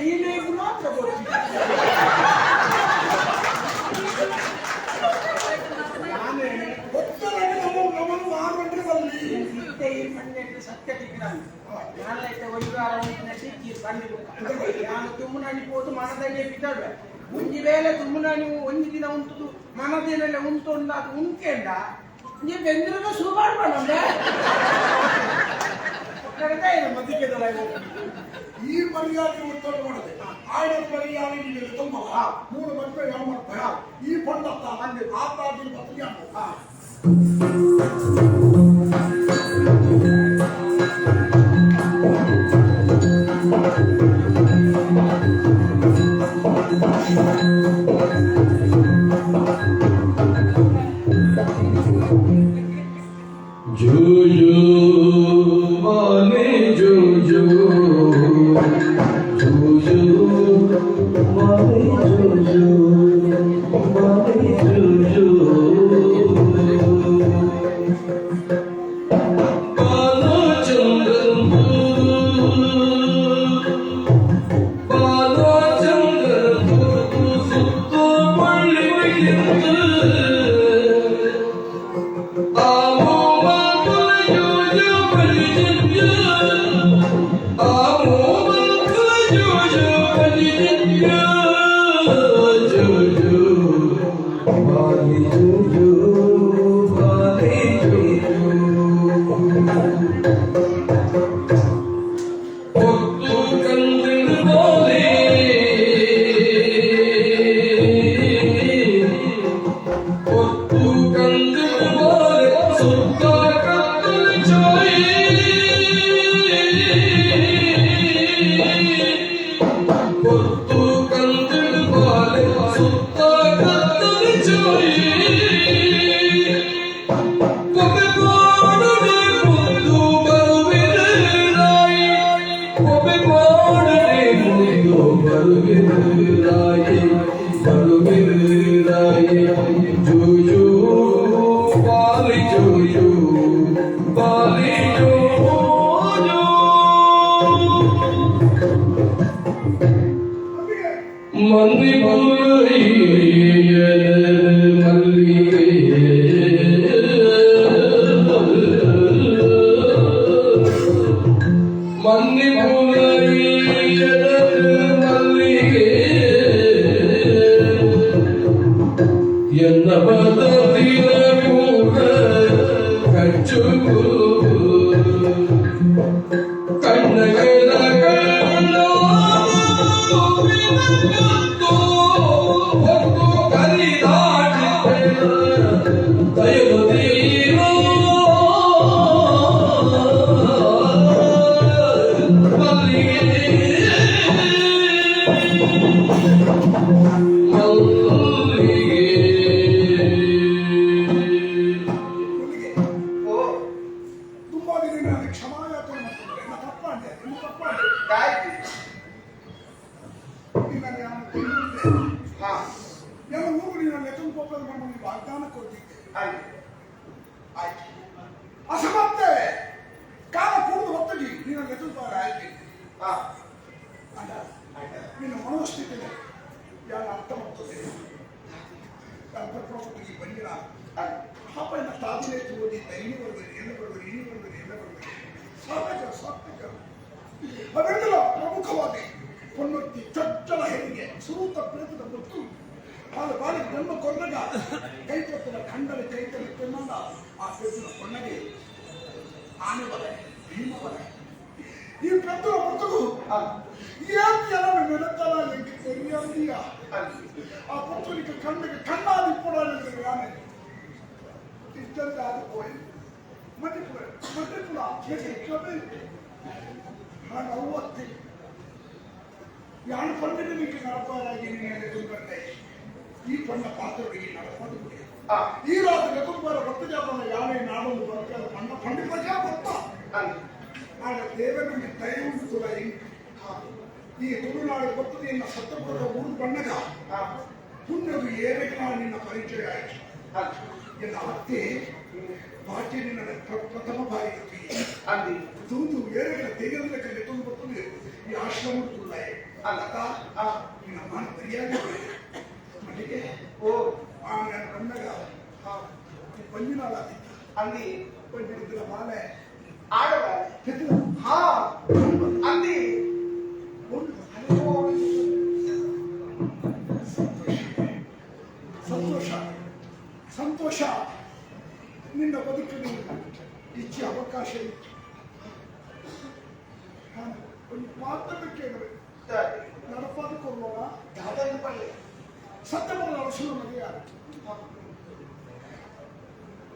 ಈ ಲೇಬು ಮಾತ್ರ ಗೊತ್ತಿಲ್ಲ. ನಾನೇ ಪೊತ್ತರನ್ನು ನಮ್ಮ ನಮ್ಮನ್ನು ಮಾರುವಂತೆ ಬರಲಿ ಇತ್ತೆ ಈ ಮಣ್ಣೆಟ್ಟು ಸತ್ಯ ತಿಕ್ಕಿದಾನೆ ನಾನೈತೆ ಒಂದು ವಾರ ಸಿಕ್ಕಿ ಬನ್ನಿ ನಾನು ತುಮ್ಮನಾಣಿ ಪೋದು ಮನದಲ್ಲೇ ಬಿದ್ದಾಡುವೆ ಒಂಜಿ ವೇಳೆ ತುಮ್ಮನಾಣಿ ಒಂಜಿ ದಿನ ಉಂಟು ಮನದಿನಲ್ಲೇ ಉಂಟು ಉಂಡ ಅದು ಉಂಟೆಂಡ ನೀ ಬೆಂದಿರೋ ಶುರು ಮಾಡ್ಬೇಡ ಮದಿಕೆದಲ್ಲ ಈ ಮರ್ಯಾದೆ ಉತ್ತರ ಮಾಡದೆ ಆಯ್ದ ಮರ್ಯಾದೆ ನೀನು ತುಂಬ ಮೂರು ಮದುವೆ ಯಾವ ಮಾಡ್ತಾರೆ ಈ ಪಂಡತ್ತ ಅಂದೆ ಆತಾದಿನ ಬದಲಿ जो जो माने जो जो जो जो माने जो जो माने जो जो बालो चंदन बालो चंदन सुतो पಳ್ಳಿ എന്ന പദത്തിലെ പൂക്ക കച്ചു കണ്ണകല കണ്ണോ ಮುಂದಿಗೆ ಓ ತುಂಬಾ ದಿನ ನಾನು ಕ್ಷಮಾಯಾಚನೆ ಮಾಡ್ತಿದ್ದೆ ಎಲ್ಲ ತಪ್ಪಾಂಡೆ ಇನ್ನು ತಪ್ಪಾಂಡೆ ದಾಯ್ತು ನಿನ್ನ ನಾನು ಕೊಲ್ಲುತ್ತೆ ಹಾ ಎಲ್ಲ ಊರು ನೀನು ಲೆಕ್ಕನ ಕೋಪದ ಮಾಡಿ ವಾಗ್ದಾನ ಕೊಟ್ಟಿದ್ದೆ ಆಯ್ತು ಆಯ್ತು ಅಸಮತ್ತೆ ಕಾಲ ಕೂಡುದು ಹೊತ್ತಿಗೆ ನೀನು ಲೆಕ್ಕನ ಪಾರ ಆಯ್ತು ಹಾ ಅಲ್ಲ ನಿನ್ನ ಮನೋಸ್ಥಿತಿ ಯಾರು ಅರ್ಥ ಮಾಡ್ತದೆ ನಾನು ಪ್ರಕೃತಿಗೆ ಬಂದಿರ ಪಾಪ ಎನ್ನ ತಾದಿನೇ ಓದಿದ್ದ ಇನಿ ಬರ್ಬೇಡಿ ಎಲ್ಲ ಬರ್ಬೇಡಿ ಇನಿ ಬರ್ಬೇಡಿ ಎಲ್ಲ ಬರ್ಬೇಡಿ ಸಾರ್ಥಕ ಸಾರ್ಥಕ ಅವೆಲ್ಲ ಪ್ರಮುಖವಾಗಿ ಪೊನ್ನೊತ್ತಿ ಚೊಚ್ಚಲ ಹೆರಿಗೆ ಸುರೂತ ಪ್ರೇತದ ಗೊತ್ತು ಬಾಲ ಬಾಲಿಗೆ ಜನ್ಮ ಕೊರ್ನಗ ಕೈ ತೊತ್ತಲ ಖಂಡನೆ ಕೈ ತಲೆ ಆ ಪೇತನ ಕೊಣ್ಣಗೆ ಆನೆ ಬಲೆ ಭೀಮ ಬಲೆ ಈ ಪೆದ್ದರ ಹೊತ್ತುಗು ಏನ್ ಜನ ನೆನತಲ ಎಂಗೆ ತೆರಿಯಂದಿಯ ಆ ಪುತ್ತಲಿಗೆ ಕಣ್ಣಿಗೆ ಕಣ್ಣಾದಿ ಪೊಡಾಲಿಗೆ ಯಾನೆ ಇಜ್ಜಂದಾದ ಪೋಯಿ ಮಣಿಪುರ ಮಣಿಪುರ ನಾನು ಅವತ್ತಿ ಯಾನು ಪಂಡಿತನಿಗೆ ನಡಪಾರಾಗಿ ನೀನು ಬಂದೆ ಈ ಪಣ್ಣ ಪಾತ್ರರಿಗೆ ನಡಪಾದು ಈ ರಾತ್ರಿ ತುಂಬಾರ ಭಕ್ತ ಜಾಪನ ಯಾನೇ ನಾಡೊಂದು ಬರ್ತಾರೆ ಪಣ್ಣ ಪಂಡಿತ ಬರ್ತ ಆಗ ದೇವನಿಗೆ ದಯವುಂಟು ತುಲ ಈ ತುಳುನಾಡು ಬರ್ತದೆ ಎನ್ನ ಸತ್ತಪುರದ ಊರು ಬಣ್ಣಗ ಪುಣ್ಯದು ಏರಗೆ ನಿನ್ನ ಪರಿಚಯ ಆಯಿತು ಎನ್ನ ಅತ್ತೆ ಬಾಚೆ ನಿನ್ನ ಪ್ರಥಮ ಬಾರಿ ಅಲ್ಲಿ ತೂತು ಏರಗಳ ತೇಗಂದ್ರೆ ಕಲ್ಲಿ ತುಂಬ ಬರ್ತದೆ ಈ ಆಶ್ರಮ ತುಳ್ಳ ಅಲ್ಲ ನಿನ್ನ ಮಾನ ಮರ್ಯಾದೆ ಮನೆಗೆ ಓ ಆ ನನ್ನ ಬಣ್ಣಗ ಪಂಜಿನಾಳ ಅಲ್ಲಿ ಪಂಜಿನ ಬಾಲೆ ಆಡವ ಪೆದ್ದು ಹಾ ಅಲ್ಲಿ ಸಂತೋಷ ಸಂತೋಷ ನಿನ್ನ ಬದುಕಿನ ಇಚ್ಛೆ ಅವಕಾಶ ಇತ್ತು ನಾನು ಒಂದು ಪಾತ್ರಕ್ಕೆ ಕೇಳಿದೆ ನಡಪಾದ ಕೊಡುವಾಗ ದಾದನ ಪಳ್ಳಿ ಸತ್ಯವನ್ನು ಅರಸಲು ಮದುವೆ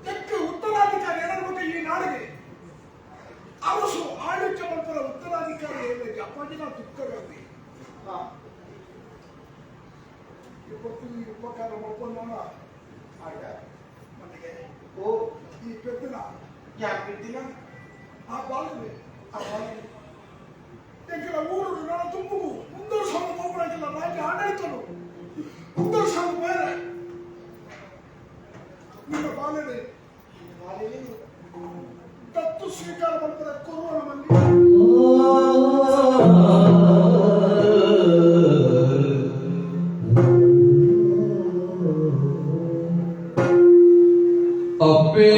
ತೆಕ್ಕೆ ಉತ್ತರಾಧಿಕಾರಿ ಏನಾಗಬೇಕು ಈ ನಾಡಿಗೆ ಅರಸು ಆಡಳಿತ ಮಾಡ್ತಾರೆ ಉತ್ತರಾಧಿಕಾರಿ ಏನಿದೆ ಅಪ್ಪಾಜಿನ ದುಃಖಗತಿ ಇಪ್ಪತ್ತು ಈ ಉಪಕಾರ ಒಪ್ಪಂದವನ ಆಡ ಮನೆಗೆ ಓ ಈ ಪೆದ್ದನ ಯಾಕೆ ಬಿದ್ದಿಲ್ಲ ಆ ಬಾಲಿಗೆ ಆ ಬಾಲಿಗೆ ಎಂಕಲ ಊರು ನಾನು ತುಂಬುಗು ಮುಂದರ್ಸೋದು ಹೋಗ್ಬಿಡಕ್ಕಿಲ್ಲ ರಾಜ್ಯ ಆಡಳಿತನು ಮುಂದರ್ಸೋದು ಬೇರೆ ನಿಮ್ಮ ಬಾಲನೆ ಬಾಲಿಗೆ ದತ್ತು ಸ್ವೀಕಾರ ಮಾಡ್ತಾರೆ ಕೊರುವ ನಮ್ಮಲ್ಲಿ ಅಪ್ಪೇ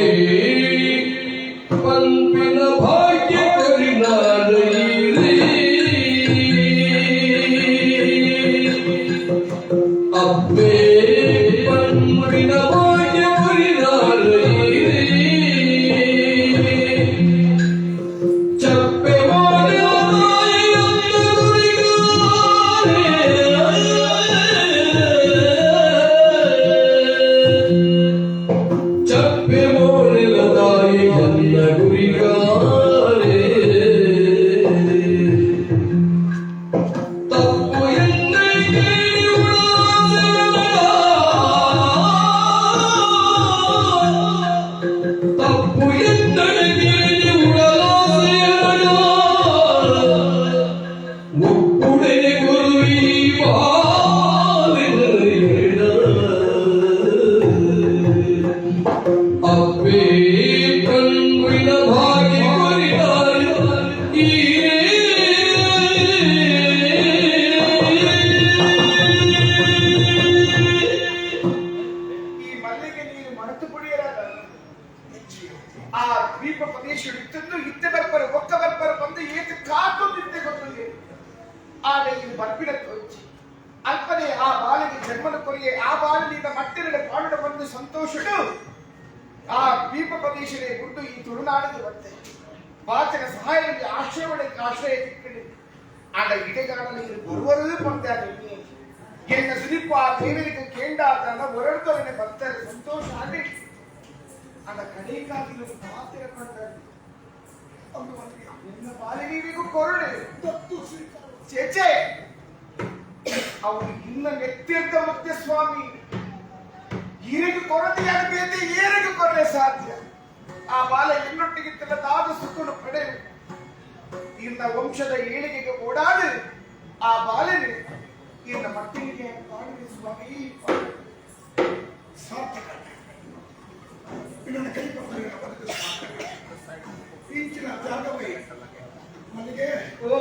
ಪಂಪಿನ ಭಾಗ್ಯ ಕರಿನಾರೈರಿ ಅಪ್ಪೇ ಪಂಪಿನ ಭಾಗ್ಯ ಕರಿನಾರೈರಿ ಚಪ್ಪೆ ಮಾಡಿದ ಚಪ್ಪೆ ಮೋರೆಲದಾಯಿ ಎನ್ನ ಗುರಿಗಾರೆ ತಪ್ಪು ಎನ್ನೈಗೆ ತಪ್ಪು ಎನ್ನಡಿಗೆ ಉಡಲಾಸೆಯಡ ಒಪ್ಪುಡೆ ಗುರುವಿ ಬಾಲಿನ ಅಪ್ಪೇ ಪನ್ವಿನ ಭಾಗ್ಯ ಕೊರಿದಾರಿ ಈ ಮಲ್ಲಿಗೆ ನೀರು ಮರೆತು ಪುಡಿಯರಾದ ಆ ದ್ವೀಪ ಪ್ರದೇಶ ಇತ್ತಂದು ಇತ್ತೆ ಬರ್ಪರ ಒಕ್ಕ ಬರ್ಪರ ಬಂದು ಏತು ಕಾಕೊಂದಿದ್ದೆ ಗೊತ್ತಿದೆ ಆಗ ಈ ಬರ್ಪಿನ ತೋಚಿ ಅಲ್ಪನೆ ಆ ಬಾಲಿಗೆ ಜನ್ಮನ ಕೊರಿಯೆ ಆ ಬಾಲಿನಿಂದ ಮಟ್ಟಿನ ಪಾಡುಡ ಬಂದು ಸಂತೋಷಡು ಆ ದ್ವೀಪ ಪ್ರದೇಶನೇ ಗುಡ್ಡು ಈ ತುಳುನಾಡಿಗೆ ಬಂತೆ ಬಾಚನ ಸಹಾಯದಲ್ಲಿ ಆಶ್ರಯವಳಿಗೆ ಆಶ್ರಯ ತಿಕ್ಕಡಿ ಆಗ ಇಡೆಗಾಡಲು ಇದು ಬರುವರೂ ಬಂದೆ ಎನ್ನ ಸುನಿಪ್ಪ ಆ ದೇವರಿಗೆ ಕೇಂಡಾದನ ಹೊರಡ್ದವರನ್ನೇ ಬರ್ತಾರೆ ಸಂತೋಷ ಆಗಲಿ ಆಗ ಕಡೆಗಾಗಿ ಪಾತ್ರ ಕಂಡರು ಒಂದು ಮನೆಗೆ ನಿನ್ನ ಬಾಲಿಗೆ ಕೊರಡೆ ದತ್ತು ಸ್ವೀಕಾರ ಚೇಚೆ ಅವನು ಇನ್ನ ನೆತ್ತಿರ್ದ ಮತ್ತೆ ಸ್ವಾಮಿ ಈರಿಗೆ ಕೊರತೆಯಾದ ಬೇತೆ ಏರಿಗೆ ಕೊರಲೆ ಸಾಧ್ಯ ಆ ಬಾಲ ಎನ್ನೊಟ್ಟಿಗಿತ್ತಲ್ಲ ದಾದ ಸುಖನು ಪಡೆಯು ಇನ್ನ ವಂಶದ ಏಳಿಗೆಗೆ ಓಡಾಡು ಆ ಬಾಲನೆ ಇನ್ನ ಮಟ್ಟಿಗೆ ಕಾಣುವೆ ಸ್ವಾಮಿ ಸಾರ್ಥಕ ನನ್ನ ಕೈ ಪಕ್ಕದಲ್ಲಿ ಬದುಕು ಸಾರ್ಥಕ ಇಂಚಿನ ಜಾಗವೇ ನನಗೆ ಓ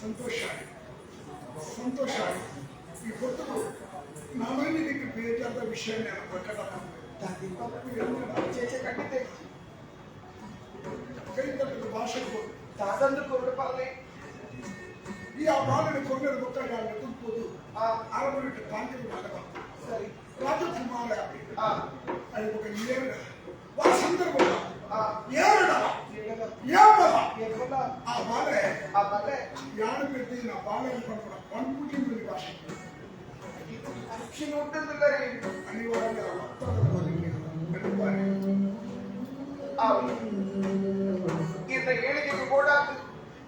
ಸಂತೋಷ ಸಂತೋಷ ಈ ಹೊತ್ತು ನಾನಲ್ಲಿ ಇದಕ್ಕೆ ಬೇಕಾದ ವಿಷಯ ಪ್ರಕಟ ತಪ್ಪು ಎಲ್ಲ ಚೇಚೆ ಖಂಡಿತ ಕೈ ತಪ್ಪಿದ ಭಾಷೆಗಳು ದಾದಂದು ಕೊರಡು ಪಾಲೆ ಈ ಆ ಬಾಲನ ಕೊರಗಡೆ ಗೊತ್ತಾಗ ತುಪ್ಪುದು ಆ ಅರಮನೆಟ್ಟು ತಾಂತ್ರಿಕ ಭಾಗವ ಸರಿ ರಾಜಕುಮಾರ ಆ ಅದಕ್ಕೆ ಏರಡ ವಾ ಸಂದರ್ಭ ಆ ಏರಡ ಏಳಲ್ಲ ಏಪದ ಏಳಲ್ಲ ಆ ಬಾಲೆ ಆ ಬಾಲೆ ಯಾರು ಬಿಡ್ತೀನಿ ಆ ಬಾಲೆ ಪಡ್ಕೊಡ ಪನ್ಪುಟಿ ಭಾಷೆ ಪಕ್ಷಿ ನೋಡ್ತಿಲ್ಲ ಅನಿವಾರ್ಯ ಒತ್ತಡದ ಬದುಕಿನ ಅನಿವಾರ್ಯ. ಇನ್ನ ಏಳಿಗೆಗೆ ಗೋಡಾದು,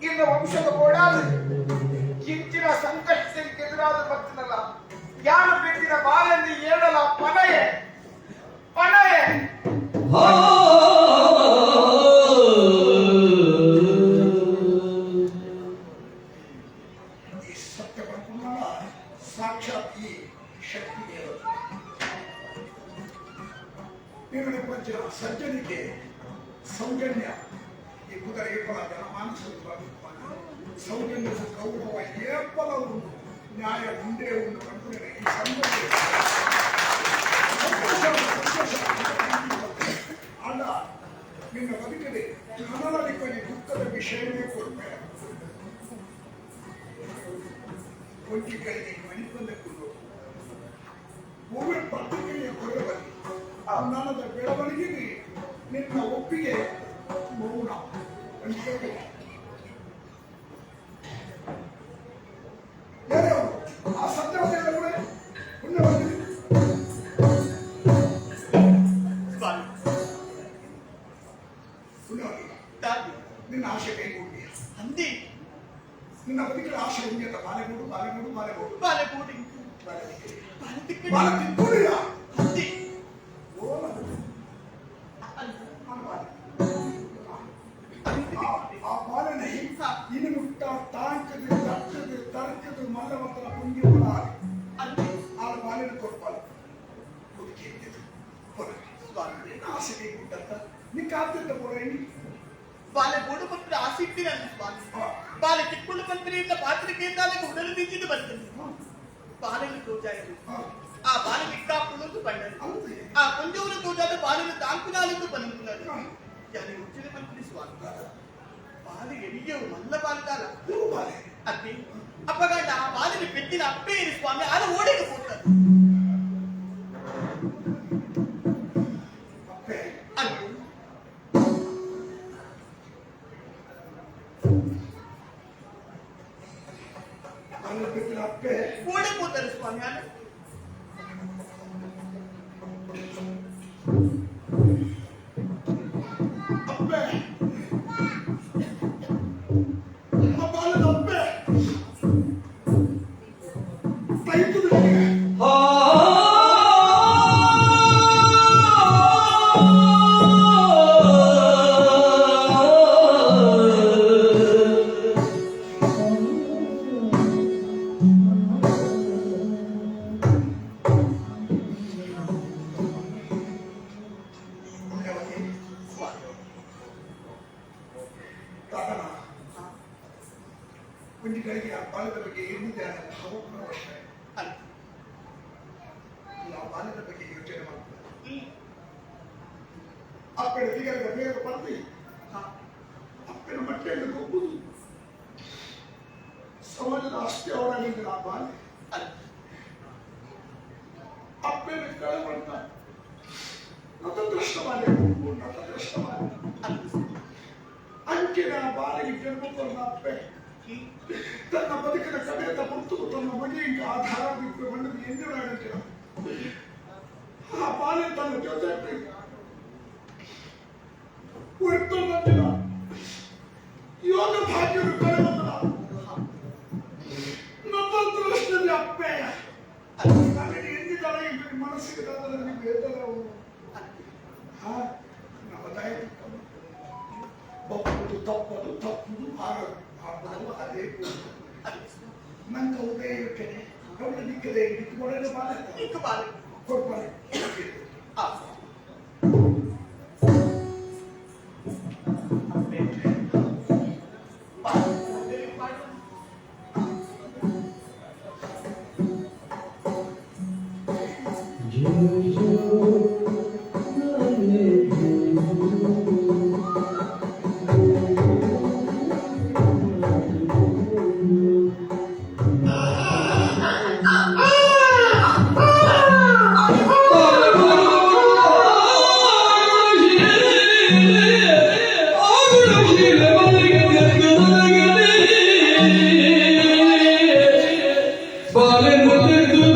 ಇನ್ನ ವಂಶದ ಗೋಡಾದು, ಕಿಂಚಿನ ಸಂಕಷ್ಟಕ್ಕೆ ಎದುರಾದ ಬರ್ತನಲ್ಲ. ಯಾರು ಬೆಟ್ಟಿನ ಬಾಲಲ್ಲಿ ಏಳಲ ಪನಯೆ ಪನಯೆ. ಈ ಸತ್ಯ ಪಡ್ಕೊಂಡಲ್ಲ ಸಾಕ್ಷಾತ್ ಈ ಶಕ್ತಿ ದೇವರು. ನೀನು ಪಂಚಿನ ಸಜ್ಜನಿಕೆ, ಸೌಜನ್ಯ, ಈ ಕುದುರೆ ಏಪಲ ಜನಮಾನಸ ಸೌಜನ್ಯ, ಗೌರವ ಏಪಲ ಉಂಟು, ನ್ಯಾಯ ಉಂಡೇ ಉಂಟು ಕಂಡುಕೊಂಡೆ. ಈ ಸಂಗತಿ ಸಂತೋಷ, ಸಂತೋಷ. ಅಲ್ಲ, ನಿನ್ನ ಬದುಕದೆ ಕನಲಲ್ಲಿ ದುಃಖದ ವಿಷಯವೇ ಕೊಡ್ಬೇಡ. ಕೊಂಚಿಗಳಿಗೆ ಮಣಿಪಂದಕ್ಕೂ ಹೂವಿನ ಪತ್ರಿಕೆಯ ಕೊರವಲ್ಲಿ ನನ್ನದ ಬೆಳವಣಿಗೆಗೆ ನಿನ್ನ ಒಪ್ಪಿಗೆ ಮೌನ. ಯಾರೇ ಅವರು ಆ ಸತ್ಯವನ್ನ ಕೂಡ ಪುಣ್ಯವಾಗಿದೆ. ಸ್ವಾಮಿ. ಪುಣ್ಯವಾಗಿದೆ. ದಾದಿ. ನಿನ್ನ ಆಶೆ ಕೈಗೂಡಿಯ? ಅಂದಿ. ನಿನ್ನ ಬದುಕಿನ ಆಶೆ ಉಂಡಿಯತ್ತ ಬಾಲೆಗೂಡು, ಬಾಲೆಗೂಡು, ಬಾಲೆಗೂಡು. ಬಾಲೆ ಬೂಡಿ. ಬಾಲೆ. ಬಾಲೆ ತಿಕ್ಕಡಿ. ಬಾಲೆ ತಿಕ್ಕುಡಿಯ? ಅಂದಿ. ಓ, ಬಾಲೆ. ಆ ಬಾಲನೆ ಇನ್ನು ಮುಟ್ಟ ತಾಂಕದು ತಕ್ಕದು ತರ್ಕದು ಮಲ್ಲವತ್ತನ ಪುಣ್ಯ ಬಲಾಲಿ. ಅಂದಿ. ಆ ಬಾಲಿನ ಕೊಡ್ಪಾಲು ಬದುಕಿ ಸ್ವಾಮಿ. ನಿನ್ನ ಆಸೆ ಕೈಗೂಟತ್ತ ನಿಕ್ಕಾದ್ಯಂತ ಪೋರೇಣಿ. ಬಾಲೆ ಬೋಡು ಪತ್ರ ಆಸೆ ಇಟ್ಟಿರಲ್ಲ ಸ್ವಾಮಿ. ಬಾಲೆ ತಿಕ್ಕುಳ್ಳು ಮಂತ್ರಿಯಿಂದ ಪಾತ್ರಿಕೆಯಿಂದ ಉಡಲು ದಿಂಚಿದ್ದು ಬರ್ತದೆ. ಬಾಲೆನು ತೋಜಾಯಿತು, ಆ ಬಾಲೆ ಮಿಕ್ಕಾ ಪುಳುಂದು ಬಂಡರು. ಆ ಕೊಂಜವರು ತೋಜಾದ ಬಾಲಿನ ತಾಂಕುನಾಲೆಂದು ಬಂದುన్నారు. ಯಾನಿ ಉಚ್ಚಿನ ಮಂತ್ರಿ ಸ್ವಾಮಿ, ಬಾಲೆ ಎಡಿಯವು ಮಲ್ಲ ಬಾಲದಾಲ. ಬಾಲೆ. ಅತ್ತಿ ಅಪ್ಪಗಂಡ ಆ ಬಾಲಿನ ಪೆಟ್ಟಿನ ಅಪ್ಪೇ ಇರಿ ಸ್ವಾಮಿ, ಆದ ಓಡಿಗೆ ಹೋಗ್ತದೆ. ಅಪ್ಪೆ. ಅಲ್ಲಿ. ಬಾಲಿನ ಪೆಟ್ಟಿನ ಅಪ್ಪೆ ಓಡಿ ಹೋಗ್ತಾರೆ ಸ್ವಾಮಿ ಅಲ್ಲ. ಅಪ್ಪೆ, ಆ ಬಾಲದ ಅಪ್ಪೆ ತೈತದ ನಿನಗೆ. ಪುಣ್ಯವತಿ, ತಾತನ ಒಂಜಿ ಆ ಬಾಲ್ಯದ ಬಗ್ಗೆ ಏನಿದೆ ಭಾವಪರವಶ. ಅಲ್ಲ. ಆ ಬಾಲ್ಯದ ಬಗ್ಗೆ ಯೋಚನೆ ಮಾಡ್ತಾರೆ. ಅಪ್ಪನ ದಿಗರದ ಬೇಗ ಬಂದು ಅಪ್ಪನ ಮಟ್ಟೆಯನ್ನು ಕೊಬ್ಬುದು ಸಮಾಜದ ಅಷ್ಟೇ ಅವರಾಗಿದ್ದ ಆ ಬಾಲ್ಯ. ಅಲ್ಲ. ಅಪ್ಪನ ಕಳವಣ್ಣ ನತದೃಷ್ಟ ಬಾಲ್ಯ, ನತದೃಷ್ಟ ಬಾಲ್ಯ. ಅಲ್ಲ. ಅಂಚಿನ ಬಾಲಿಗೆ ಜನ್ಮ ಕೊಲ್ಲ ಅಪ್ಪೆ ತನ್ನ ಬದುಕಿನ ಕಡೆಯದ ಮುತ್ತು ತನ್ನ ಮನೆಗೆ ಆಧಾರ ಬಿಟ್ಟು ಬಣ್ಣದ ಎನ್ನುಡಾಗಂಟಿನ ಆ ಬಾಲೆ ತನ್ನ ಜೊತೆ ಹೊರತೊಂದಿನ ಯೋಗ ಭಾಗ್ಯದ ಕಳೆವಂದನ ನತದೃಷ್ಟದ ಅಪ್ಪೆ ನನಗೆ ಎಂದಿದ್ದಾರೆ ಮನಸ್ಸಿಗೆ ನೀವು ಹೇಳ್ತಾರೆ ಅವನು ಹಾ ನವದಾಯ ಬಪ್ಪುದು ತಪ್ಪದು ತಪ್ಪುದು ಆಗದು ಅದೇ. ನಂಗೆ ಉದಯ ಯೋಚನೆ ಕವಳ ನಿಕ್ಕದೆ ನಿಕ್ಕುಮೊಡನೆ ಬಾಲೆ. ನಿಕ್ಕು ಬಾಲೆ. ಕೊಡ್ಪಾಲೆ. ಆ ಅಪ್ಪೆ ಬಾಲೆ ಮಾಡು. ಬಾಲೆ ಮುತ್ತಿದ್ದು.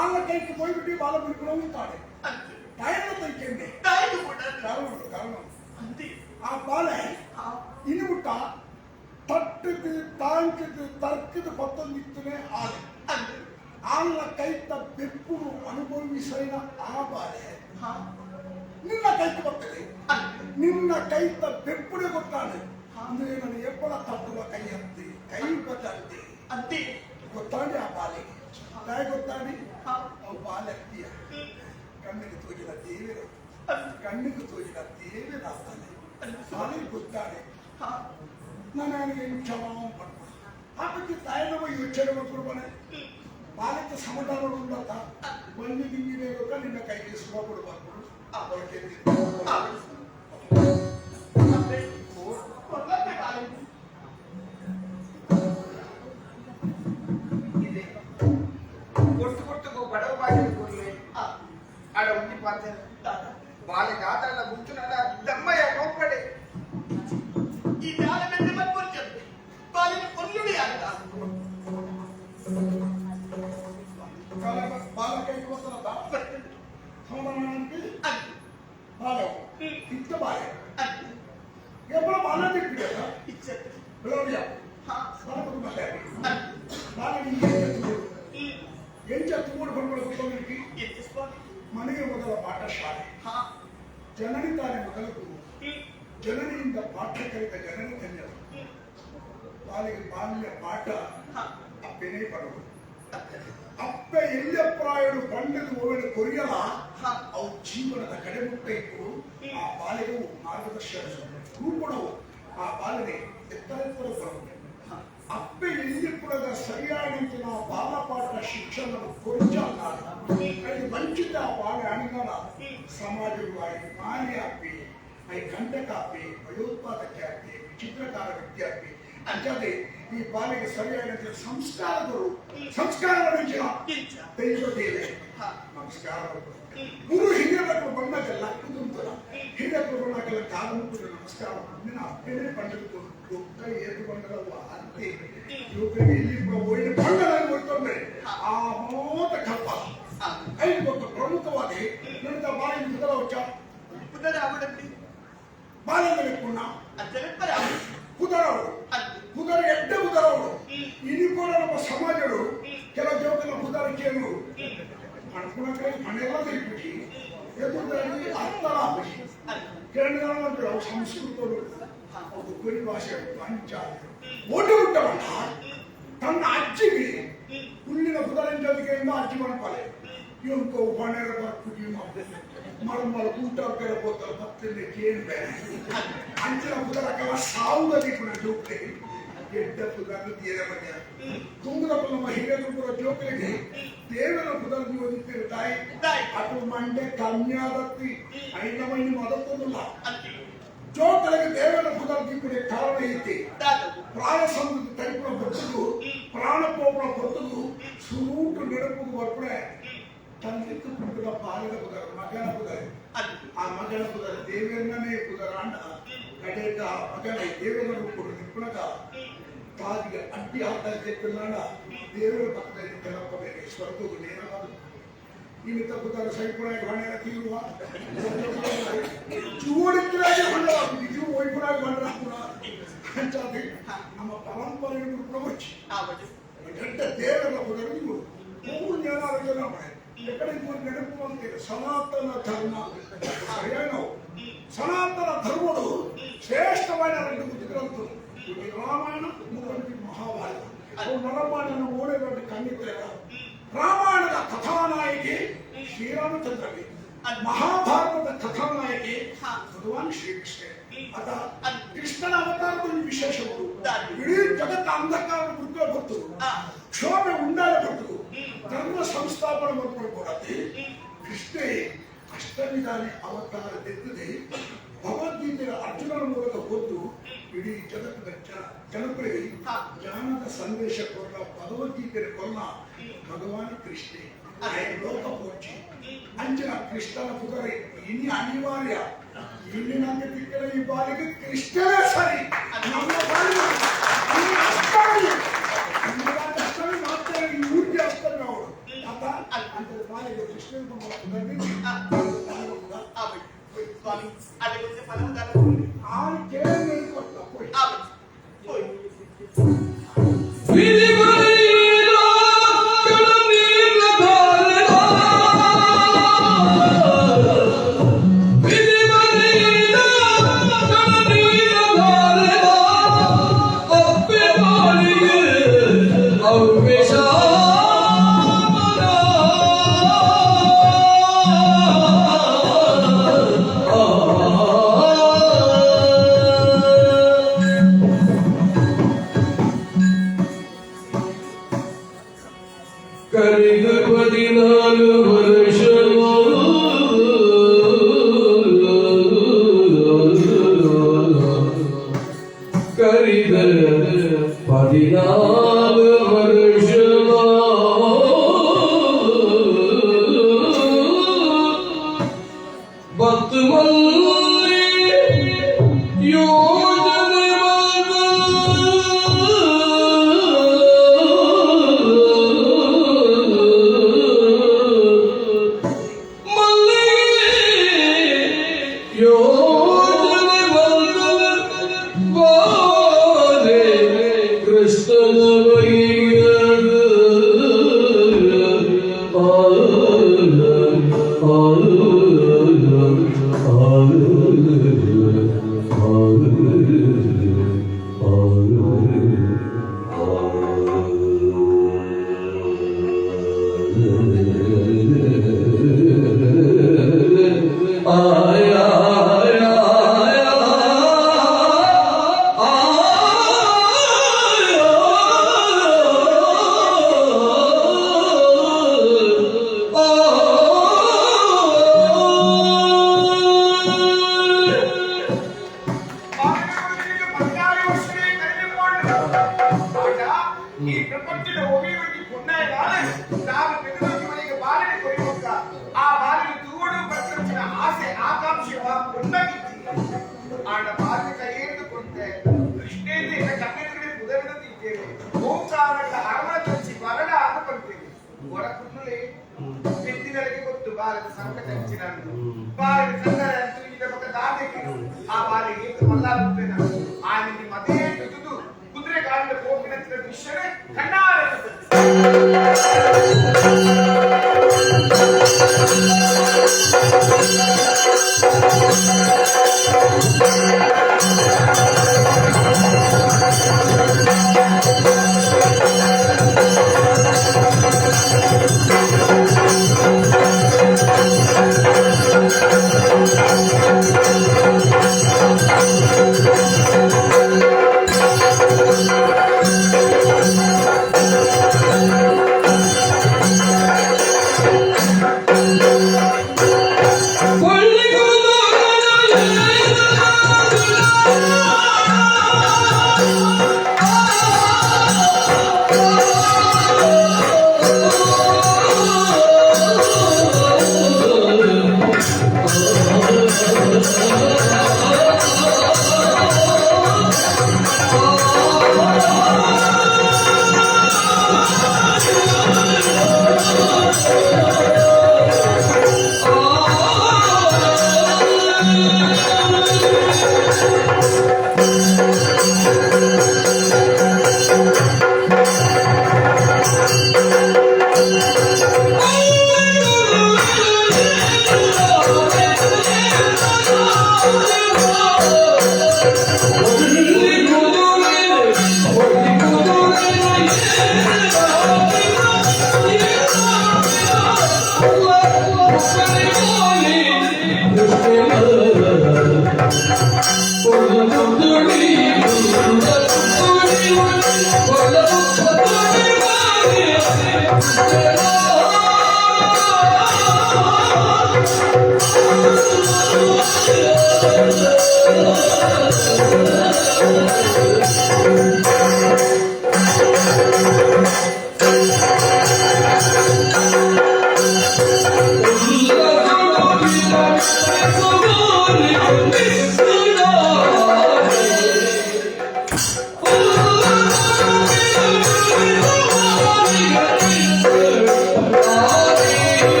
ಆಲ ಕೈಗೆ ಹೋಗ್ಬಿಟ್ಟು ಬಾಲ ಬಿಡ್ಕೊಂಡು ఉంటాడు ಟೈಮ್ ತೈಕೆಂಡೆ ಕಾರಣ ಕಾರಣ ಆ ಬಾಲೆ ಇನ್ಬಿಟ್ಟ ತಟ್ಟದು ತಾಂಕದು ತರ್ಕದ ಪತ್ತೊಂದಿತ್ತನೆ ಆಲೆ ಆಲ ಕೈತ ಬೆಪ್ಪುನು ಅನುಭವಿಸೈನ ಆ ಬಾಲೆ ನಿನ್ನ ಕೈಗೆ ಬರ್ತದೆ ನಿನ್ನ ಕೈತ ಬೆಪ್ಪುಡೆ ಗೊತ್ತಾನೆ ಅಂದ್ರೆ ನಾನು ಎಪ್ಪಳ ತಟ್ಟುವ ಕೈ ಅಂತೆ ಕೈ ಬದಲ್ತೆ ಅಂತೆ ಗೊತ್ತಾಡಿ ಆ ಬಾಲೆಗೆ ತಾಯಿ ಗೊತ್ತಾಡಿ ಅವು ಬಾಲೆ ಅತ್ತಿಯ ಕಣ್ಣಿಗೆ ತೋಜಿದ ದೇವರು ಕಣ್ಣಿಗೆ ತೋಜಿದ ದೇವರ ಬಾಲೆ ಬಾಲೆ ಗೊತ್ತಾಡೆ ನಾನು ಕ್ಷಮ ಪಡ್ಬೋದು ಆ ಬಗ್ಗೆ ತಾಯಿನವ ಯೋಚನೆ ಮಾಡ್ಕೊಡ್ಬಾನೆ ಬಾಲಕ್ಕೆ ಸಮಾಧಾನ ಉಂಡತ್ತ ಬಂದು ನಿಂಗಿನೇ ಗೊತ್ತಾ ನಿನ್ನ ಕೈಗೆ ಸುಖ ಕೊಡಬಾರ್ದು ಕೊಟ್ಟು ಕೊಟ್ಟು ಬಡವ ಬಾಗಿಲು ಕೊಡ್ಲಿ ಆಡ ಉಂಡಿ ಪಾತೆ ಬಾಲೆ ಗಾತಾಡ ಗುಂಚುನಾಡ ದಮ್ಮಯ್ಯ ನೋಪಡೆ ಈ ಜಾಲ ಬೆಂದೆ ಮತ್ಪೊರ್ಚದು ಬಾಲಿನ ಕೊಲ್ಲುಡಿ ಆಗ್ತಾ ಬಾಲ ಕೈಗೆ ಗೊತ್ತಲ್ಲ ಸಮಾಧಾನ ಬಾಲೆ ಇತ್ತ ಬಾಲೆ ಎಪ್ಪಳ ಬಾಲ ತಿಕ್ಕಿಡ ಬೆಳವಣಿಯ ಬಾಲ ಬಾಲೆ ಎಂಚ ತೂಡು ಬಂದ್ಬಿಡ ಗೊತ್ತವನಿಗೆ ಮನೆಗೆ ಮೊದಲ ಪಾಠಶಾಲೆ ಜನನಿ ತಾನೇ ಮೊದಲ ಗುರು ಜನನಿಯಿಂದ ಪಾಠ ಕಲಿತ ಜನನಿ ಧನ್ಯರು ಬಾಲಿಗೆ ಬಾಲ್ಯ ಪಾಠ ಅಪ್ಪೆನೇ ಬರುವುದು ಅಪ್ಪೆ ಎಲ್ಲಿಯ ಪ್ರಾಯಡು ಬಂಡದ ಓವೆನ ಕೊರಿಯಲ ಅವು ಜೀವನದ ಕಡೆಮುಟ್ಟ ಇಟ್ಟು ಆ ಬಾಲಿಗೆ ಮಾರ್ಗದರ್ಶನ ರೂಪಣವು ಆ ಬಾಲನೆ ಎತ್ತರ ಎತ್ತರ ಬರುವುದು ಅಪ್ಪೆ ಎಲ್ಲಿ ಕೂಡ ಸರಿಯಾದ ಬಾಲಪಾಠ ಶಿಕ್ಷಣ ಕೊರಚ ವಂಚಿತ ಬಾಳೆ ಅಣಿಗಳ ಸಮಾಜವಾಗಿ ಮಾರಿ ಅಪ್ಪಿ I ಕಂಟಕಾಪಿ ಭಯೋತ್ಪಾದಕ್ಕೆ ಅಪ್ಪಿ ವಿಚಿತ್ರಕಾರ ವ್ಯಕ್ತಿ ಅಪ್ಪಿ ಅಂಜದೆ ಈ ಬಾಲೆಗೆ ಸರಿಯಾದ ಸಂಸ್ಕಾರದರು ಸಂಸ್ಕಾರ ದೈವ ದೇವೆ ನಮಸ್ಕಾರ ಗುರು ಹಿರಿಯರ ಬಣ್ಣಕ್ಕೆಲ್ಲ ಕುದುಂತನ ಹಿರಿಯರ ಬಣ್ಣಕ್ಕೆಲ್ಲ ಕಾಲು ಮುಟ್ಟಿದ ನಮಸ್ಕಾರ ನಿನ್ನ ಅಪ್ಪನೇ ಪಂಡಿತು ದೊಡ್ಡ ಏತು ಬಂಡಲವ ಅಂತೆ ಇವುಗಳಿಗೆ ಇಲ್ಲಿ ಒಳ್ಳೆ ಬಂಡಲ ಕೊಡ್ತಂದ್ರೆ ಆ ಮೋತ ಕಪ್ಪ ಐದು ಗೊತ್ತು ಪ್ರಮುಖವಾಗಿ ನನ್ನ ಬಾಯಿ ಮುದಲ ವಚ್ಚ ಪುದರ ಅವಡಲ್ಲಿ ಬಾಲಂದರೆ ಪುಣ್ಣ ಅಜ್ಜಲೆಪ್ಪರ ಪುದರವರು ಪುದರ ಎಡ್ಡೆ ಪುದರವರು ಇಲ್ಲಿ ಕೂಡ ನಮ್ಮ ಸಮಾಜರು ಕೆಲವು ಜೋಕನ ಪುದರಕ್ಕೇನು ಅನ್ಕುಣಕ್ಕೆ ಮನೆಯೆಲ್ಲ ತಿರುಗಿಬಿಟ್ಟು ಎದುರಲ್ಲಿ ಅರ್ಥಲ ಕೇರಳ ಅವು ಸಂಸ್ಕೃತರು ಅದು ಕುರಿ ಭಾಷೆ ಪಂಚ ಒಡ್ಡು ಬಿಟ್ಟವಣ್ಣ ತನ್ನ ಅಜ್ಜಿಗೆ ಹುಲ್ಲಿನ ಪುದರಂಜಲಿಗೆಯಿಂದ ಅಜ್ಜಿ ಮಾಡ್ಪಾಲೆ ಇವನ್ಕೋ ಬಣೆರ ಬರ್ಪುಜಿ ಮರಮರ ಕೂಟ ಬೋತಲ್ ಬತ್ತಲ್ಲಿ ಕೇನ್ ಬೇರೆ ಅಂಚಿನ ಪುದರಕಲ ಸಾವುದಲ್ಲಿ ಪುನಃ ಜೋಕ್ಲೆ ಎಡ್ಡ ಪುದರ ತೀರ ಮಧ್ಯ ತುಂಗದ ನಮ್ಮ ಹಿರಿಯರು ಪುರ ಜೋಕ್ಲೆಗೆ ದೇವರ ಪುದರ್ ನೀವು ಓದಿದ್ದೀರಿ ತಾಯಿ ಅದು ಮಂಡೆ ಕನ್ಯಾದತ್ತಿ ಐನವೈನ ಮದತ್ತದಲ್ಲ ಜೋಕಲಿಗೆ ದೇವರ ಪುದರ್ ದೀಪುಡೆ ಕಾರಣ ಐತಿ ಪ್ರಾಯ ಸಮುದ್ರ ತರಿಪುಣ ಬರ್ತದು ಪ್ರಾಣ ಪೋಪಣ ಬರ್ತದು ಸುರೂಟು ನೆನಪು ಬರ್ಪಡೆ ತಂದಿತ್ತು ಪುಟ್ಟದ ಬಾಲಿನ ಪುದರ ಮಗನ ಪುದರ ಆ ಮಗನ ಪುದರ ದೇವೇಂದ್ರನೇ ಪುದರ ಅಣ್ಣ ಕಡೆಕ ಮಗನ ದೇವೇಂದ್ರ ರೂಪುಡು ನಿಪುಣಕ ತಾದಿಗೆ ಅಡ್ಡಿ ಹಾಕ್ತಾ ದೇವರ ಪಕ್ಕದಲ್ಲಿ ಕೆಲಪ್ಪ ಬೇರೆ ಸ್ವರ್ಗವು ನೇರವಾದ ನಿಮಿತ್ತ ಪುದರ ಸೈಪುಣ ಹೊಣೆರ ತೀರುವ ಜೋಡಿದ್ರಾಗೆ ಹೊಣೆ ನಿಜ ಒಯ್ಪುಣಾಗಿ ಹೊಣೆ ಹಾಕುಣ ಅಂಚಾದೆ ನಮ್ಮ ಪರಂಪರೆಯನ್ನು ಪ್ರವಚಿ ದೊಡ್ಡ ದೇವರ ಪುದರ ನೀವು ಮೂರು ಜನ ಆಲೋಚನೆ ಮಾಡಿ ಎಕಡೆ ಮೂರು ನೆನಪು ಅಂತೀರಿ ಸನಾತನ ಧರ್ಮ ಸರಿಯಾದ ಸನಾತನ ಧರ್ಮಡು ಶ್ರೇಷ್ಠವಾದ రెండు ಗ್ರಂಥలు ರಾಮಾಯಣ ಮುಖಂಡಿ ಮಹಾಭಾರತ ನರಮಾಯಣ ಓಡೆಗಂಟು ಕಣ್ಣಿದ್ದಾಗ ರಾಮಾಯಣದ ಕಥಾನಾಯಕಿ ಶ್ರೀರಾಮಚಂದ್ರನೇ ಮಹಾಭಾರತದ ಕಥಾನಾಯಕಿ ಭಗವಾನ್ ಶ್ರೀಕೃಷ್ಣ ಅತ ಕೃಷ್ಣನ ಅವತಾರದ ಒಂದು ವಿಶೇಷವು ಇಡೀ ಜಗತ್ತ ಅಂಧಕಾರ ಮೃಗ ಹೊತ್ತು ಕ್ಷೋಭೆ ಉಂಡಾಯ ಹೊತ್ತು ಧರ್ಮ ಸಂಸ್ಥಾಪನೆ ಮಾಡ್ಕೊಳ್ಕೊಡತ್ತೆ ಕೃಷ್ಣೇ ಅಷ್ಟಮಿದಾನಿ ಅವತಾರ ತೆತ್ತದೆ ಭಗವದ್ಗೀತೆಯ ಅರ್ಜುನನ ಮೂಲಕ ಹೊತ್ತು ಇಡೀ ಜಗತ್ತಿನ ಜನಪ್ರಿಯ ಜ್ಞಾನದ ಸಂದೇಶ ಕೊಲ್ಲ ಭಗವದ್ಗೀತೆಯ ಕೊಲ್ಲ ಭಗವಾನ್ ಕೃಷ್ಣೆ ಲೋಕ ಪೂಜೆ ಅಂಜನ ಕೃಷ್ಣನ ಪುದರೆ ಇನಿ ಅನಿವಾರ್ಯ ಇಲ್ಲಿ ತಿಕ್ಕಲ ಈ ಬಾಲಿಗೆ ಕೃಷ್ಣನೇ ಸರಿ ನಮ್ಮ ಬಾಲಿಗೆ ಅಷ್ಟಮಿ ಅಷ್ಟಮಿ ಮಾತ್ರ ಈ ಊರಿಗೆ ಅಷ್ಟಮಿ ಅವರು ಆತ ಅಂತ ಬಾಲಿಗೆ ಕೃಷ್ಣನ ಸ್ವಾಮಿ ಅದೇ ಮುಂಚೆ ಫಲವು ಆರು ಕೇಳಿ ಕೊಟ್ಟ ಹೋಯ್. ಹೋಯ್. ಕರೆದು 14 ವರ್ಷ, ಕರಿದ 14 ವರ್ಷ, ಬತ್ತು ಮಲ್ಲಿ ಯೋಜನೆ. ಮಲ್ಲಿಗೆ ಯೋಜನೆ ಬಾಲೆ ಕೃಷ್ಣನ 14 ವರ್ಷವೇ ಕಡಿಮೆ ಮಾಡಿದ ಆಗ ಈ ಪ್ರಪಂಚದ ಒಗೆಯುವಂತೆ ಪುಣ್ಯಗಾಲ ತಾನು ಬೆದರೋಗಿ ಮನೆಗೆ ಬಾಲನೆ ಕೊರೆಯುವಂತ ಆ ಬಾಲನೆ ತೂವಡು ಪ್ರಪಂಚದ ಆಸೆ ಆಕಾಂಕ್ಷೆ ಪುಣ್ಯಗಿತ್ತಿ ಆಡ ಬಾಲ್ಯ ಕೈಯೇಂದು ಕೊಂತೆ ಕೃಷ್ಣೇಂದ್ರ ಕಣ್ಣೆದುರುಗಡೆ ಪುದರಿದ ತಿಂತೇವೆ ಓಂಕಾರಗಳ ಅರಮನ ತರಿಸಿ ಬರಡ ಆದ ಬಂತೇವೆ ಹೊರ ಕುನ್ನುಲೆ ಪೆದ್ದಿನಲ್ಲಿಗೆ ಗೊತ್ತು ಬಾಲದ ಸಂಕಟ ಹಂಚಿನ ಬಾಲದ ಕನ್ನಡ ಅಂತೂ ಈಗ ಮಗ ದಾದಕ್ಕೆ ಆ ಬಾಲಿಗೆ ಏತು ಮಲ್ಲಾಗುತ್ತೇನ ಆ ನಿಮ್ಮ ಅದೇ ತುದು ಕುದುರೆ ಗಾಳಿಯ ಹೋಗಿನ ದೃಶ್ಯವೇ ಕಣ್ಣಾರೆ. ಆ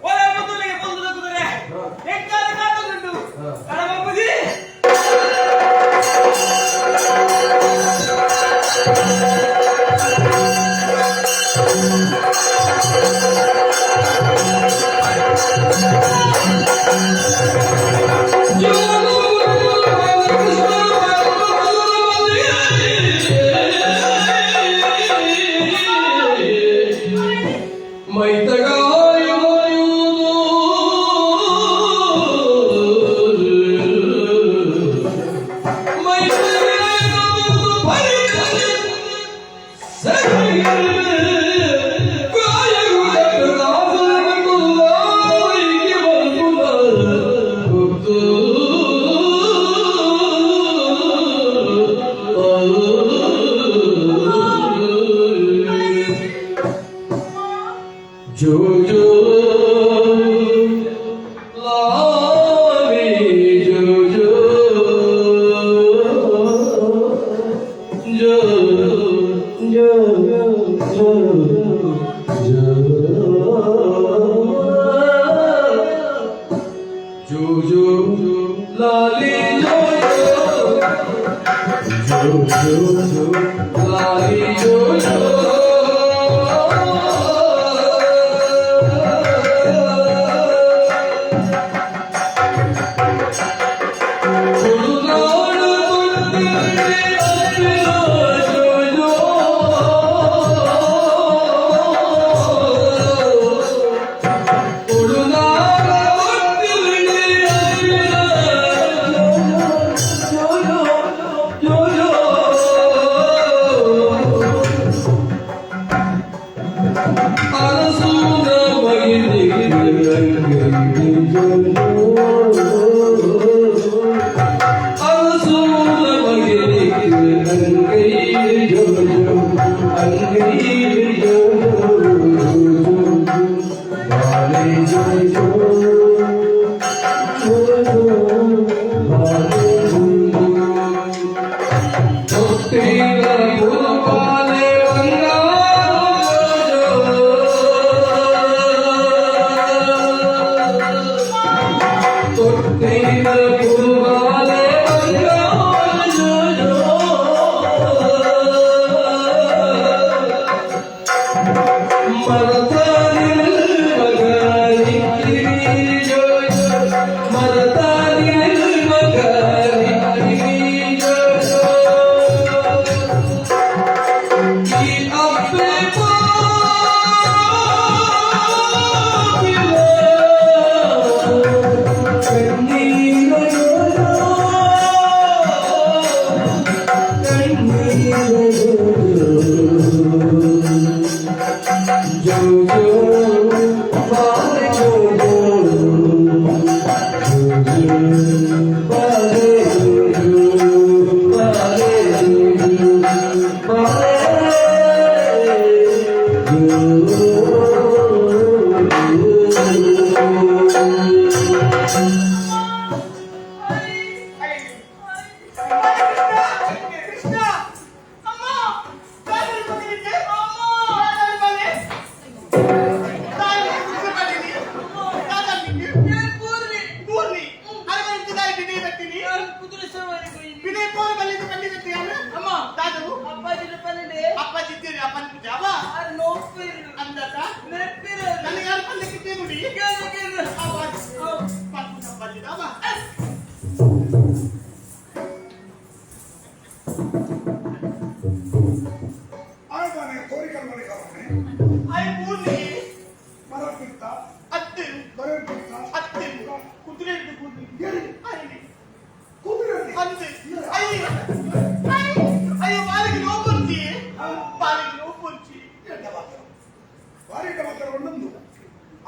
ಒಲೆ ಮುದ್ದುಲಿಗೆ ಪೊಲ್ದು ಕುದುರೆ ಎಂಕಾದ ಕಾತುಂಡು ಕಡಬಂಬುದಿ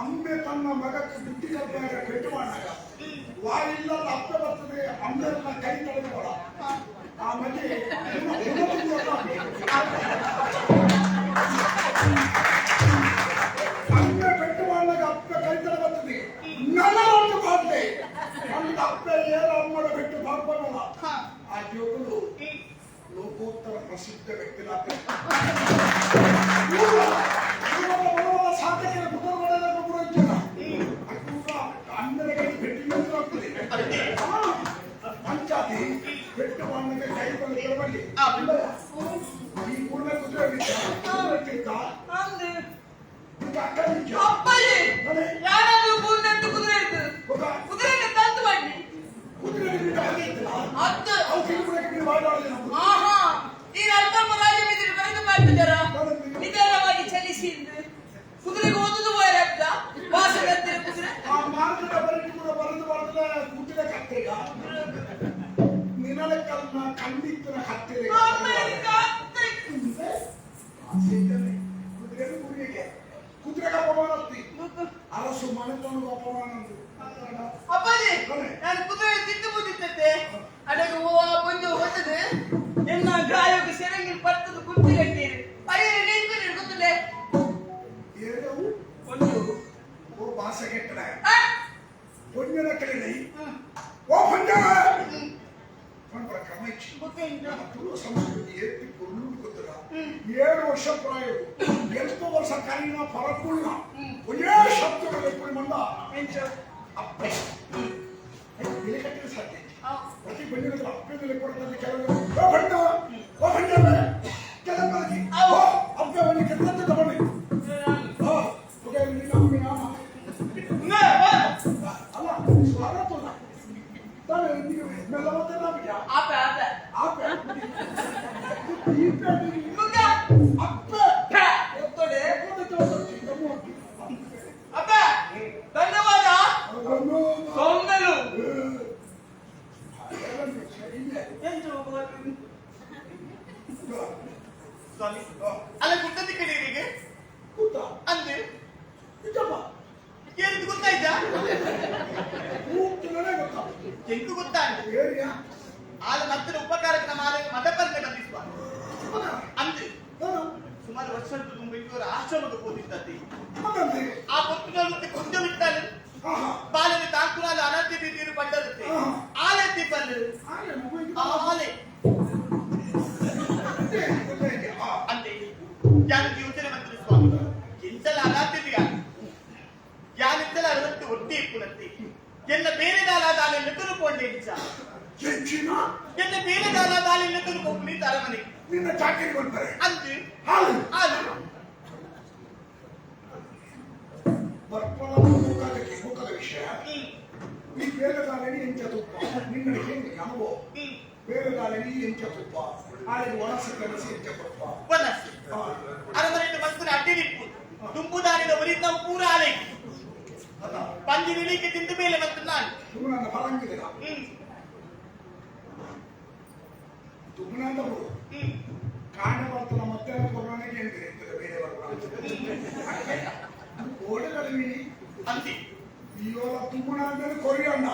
ಅಂಬೆ ತನ್ನ ಮಗಕ್ಕೆ ಬುದ್ಧಿ ಕಲ್ಪನೆ ಪೆಟ್ಟು ಮಾಡಿದಾಗ ವಾಯಿಲ್ಲ ಅಪ್ಪೆ ಬರ್ತದೆ ಅಂಬೆಲ್ಲ ಕೈ ತಳೆದುಕೊಳ ಆ ಮಗೆ ಅಂಬೆ ಪೆಟ್ಟು ಮಾಡಿದಾಗ ಅಪ್ಪೆ ಕೈ ತಲೆ ಬರ್ತದೆ ನನ್ನ ಮಾಡ್ಲಿ ನನ್ನ ಅಪ್ಪೆ ಏನ ಅಮ್ಮನ ಪೆಟ್ಟು ಮಾಡ್ಕೊಳ್ಳಲ್ಲ ಆ ಜೋಗುಲು ಲೋಕೋತ್ತರ ಪ್ರಸಿದ್ಧ ವ್ಯಕ್ತಿ ಸಾಧಕರ ಕುಟುಂಬ ಆಹಾ ನೀನು ಅಲ್ಪ ರಾಜ ಬರೆದು ಮಾಡ್ತಿದ್ದಾರ ನಿಧಾನವಾಗಿ ಚಲಿಸಿ ಕುದುರೆಗೆ ಓದುದು ಹೋಯ್ ವಾಸಗತ್ತಿರ ಕುದುರೆ ಆ ಮಾರ್ಗದ ಬರೆದು ಕೂಡ ಬರೆದು ಬರೆದ ಕುದುರೆ ಕತ್ತೆಗ ನಿನಲ ಕಲ್ನ ಕಂಡಿತ್ತನ ಕತ್ತೆಗೆ ಕುದುರೆ ಕುದುರೆಗೆ ಕುದುರೆಗೆ ಅಪಮಾನ ಅರಸು ಮನೆತನకు ಅಪಮಾನ. ಅಪ್ಪಾಜಿ ನಾನು ಕುದುರೆ ತಿಂದು ಬಂದಿತ್ತಂತೆ ಅಡಗು ಓ ಬಂದು ಹೊತ್ತದು ಎನ್ನ ಗಾಯಕ ಸೆರಂಗಿಲ್ ಪರ್ತದ ಕುಂತಿ ಕಟ್ಟೀರಿ ಅಯ್ಯೋ ನೀನು ಗೊತ್ತಿಲ್ಲ ಏರವು ಒಂದು ಓ ಭಾಷೆ ಕೆಟ್ಟಡ ಪೊಂಜನ ಕಡೆ ಓ ಪೊಂಜ ಪಂಪರ ಕ್ರಮೈಚಿ ತುಳು ಸಂಸ್ಕೃತಿ ಎತ್ತಿ ಪೊರ್ಲು ಗೊತ್ತದ 7 ವರ್ಷ ಪ್ರಾಯ 8 ವರ್ಷ ಕರಿನ ಪರಕುಳ್ಳ ಒಂದೇ ಶಬ್ದಗಳು ಎಪ್ಪಡಿ ಮಂದ ಅಪ್ಪೆ ಬೆಲೆ ಕಟ್ಟಿದ ಸಾಧ್ಯ ಪ್ರತಿ ಬಂದಿರೋದ್ರ ಅಪ್ಪೆ ಬೆಲೆ ಕೊಡೋದ್ರಲ್ಲಿ ಕೆಲವರು ಓ ಬಣ್ಣ ಓ ಬಣ್ಣ ಕೆಲವರಿಗೆ ಓ ಅಪ್ಪೆ ಬನ್ನಿ ಕೆತ್ತಂತ ತಗೊಂಡು ಅಲ್ಲ ಸ್ವಾಗತ ಆಪೆ ಆಪೆ ಆಪೆ ಅಪ್ಪೆ ಒತ್ತೊಡೆ ಅಪ್ಪೆ ಧನ್ಯವಾದ ಸೊಂದಲು ಸ್ವಾಮಿ ಅಲ್ಲ ಗುಡ್ಡದ ಕಡೆಯವರಿಗೆ ಕೂತ ಅಂದ್ರೆ ನಿಜಪ್ಪ ಕೇಳಿದ್ದು ಗೊತ್ತಾಯ್ತಾ ಕೂತನೇ ಗೊತ್ತಾ ಎಂಟು ಗೊತ್ತಾ ಏರಿಯಾ ಆಲ ಮತ್ತೆ ಉಪಕಾರಕ್ಕೆ ನಮ್ಮ ಆಲಯ ಮಠಪರ್ಣೆ ಬಂದಿಸುವ ಅಂದ್ರೆ ಸುಮಾರು ವರ್ಷ ತುಂಬ ಇವರ ಆಶ್ರಮಕ್ಕೆ ಹೋದಿದ್ದತೆ ಆ ಪೊತ್ತಿನ ಕೊಂಡ ಬಿಟ್ಟಾಲೆ ಬಾಲನೆ ತಾಕುನಾಲ ಅನಂತ ನೀರು ಪಡ್ಡರುತ್ತೆ ಆಲೆ ತಿಪ್ಪಲ್ಲಿ ಆಲೆ ಅಂತೆ ಯಾರು ಯೋಚನೆ ಮಂತ್ರಿ ಸ್ವಾಮಿ ಎಂತೆಲ್ಲ ಅನಾಥಿದೆಯ ಯಾನೆಂತೆಲ್ಲ ಅರವತ್ತು ಒಟ್ಟಿ ಇಪ್ಪುನಂತೆ ಎಲ್ಲ ಬೇರೆ ದಾಲಾದ ಆಲೆ ನೆತ್ತರು ಕೊಂಡೆ ಎನ್ನ ಬೇರೆ ದಾಲಾದ ಆಲೆ ನೆತ್ತರು ಕೊಪ್ಪಲಿ ಅರಮನೆ ನಿನ್ನ ಚಾಕರಿ ಕೊಡ್ತಾರೆ ಅಂತೆ ಹಾಲು ಹಾಲು ಬರ್ಪಣ ಮುಖದಕ್ಕೆ ಮುಖದ ವಿಷಯ ಈ ಬೇರೆದಾలని ಎಂಚ ತುಪ್ಪ ನಿನ್ನ ಹೆಂಗೆ ಅನುಭವ ಬೇರೆದಾలని ಎಂಚ ತುಪ್ಪ ಆಳಿಗೆ ಒಣಸು ಕನಸು ಎಂಚ ಕೊಪ್ಪ ಒಣಸು ಅರಮನೆಯಿಂದ ಮನ್ಸುನ ಅಡ್ಡಿನಿಪ್ಪು ದುಂಬುದಾರಿನ ಒರಿ ನಾವು ಪೂರ ಆಲೈ ಪಂಜಿ ನಿಲಿಕ್ಕೆ ತಿಂದ ಮೇಲೆ ಮತ್ತು ನಾನು ತುಮನ ಫಲಂಗಿದ ತುಮನಂದವರು ಕಾಣ ಬರ್ತದ ಮತ್ತೆ ಕೊರೋನಾಗೆ ಎಂದಿರ್ತದೆ ಬೇರೆ ಬರ್ಬ ಓಡಗಳಲ್ಲಿ ಅಂತಿ ಇವಾಗ ತುಮ್ಮನ ಕೊರಿಯಣ್ಣ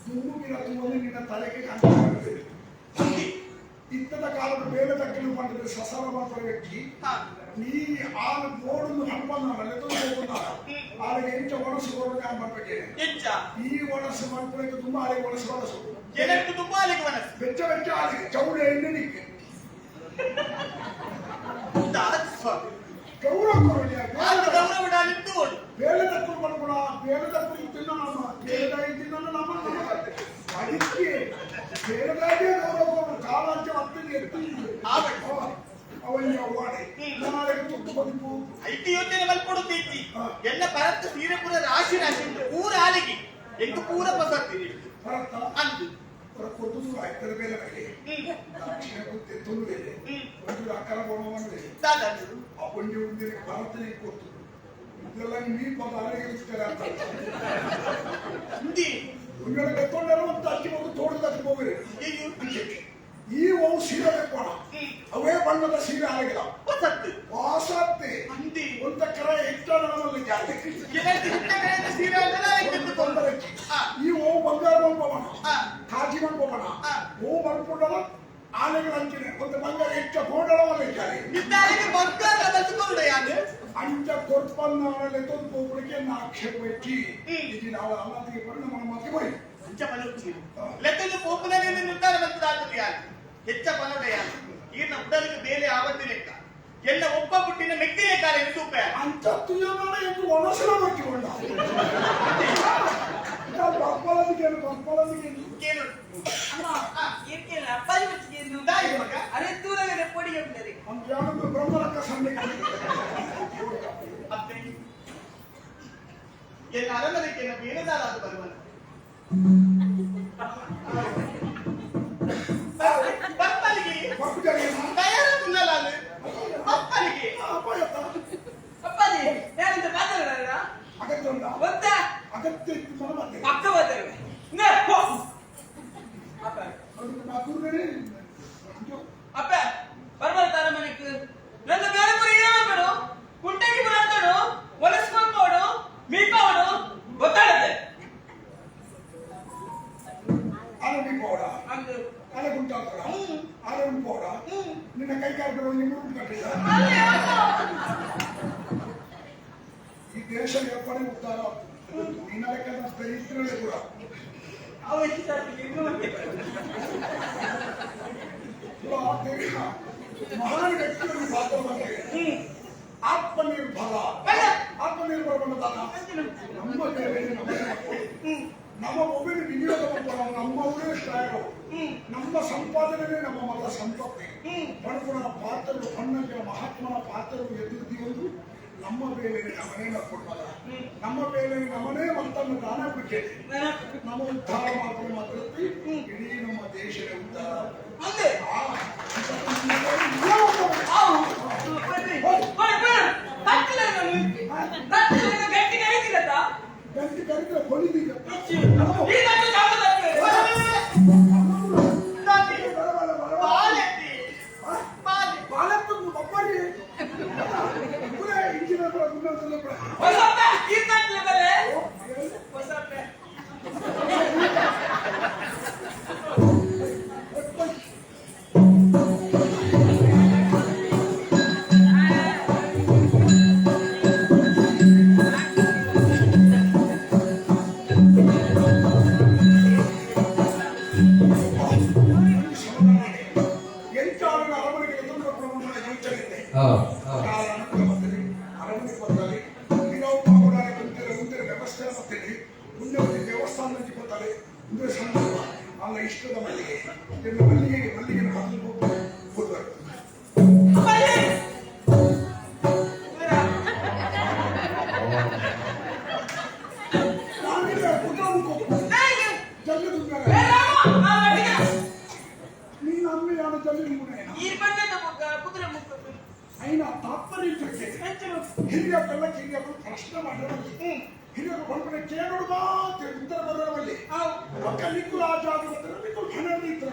ತುಮ್ಮು ಬಿಡ ತುಮ್ಮಲ್ಲಿ ನಿನ್ನ ತಲೆಗೆ ಕಾಣ್ತದೆ ಇತ್ತದ ಕಾಲದ ಬೇರೆ ತಕ್ಕಲು ಮಾಡಿದ್ರೆ ಸಸರ ಮಾತ್ರ ವ್ಯಕ್ತಿ ನೀ ಆಳು ಬೋಡನ್ನು ಹಂಪನ್ನ ಆಳಿಗೆ ಎಂಚ ಒಣಸು ಕೊಡೋದು ಮಾಡ್ಬೇಕೇನೆ ಎಂಚ ಈ ಒಣಸು ಮಾಡ್ಕೊಳ್ಳೋಕೆ ತುಂಬಾ ಆಳಿಗೆ ಒಣಸು ಒಣಸು ಏನಕ್ಕೆ ತುಂಬಾ ಆಳಿಗೆ ಒಣಸು ಬೆಚ್ಚ ಬೆಚ್ಚ ಆಳಿಗೆ ಚೌಡೆ ಎಣ್ಣೆ ನಿಕ್ಕೆ ಗೌರವ ಕೊರಡಿ ಬೇಳೆ ತಕ್ಕಲು ಮಾಡ್ಕೊಡ ಬೇಳೆ ತಕ್ಕಲು ತಿನ್ನೋಣ ಬೇಳೆದಾಗಿ ತಿನ್ನೋಣ ನಮ್ಮ ಅಡಿಕೆ ಬೇಳೆದಾಗೆ ಗೌರವ ಕೊಡು ಕಾಲಾಂಚ ಹತ್ತಿನ ಎತ್ತಿ ಅವಯ್ಯ ವಾಡೆ ನಾಳೆಗೆ ತುತ್ತು ಬದುಕು ಐತಿ ಯೋಚನೆ ಮಲ್ಕೊಡುತ್ತೀತಿ ಎಲ್ಲ ಪರತ್ತು ಸೀರೆ ಪೂರ ರಾಶಿ ರಾಶಿ ಉಂಟು ಪೂರ ಆಲಿಗೆ ಎಂಟು ಪೂರ ಪಸರ್ತೀರಿ ಪರತ್ತ ಅಂದು ಕೊಟ್ಟು ಆಯ್ತದ ಬೇರೆ ಬಗ್ಗೆ ದಕ್ಷಿಣ ಗುತ್ತೆ ತೊಂದರೆ ಒಂದು ಅಕ್ಕರ ಬೊಮ್ಮನೆ ಆ ಒಂಜಿ ಒಂದಿನ ಭರತನಿಗೆ ಕೊಟ್ಟು ಇದೆಲ್ಲ ನೀ ಪದ ಅಲ್ಲಿಗೆ ಇರ್ತಾರೆ ಅಂತ ಒಂದೊಳಗೆ ಎತ್ತೊಂಡರು ಅಂತ ಅಕ್ಕಿ ಹೋಗಿ ತೋಟದಕ್ಕೆ ಹೋಗಿರಿ ಈ ಅವು ಸೀರೆ ತೆಕ್ಕೋಣ ಅವೇ ಬಣ್ಣದ ಸೀರೆ ಆಗಿಲ್ಲ ಹೊಸತ್ತೆ ಒಂದ ಕರ ಎಟ್ಟಣದಲ್ಲಿ ಈ ಓ ಬಂಗಾರ ಮಲ್ಪವಣ ಕಾಜಿ ಮಲ್ಪವಣ ಓ ಮಲ್ಪುಂಡಲ ಆಲೆಗಳ ಅಂಚಿನ ಒಂದು ಬಂಗಾರ ಹೆಚ್ಚ ಗೋಡಳವಲ್ಲ ಇದ್ದಾರೆ ಅಂಚ ಕೊರ್ಪನ್ನ ತೊಂದು ಹೋಗ್ಲಿಕ್ಕೆ ಆಕ್ಷೇಪ ಹೆಚ್ಚಿ ಇದು ನಾವು ಅಲ್ಲದಿಗೆ ಬಣ್ಣ ನಮ್ಮ ಮತಿಗೆ ಬರಿ ಅಂಚ ಪಲುಚಿ ಲೆತ್ತದು ಪೋಪುಲನೆ ನಿರ್ಧಾರ ಬಂತದಾಗ್ತದೆ ಯಾರು ಹೆಚ್ಚ ಪಲೋಡೆಯ ಈರ್ನ ಉಡಲಿಗೆ ಬೇಲೆ ಆವತ್ತು ಲೆಕ್ಕ ಎಲ್ಲ ಒಬ್ಬ ಪುಟ್ಟಿನ ಮೆಕ್ಕಿನ ಕಾಲ ಸೂಪೆ ಅಂಚ ತುಯಮಾನ ಎಂದು ಒಣಸಲ ಬಟ್ಟಿಕೊಂಡ ಕೇಳು ಅಪ್ಪಾಜಿ ಬಚ್ಚಿಗೆ ತಾಯಿ ಮಗ ಅರೆ ದೂರಗಡೆ ಪೊಡಿ ಎಂದರೆ ಬ್ರಹ್ಮರಕ್ಕ ಸಣ್ಣ ಅತ್ತೆ ಎನ್ನ ಅರಮನೆಗೆ ಬೇರೆದಾದ ಬರುವನು ಮಾತೆತ್ತುಂಡ ಗೊತ್ತ ಅಗತ್ಯ ಇತ್ತು ಮನ ಮಾತೆ ಪಕ್ಕ ಬರ್ತಾರೆ ನೇ ಪೋ ಅಪ್ಪ ಅವ್ರಿಗೆ ಮಾತೂರ್ಗನೇ ಅಪ್ಪ ಬರ್ಬಾರ ತಾರ ಮನೆಕ್ ನನ್ನ ಬೇರೆ ಪುರಿ ಏನಾಗ್ಬೇಡು ಕುಂಟೆಗೆ ಬರಾತಾಡು ಒಲಸ್ಕೊಳ್ಬೋಡು ಮೀಪಾವಡು ಗೊತ್ತಾಡತ್ತೆ ಆರೋಗ್ಯ ಪೋಡ ಅಂದು ಅಲೆ ಗುಂಟಾಡ್ತಾರ ಆರೋಗ್ಯ ಪೋಡ ನಿನ್ನ ಕೈ ಕಾಲು ನಿಮ್ಮ ಕಟ್ಟಿದ ಅಲ್ಲಿ ಅಪ್ಪ. ಈ ದೇಶ ಎಪ್ಪಡೆ ಉದ್ಧಾರ ನಿನ್ನ ಲೆಕ್ಕದ ದರಿದ್ರರೇ ಕೂಡ ಅವ ಎಷ್ಟು ಸರ್ತಿ ಇನ್ನೂ ಕೂಡ ದೇಶ ಮಹಾನ್ ವ್ಯಕ್ತಿಯನ್ನು ಪಾತ್ರ ಮಾಡ್ತಾರೆ ಆತ್ಮನಿರ್ಭರ ಆತ್ಮನಿರ್ಭರ ಬಂದದಾಗ ನಮ್ಮ ಬೇರೆ ನಮ್ಮ ನಮ್ಮ ಮೊಬೈಲ್ ವಿನಿಯೋಗ ಮಾಡ್ತಾರೆ ನಮ್ಮವರೇ ಸ್ಟಾಯರು ನಮ್ಮ ಸಂಪಾದನೆ ನಮ್ಮ ಮತ ಸಂಪತ್ತಿ ಪಣಪುಣನ ಪಾತ್ರರು ಪಣ್ಣಂಜನ ಮಹಾತ್ಮನ ಪಾತ್ರರು ಎದುರು ನಮ್ಮ ಬೇಲೆ ನಮ್ಮನೇ ಕೊಡ್ಬಲ್ಲ ನಮ್ಮ ಬೇಲೆ ನಮ್ಮನೇ ಮತ್ತನ್ನು ದಾನ ಬಿಟ್ಟೆ ನಮ್ಮ ಉದ್ಧಾರ ಮಾತ್ರ ಮಾತ್ರ ಇಡೀ ನಮ್ಮ ದೇಶದ ಉದ್ಧಾರ ಅಂದೆ ಆ, ಆವು ಬರ್ರಿ ಬರ್ರಿ ಬರ್ರಿ ತಟ್ಟಲೆ ತಟ್ಟಲೆ ಗಟ್ಟಿ ಕರೀತಿರತ್ತ ಗಂಟಿ ಕರೆದ್ರೆ ಹೊಲಿದೀಗ ಈ ತಟ್ಟು ಚಾಕು ತಟ್ಟಲೆ ಬಾಲೆತ್ತಿ ಬಾಲೆ ಬಾಲತ್ತು ಒಬ್ಬರಿಗೆ ಇಂಜಿನಿಯರ್ ಕೂಡ ಗುಂಡಂತಲ್ಲ ಕೂಡ ಹೊಸಪ್ಪ ಈ ತಟ್ಟಲೆ ಬಲೆ ಹೊಸಪ್ಪ ಎಂಟಾಳಿನ ಅರಮನೆಗೆ ತೊಂದರೆ ಕೊಡುವ ಯೋಚನೆ ಇದೆ ಅನುಕೂಲ ಬರ್ತೀರಿ ಅರಮನೆ ಬರ್ತಾರೆ ನೀರಾವ್ ಪಾಪುಡಾರೆ ಕುಂತಿರ ಮುಂದಿನ ವ್ಯವಸ್ಥೆ ಬರ್ತೀರಿ ಮುಂದೆ ಒಂದು ದೇವಸ್ಥಾನ ಬರ್ತಾರೆ ಮುಂದೆ ಸಂದರ್ಭ ಅಲ್ಲ ಇಷ್ಟದ ಮಲ್ಲಿಗೆ ಇನ್ನು ಮಲ್ಲಿಗೆಗೆ ಮಲ್ಲಿಗೆ ಹಾಕಲು ಹೋಗ್ಬಾರ್ದು ಬಲೆ ನಾನಿಲ್ಲ ಕುತ್ರ ಜಲ್ದಿ ಏ ರಾಮ ಆ ಬಟ್ಟಿಗೆ ನೀನು ಅಮ್ಮೆ ಯಾರು ಜಲ್ದಿ ಮುನೆ ಈ ಬಂದದ ಮುಖ ಕುದುರೆ ಮುಖ అయిన ತಾತ್ಪರ್ಯ ಹಿರಿಯರೆಲ್ಲ ಕಿರಿಯರು ಪ್ರಶ್ನೆ ಮಾಡಿರಲಿ ಹಿರಿಯರು ಬಂದ್ರೆ ಕೇಳೋಡು ಮಾತ್ರ ಉತ್ತರ ಬರೋರಲ್ಲಿ ಪಕ್ಕ ನಿಕ್ಕುಲು ಆ ಜಾಗ ಬರ್ತಾರೆ ನಿಕ್ಕುಲು ಹಣೆ ಇತ್ತು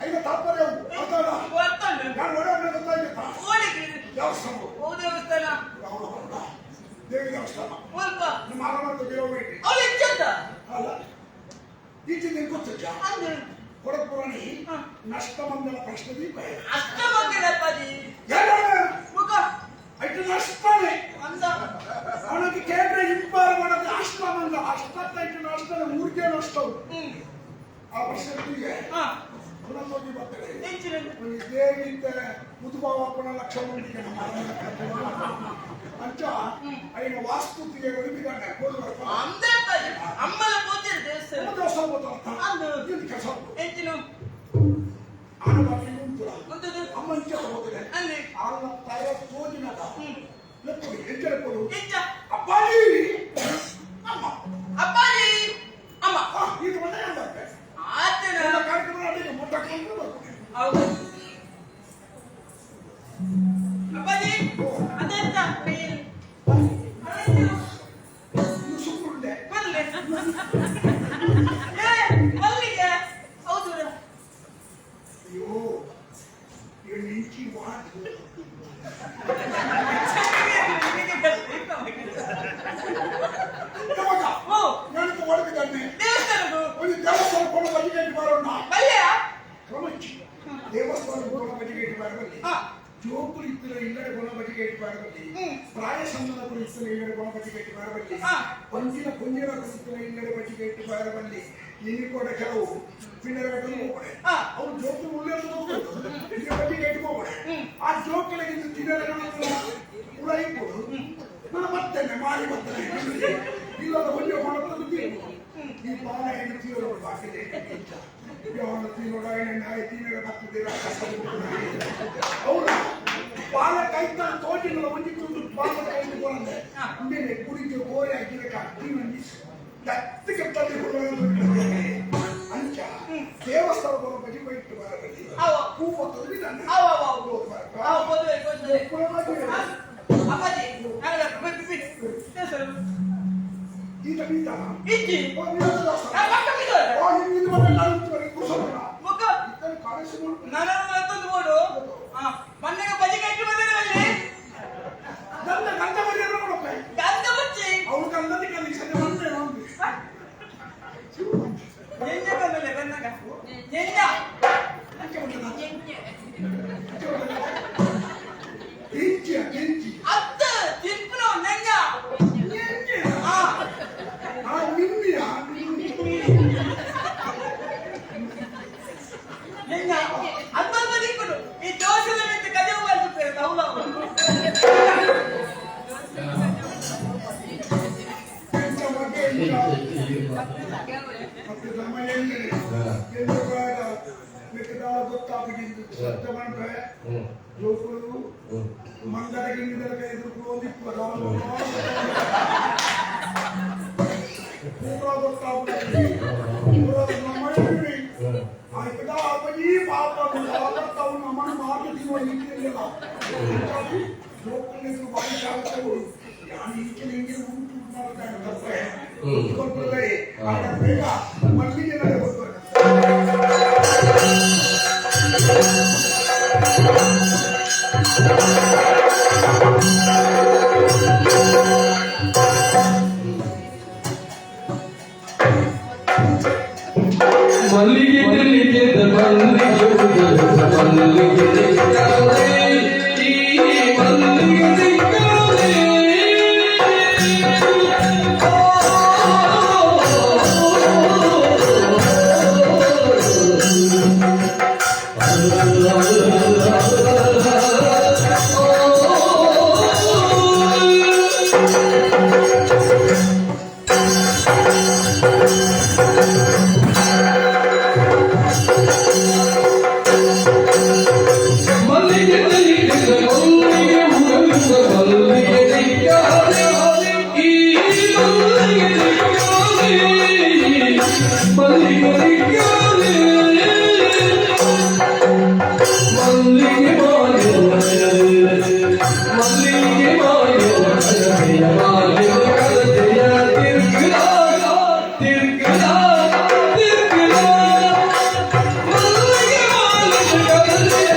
అయిన ತಾತ್ಪರ್ಯ ಗೊತ್ತಾಡ ಗೊತ್ತುಂಟು ನಾನು ಒಳ್ಳೆ ಗೊತ್ತಾಗಿತ್ತ ಓಲಿಗೆ ದೇವಸ್ಥಾನ ಓ ದೇವಸ್ಥಾನ ಹೌದು ಹೌದಾ ದೇವಿ ದೇವಸ್ಥಾನ ಮುಲ್ಪ ನಿಮ್ಮ ಆರಾಮ ಗಿರೋಬೇಟಿ ಅವಳು ಇಚ್ಚಂತ ಅಲ್ಲ ಈಚೆ ನಿಂಗೆ ಗೊತ್ತಿದ್ದ ಅಂದು ಕೊಡಪುರಾಣಿ ನಷ್ಟಮಂಗಲ ಪ್ರಶ್ನೆ ದೀಪ ಅಷ್ಟ ಮಂಗಳಪ್ಪದಿ ಎಲ್ಲ ಮುಖ ಐಟು ನಷ್ಟನೇ ಅಂದ ಅವನಿಗೆ ಕೇಂದ್ರ ಇಂಪಾರ ಮಾಡೋದು ಅಷ್ಟಮಂಗ ಅಷ್ಟತ್ತೈಟು ನಷ್ಟ ಊರಿಗೆ ನಷ್ಟ ಆ ಪ್ರಶ್ನೆ ಹಾ ಪುನಃ ಬರ್ತಾರೆ ಎಂಚಿನ ದೇವಿಂದ ಮುದುಬಾವಪ್ಪನ ಲಕ್ಷ ಮಂದಿಗೆ ನಮ್ಮ ಅಂಚ ಐನ ವಾಸ್ತು ಬಿದ್ದಾನೆ ಅಂದಪ್ಪದಿ ಅಮ್ಮನ ಪೂಜೆ ದೇವಸ್ಥಾನ ದೇವಸ್ಥಾನ ಗೊತ್ತಲ್ಲ ಅಂದು ಏನು ಕೆಲಸ ಎಂಚಿನ ಆನ ಬಾಕಿ ಉಂಟು ಮುಂದದು ಅಮ್ಮಂಚ ಹೋದರೆ ಅಲ್ಲಿ ಆನ ತಾಯ ತೋಜಿನದ ಲೆಪ್ಪಡು ಹೆಜ್ಜೆಲೆಪ್ಪಡು ಎಂಚ ಅಪ್ಪಾಜಿ ಅಮ್ಮ ಅಪ್ಪಾಜಿ ಅಮ್ಮ ಆ, ಇದು ಒಂದೇ ಅಂದಾಗೆ. ಆತನ ಎಲ್ಲ ಕಾರ್ಯಕ್ರಮ ಅಲ್ಲಿಗೆ ಮೊಟ್ಟೆ ಬರ್ತೀನಿ ಹೌದು ಅಪ್ಪಾಜಿ ಅದೆಂತ ಕೈಯಲ್ಲಿ ಅದೇನು? ಇದು ಸುಮ್ಮನೆ ಕೊಲ್ಲೆ. ಏ, ಅಲ್ಲಿಗೆ ಹೌದು ಅಯ್ಯೋ ನಿಂಚಿ ವಾದು ತಮಗ ಓ ನನಗೆ ಒಳಗಿದ್ದಾನೆ ದೇವಸ್ಥಾನಕ್ಕೂ ಒಂದು ದೇವಸ್ಥಾನ ಕೊಡ ಬಜಿಗೆ ಬರೋಣ ಅಲ್ಲಿಯ ಕ್ರಮಚ್ಚಿ ದೇವಸ್ಥಾನ ಕೊಡ ಬಜಿಗೆ ಬರಬಲ್ಲಿ ಹಾ. ಜೋಪುರು ಇತ್ತಿರ ಇಲ್ಲಡೆ ಕೊಡ ಬಜಿಗೆ ಬರಬಲ್ಲಿ ಪ್ರಾಯ ಸಂಬಂಧ ಇತ್ತಿರ ಇಲ್ಲಡೆ ಕೊಡ ಬಜಿಗೆ ಬರಬಲ್ಲಿ ಹಾ. ಪಂಜಿನ ಪುಂಜಿನ ಇತ್ತಿರ ಇಲ್ಲಡೆ ಬಜಿಗೆ ಬರಬಲ್ಲಿ ಇಲ್ಲಿ ಕೂಡ ಕೆಲವು ಪಿನ್ನರ ಹೋಗ್ಬಡೆ ಹಾ. ಅವ್ರು ಜೋಪುರು ಉಳ್ಳೆ ಇಲ್ಲಿ ಬಜಿಗೆ ಇಟ್ಕೋಬಡೆ ಆ ಜೋಕಳಿಗೆ ಇದು ತಿನ್ನರ ಕೂಡ ಇಟ್ಕೊಡು ನಾನು ಬರ್ತೇನೆ ಮಾರಿ ಬರ್ತೇನೆ ಇಲ್ಲದ ಒಳ್ಳೆ ಹೊಣದಲ್ಲಿ ಈ ಬಾಲ ಏನು ತೀರೋ ಬಾಕಿದೆ ಅವನ ತೀರೋಡ ನಾಯಿ ತೀನರ ಬರ್ತದೆ ಅವರ ಬಾಲ ಕೈತ ತೋಟಿನ ಒಂಜಿ ತುಂಡು ಬಾಲ ಕೈ ಕೊಡಂದೆ ಮೇಲೆ ಕುಡಿಗೆ ಗೋರೆ ಹಾಕಿದ ತೀನ ದತ್ತಿಗೆ ತಲೆ ಅಂಚ ದೇವಸ್ಥಾನ ಬರೋ ಬಜಿ ಬೈಟ್ಟು ಬರಬಲ್ಲಿ ಅವ. ಹೂವು ತಂದು ನನ್ನ ಅವ ಅವ ಅವ ಅವ ಗೊತ್ತು ಗೊತ್ತು ಪುನಃ ಅಪ್ಪಾಜಿ ನಾಳೆ ಬಿಡಿ ದೇವಸ್ಥಾನ ಇಜ್ಜಿ ನಾನು ಬೋಡು ಮನ್ನೆಗೆ ಬಜಿ ಕಟ್ಟಿ ಬಂದಿರಲಿ ಗಂಧ ಗಂಧ ಬರೆಯಲ್ಲ ಕೊಡಪ್ಪ ಗಂಧ ಬಚ್ಚಿ ಅವಳು ಗಂಧಕ್ಕೆ ನೆಂಜ ಬಂದಲೆ ಬಂದಾಗ ನೆಂಜ ಅತ್ತ ತಿನ್ಪುನ ನೆಂಜ ನೆಂಜ ಅತ್ತ ಬದಿಕ್ಕುನು ಈ ದೋಷದ ಮಿತ್ತು ಕಜವು ಬರ್ತದೆ ತೌಲ ಮಲ್ಲಿಗೆ ತಿಳಿಗೆದ ಮಲ್ಲಿಗೆ ಮಲ್ಲಿಗೆ ತಿಕ್ಕಾದೆ ಈ ಮಲ್ಲಿಗೆ ತಿಕ್ಕಾದೆ ಮಲ್ಲಿಗೆ ತಿಳಿಗೆದ ಮಲ್ಲಿಗೆ ಉರಳಿದ ಮಲ್ಲಿಗೆ ತಿಕ್ಕಾದೆ ಈ ಮಲ್ಲಿಗೆ ತಿಕ್ಕಾದೆ ಮಲ್ಲಿಗೆ ತಿಕ್ಕಾದೆ ಮಲ್ಲಿಗೆ ಮಾಯೋ ಮಲ್ಲಿಗೆ ಮಾಯೋ ಮಾಯೋ ಕದೆಯ ತಿರ್ಗುಲಾ ತಿರ್ಗುಲಾ ತಿರ್ಗುಲಾ ಮಲ್ಲಿಗೆ ಮಾಲಿನ ಕದೆಯ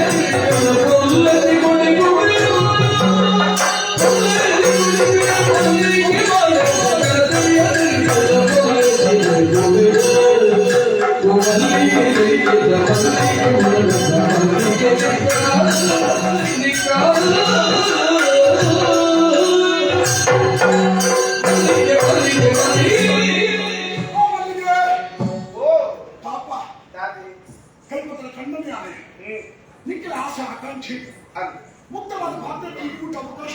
ಕೊಲ್ಲದಿ ಕೊಡಿ ಮಲ್ಲಿಗೆ ಮಾಲಿನ ಕದೆಯ ಆಕಾಂಕ್ಷೆ ಮುಕ್ತವಾದ ಭಾರತಕ್ಕೆ ಕೂಟ ಅವಕಾಶ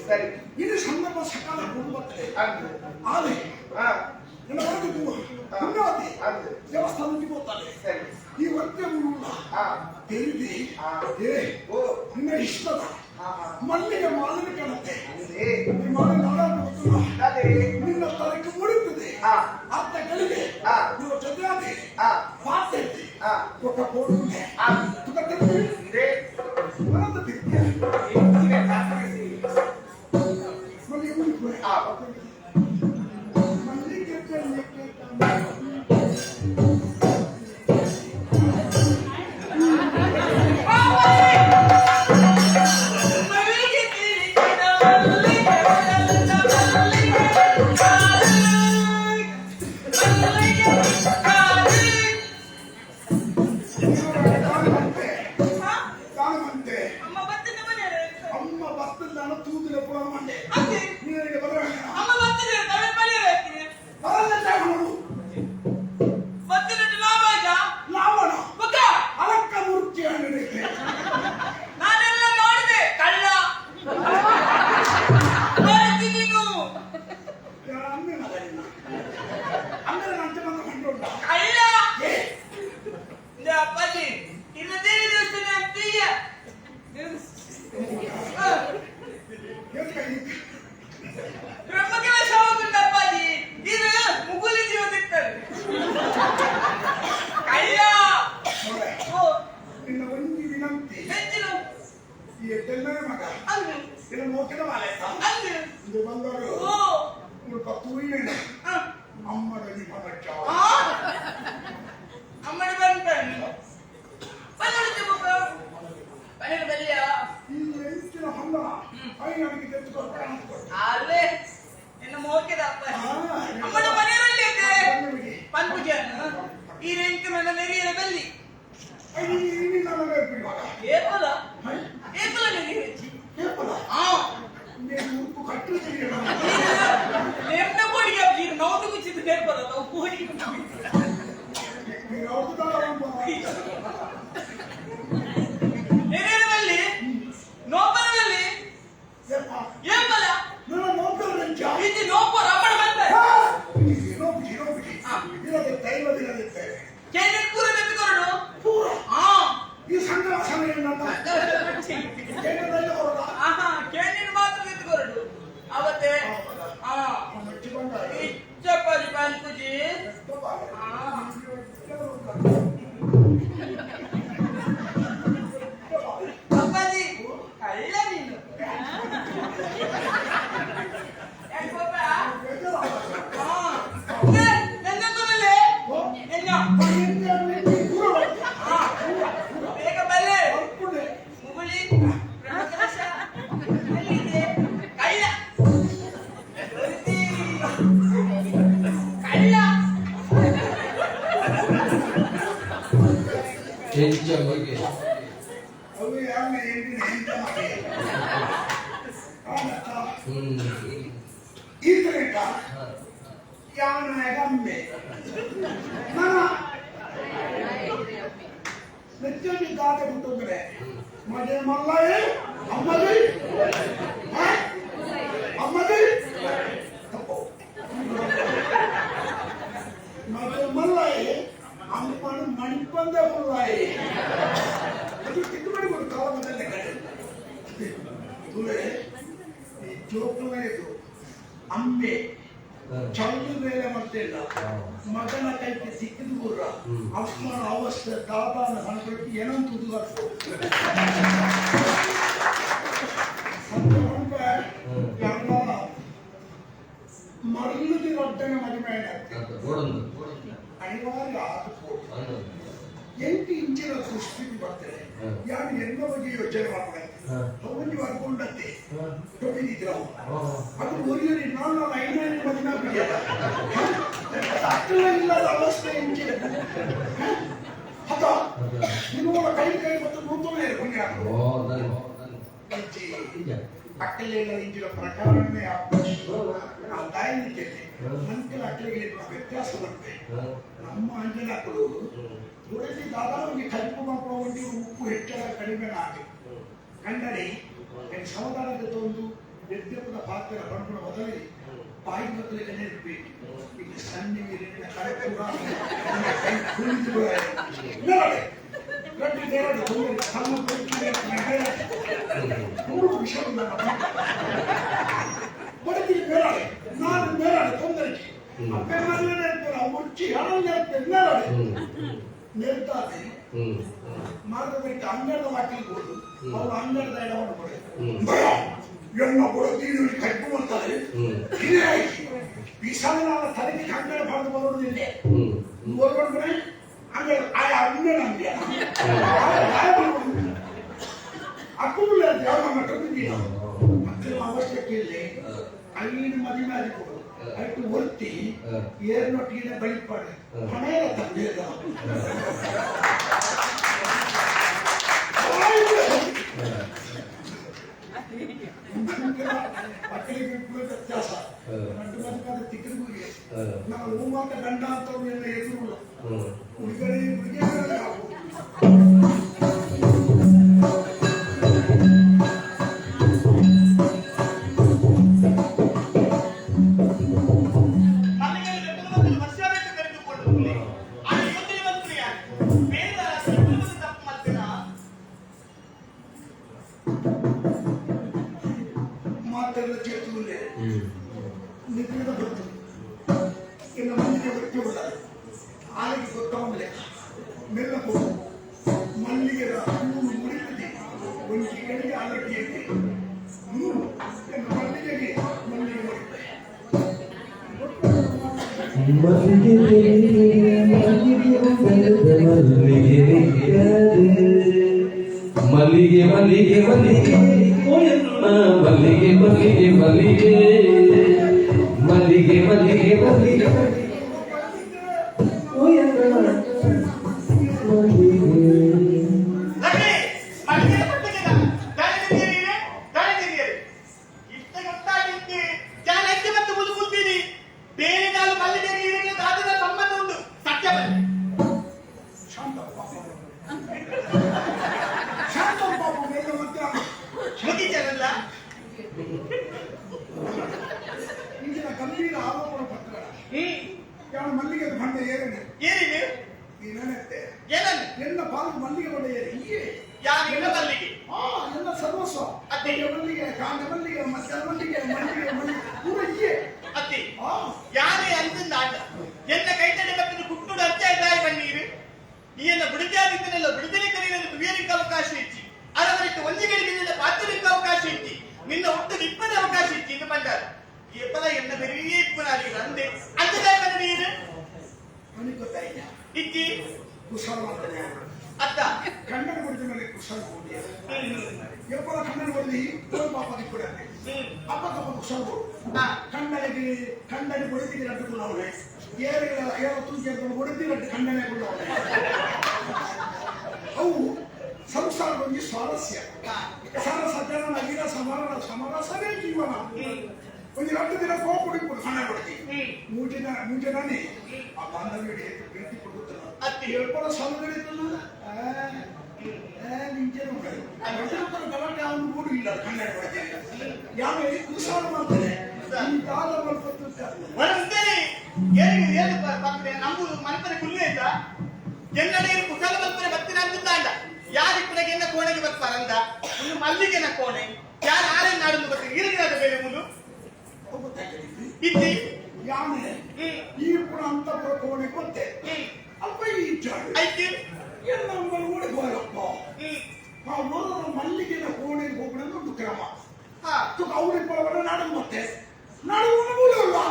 ಸರಿ. ಇದು ಸಂದರ್ಭ ಸಕಾಲ ಕೊಡುವಂತೆ ಅಂದು ಆದರೆ ಹಾ ನನ್ನ ಹೊರಗೆ ಪುಣ್ಯವತಿ ಅಂದು ದೇವಸ್ಥಾನಕ್ಕೆ ಹೋಗ್ತಾನೆ ಸರಿ ಈ ವರ್ತೆ ಉಳ್ಳ ಹಾ ದೇವಿ ಹಾ. ಏ ಓ ನಿನ್ನ ಇಷ್ಟದ ಹಾ ಹಾ ಮಲ್ಲಿಗೆ ಮಾಲಿನ ಕಾಣುತ್ತೆ ಅಂದೆ ಈ ಮಾಲಿನ ಗೊತ್ತಿಲ್ಲ ಅದೇ ನಿನ್ನ ತಲೆಗೆ ಮುಡಿತದೆ ಹಾ. ಅರ್ಧ ಗಳಿಗೆ ಹಾ. ನೀವು ಜೊತೆಯಾದೆ ಹಾ. ಮಾತೈತಿ ಹಾ. ಕೊಟ್ಟ ಕೊಡುವುದೇ ಹಾ. ತುಕತ್ತಲ್ಲಿ ಅಂದೆ ಮನದ ದಿಕ್ಕ ಇಂಚಿನ ಕಾಕರಿಸಿ ಮಲ್ಲಿಗೆ ಮುಡಿಪುರೆ ಹಾ. ಮಲ್ಲಿಗೆ ತಲೆಗೆ ಮಲ್ಲಿಗೆ ತಿಳಿಸಿದ ಮಲ್ಲಿಗೆ ಮಲ್ಲಿಗೆ ಮಲ್ಲಿಗೆ ಕಾಣುವಂತೆ ಕಾಣುವಂತೆ ಅಮ್ಮ ಬತ್ತಿನ ಮನೆಯಲ್ಲ ಅಮ್ಮ ಬತ್ತದ ತೂತಿನ ಪುರಾಣ ಮಂಡೆ ಅಂದೆ ನೀರಿಗೆ ಬರಲ್ಲ ಅಮ್ಮ ಬತ್ತಿನ ತಲೆ ಮನೆಯಲ್ಲ ಬರಲ್ಲ ನೋಡು ಬತ್ತಿನ ಲಾಭ ಆಯ್ತಾ ಲಾವಣ ಮುಖ ಅಲಕ್ಕ ಮೂರ್ತಿ ನಡೆಯುತ್ತೆ ನಾನೆಲ್ಲ ನೋಡಿದೆ ಕಳ್ಳ ನೋಡಿದ್ದಿ ನೀನು ಅಮ್ಮೆ ಮಗನಿನ ಅಮ್ಮನ ನಂತೆ ಬಂದ ಕಂಡುಂಟ ಕಳ್ಳ ಅಪ್ಪಾಜಿ ಇನ್ನು ದೇವಿ ದೇವಸ್ಥಾನ ಅಂತೀಯ ಬ್ರಹ್ಮಕ್ಕೆ ವಶವಾಗುಂಟ ಅಪ್ಪಾಜಿ ಇದು ಮುಗುಲಿ ಜೀವ ತಿಂತಾರೆ ಕಳ್ಳ ಓ ನಿನ್ನ ಒಂದು ವಿನಂತಿ ಹೆಚ್ಚಿನ ಈ ಎಡ್ಡೆಲ್ಲರ ಮಗ ಅಂದು ನಿನ್ನ ಮೋಕಿನ ಮಾಲೆ ಅಂದು ಇದು ಬಂದವರು ಓ ಮುಲ್ಪ ತೂಯಿನ ಆ, ಏಪಲ ಏಪಲ ನೀರು ನೆಮ್ಮೆ ಕೋಡಿಗೆ ನೀರು ನೌದು ಕುಚ್ಚಿದ್ದು ನೇರ್ಪದ ನಾವು ಕೋಡಿಗೆ ನೆರೆಯಲ್ಲಿ ನೋಪದಲ್ಲಿ ಏಪಲ ಇದು ನೋಪ ರಬ್ಬರ್ ಬಂತ ಕೇಂದ್ರ ಪೂರ ಬೆತ್ತಕೊರಡು ಪೂರ ಆ ಈ ಸಂಘ ಸಮಯ ಆಹಾ ಕೇಂದ್ರ ಮಾತ್ರ ಬೆತ್ತಕೊರಡು ಅವತ್ತೆ ಆ ಇಚ್ಚಪ್ಪಜಿ ಪಂಕುಜಿ ಅಪ್ಪಾಜಿ ಕಳ್ಳ ನೀನು ಯಾಕೆ ಪಾಪ? ಆ. ಏ, ನನ್ನ ಕೊಡಲೆ? ಎನ್ನ? ಆ, ಬೇಗ ಬಲ್ಲೆ. ಮುಗುಳಿ, ಬ್ರಹ್ಮಕಲಶ, ಅಲ್ಲಿದೆ. ಕಳ್ಳ. ದೊರೆತಿ. ಕಳ್ಳ. ಎಂಚ ಬಗ್ಗೆ ಈತನಿಟ್ಟ ಯಾವನ ಗಮ್ಮೆ ನನ್ನ ನೆಚ್ಚಿ ದಾಟ ಬಿಟ್ಟಂದ್ರೆ ಮಗೆ ಮಲ್ಲಾಯಿ ಅಮ್ಮದಿ ಅಮ್ಮದಿ ತಪ್ಪು ಮಗೆ ಮಲ್ಲಾಯಿ ಅಮ್ಮನ ಮಣಿಪಂದೆ ಮಲ್ಲಾಯಿ ಅದು ತಿದ್ದುಪಡಿ ಕೊಡು ಕಾಲ ಮೊದಲನೇ ಕಡೆ ತುಳೆ ಈ ಜೋಕುಲನೇದು ಅಂಬೆ ಚೌದು ಮೇಲೆ ಮಾಡ್ತಿಲ್ಲ ಮಗನ ಕೈಗೆ ಸಿಕ್ಕಿದ ಕೂಡ ಅಮ್ಮನ ಅವಸ್ಥೆ ದಾದಾನ ಹಣಕ್ಕೆ ಏನಂತ ತುದುಗಾಡ್ತು ಮರಳಿಗೆ ರೊಟ್ಟನೆ ಮದುವೆ ಅನಿವಾರ್ಯ ಆದ 8 ಇಂಚಿನ ದೃಷ್ಟಿಗೆ ಬರ್ತದೆ ಯಾರು ಎನ್ನ ಬಗ್ಗೆ ಯೋಚನೆ ಮಾಡ್ತಾರೆ ಅವನಿಗೆ ವರ್ಕೊಂಡಂತೆ ತೊಟ್ಟಿದ್ರು ಅದು ಒರಿಯರಿ ನಾನು ಐನೈದು ಮದಿನ ಬಿಡಿಯಲ್ಲ ಅಕ್ಕಲ ಇಲ್ಲದ ಅವಸ್ಥೆ ಇಂಚಿನ ಅಥವಾ ನಿಮ್ಮ ಕೈ ಕೈ ಮತ್ತು ನೂತೋಳೆ ಪುಣ್ಯ ಅಕ್ಕಲೆಲ್ಲ ಇಂಚಿನ ಪ್ರಕಾರನೇ ಆ ತಾಯಿ ನಂತರ ಅಕ್ಕಲಿಗೆ ವ್ಯತ್ಯಾಸ ಬರುತ್ತೆ. ನಮ್ಮ ಅಂಜನಕ್ಕಳು ದುರದಿ ದಾದಾವಿಗೆ ಕಲ್ಪು ಮಾಡ್ಕೊಳ್ಳೋ ಉಪ್ಪು ಹೆಚ್ಚಳ ಕಡಿಮೆ ಆಗಿ ಕಂಡಡಿ ಸಮಾಧಾನದ ತಂದು ಎದ್ದೆಪ್ಪದ ಪಾತ್ರ ಪಡ್ಕೊಂಡ ಮೊದಲೇ ಬಾಯಿ ಮಕ್ಕಳಿಗೆ ನೆನಪಬೇಕು. ಈಗ ಸಣ್ಣ ನೀರಿನ ಕಡೆ ಕೈ ಕುಳಿತು ಮೂರು ವಿಷಯ ಬಡಗಿ ಮೇಲಾಡೆ ನಾನು ಮೇಲಾಡೆ ತೊಂದರೆ ಅಪ್ಪೆ ಮದುವೆ ಮುಚ್ಚಿ ಹಣ ಮೇಲಾಡೆ ನೇರ್ತಾರೆ ಮಾರ್ಗದಕ್ಕೆ ಅಂಗಡದ ವಾಕಿಗೆ ಹೋದು ಅವರು ಅಂಗಡದ ಎಡವನ್ನು ಕೊಡೆ ಎಣ್ಣ ಕೊಡತೀನಿ ಕಟ್ಟು ಮಾಡ್ತಾರೆ ಈ ಸಲ ತಲೆಗೆ ಅಂಗಡ ಬರೆದು ಬರೋದಿಲ್ಲ ಹೊರಗೊಂಡ್ರೆ ಅಂಗಡ ಆಯ ಅಂಗಡ ಅಂಗಡಿ ಅಕ್ಕುಲ್ಲ ಯಾವ ಮಟ್ಟದಿಲ್ಲ ಮಕ್ಕಳ ಅವಶ್ಯಕ್ಕೆ ಇಲ್ಲ ಐದು ಮದುವೆ ಆಗಿ ಅಟ್ಟು ಒತ್ತಿ ಏರ್ನೊಟ್ಟಿಗೆ ಬಳಿಪಾಡು ಹಣೆಯ ತಂದೆ ಮಕ್ಕಳಿಗೆ ವ್ಯತ್ಯಾಸ ತಿಕ್ಕಲಿಗೆ ನಾವು ಹೂಮಾತ ಗಂಡ ಅಂತ ಎದುರು ಹುಡುಗರೆ ಹುಡುಗಿ ಮಲ್ಲಿಗೆ ಮಲ್ಲಿಗೆ ಮಲ್ಲಿಗೆ ಓಯಮ್ಮ ಮಲ್ಲಿಗೆ ಮಲ್ಲಿಗೆ ಮಲ್ಲಿಗೆ ಮಲ್ಲಿಗೆ ಮಲ್ಲಿಗೆ ಮಲ್ಲಿಗೆ ಓಯಮ್ಮ ಮಲ್ಲಿಗೆ. ಯಾನು ಮಲ್ಲಿಗೆ ಬಂಡೆ ಏರೇನೆ ಏರಿನಿ ನೀನೇನತ್ತೆ ಏನನ್ನು ಎನ್ನ ಪಾಲು ಮಲ್ಲಿಗೆ ಬಂಡೆ ಏರಿ ಹೀಗೆ ಯಾನು ಇನ್ನ ಮಲ್ಲಿಗೆ ಆ ಎಲ್ಲ ಸರ್ವಸ್ವ ಅತ್ತೆ. ಮಲ್ಲಿಗೆ ಕಾಂಡ ಮಲ್ಲಿಗೆ ಮಧ್ಯಾಹ್ನ ಮಲ್ಲಿಗೆ ಮಲ್ಲಿಗೆ ಮಲ್ಲಿಗೆ ಪೂರ ಹೀಗೆ ಅತ್ತಿ ಆ ಯಾರೇ ಅಂತಿಂದ ಆಟ ಎನ್ನ ಕೈತಡೆ ಬತ್ತಿನ ಕುಟ್ಟುಡು ಅಚ್ಚ ಇದ್ದಾಯ ಬನ್ನೀರು ಈ ಎನ್ನ ಬಿಡದೆ ಬಿಡದಲಿ ಕರೆಯಲು ತುವಿಯಲಿಕ್ಕೆ ಅವಕಾಶ ಇಚ್ಚಿ ಅರವರಿಗೆ ಒಂಜಿಗಳಿಗೆ ಪಾತ್ರಕ್ಕೆ ಅವಕಾಶ ಇಚ್ಚಿ ನಿನ್ನ ಒಟ್ಟು ಇಪ್ಪದ ಅವಕಾಶ ಇಚ್ಚಿ ಇಂದು ಬಂದಾರ ಎಪ್ಪದ ಎನ್ನ ಬೆರಿಯೇ ಇಪ್ಪನಾರಿ ಅಂದೆ ಅಂಜದಾಯ ಬಂದ ನೀರು ನನಗೆ ಗೊತ್ತಾಯ್ತ ಇಚ್ಚಿ ಕುಶಲ ಮಾಡ್ತಾನೆ ಅತ್ತ ಕಣ್ಣನ ಹೊಡೆದ ಮೇಲೆ ಕುಶಲ ಹೋಗಿ ಎಪ್ಪದ ಕಣ್ಣನ ಹೊಡೆದಿ ಪಾಪ ದಿಕ್ಕುಡ ಅಪ್ಪಕ್ಕಪ್ಪ ಕುಶಲ ಕೊಡು ಕಣ್ಣನಿಗೆ ಕಣ್ಣನಿ ಹೊಡೆದಿಗೆ ನಡ್ದುಕೊಳ್ಳವನೆ ಏರುಗಳ ಏರ ತೂಕಿ ಹೊಡೆದಿ ನಟ್ಟು ಕಣ್ಣನೆ ಕೊಳ್ಳವನೆ ಅವು ಸಂಸಾರದೊಂದು ಸ್ವಾರಸ್ಯ ಸರಸ ಜನನ ವಿರಸ ಮರಣ ಸಮರಸವೇ ಜೀವನ ಒಂದು ಎರಡು ದಿನ ಕೋಪ ಕೊಡು ಸಣ್ಣ ಕೊಡ್ತಿ ಮೂಜಿನ ಮುಂಜಾನೆ ಆ ಬಾಂಧವ್ಯ ಪ್ರೀತಿ ಕೊಡುತ್ತಲ್ಲ ಅತ್ತಿ. ಎಪ್ಪಡ ಸೌಂದರ್ಯ ನಿಂಚೇನು ಗಲಾಟೆ ಅವನು ಕೂಡ ಇಲ್ಲ ಕನ್ನಡ ಕೊಡ್ತೇನೆ ಯಾವ ಕುಸಾರ ಮಾಡ್ತಾನೆ ಈ ದಾದ ಮಾಡ್ಕೊತ ಒಂದೇ ಏರಿಗೆ ಏನು ಪಕ್ಕನೆ ನಮ್ಮದು ಮನಪನೆ ಕುಲ್ಲೆ ಇದ್ದ ಎನ್ನಡೆ ಕುಶಲ ಬಲ್ಪನೆ ಬತ್ತಿನ ಅಂತಾಂಡ ಯಾರಿಪ್ಪನಿಗೆ ಎನ್ನ ಕೋಣೆಗೆ ಬರ್ತಾರಂದ ಇನ್ನು ಮಲ್ಲಿಗೆನ ಕೋಣೆ ಯಾರು ಆರೇ ನಾಡನ್ನು ಬರ್ತಾರೆ ಇರಿಗಿನಾದ ಬೇರೆ ಮುಲು ಇದ್ದಿ ಯಾನೆ ಈ ಪುಣ ಅಂತ ಕೋಣೆ ಗೊತ್ತೆ ಅಲ್ಪ ಈ ಜಾಡು ಐತಿ ಎಲ್ಲ ಓಡಿ ಹೋಗಪ್ಪ ಆ ಓದರ ಮಲ್ಲಿಗೆನ ಕೋಣೆಗೆ ಹೋಗೋಣ ಒಂದು ಕ್ರಮ ಅವ್ರಿಗೆ ಬರವಲ್ಲ ನಾಡದು ಮತ್ತೆ ನಾಡದು ಅಲ್ವಾ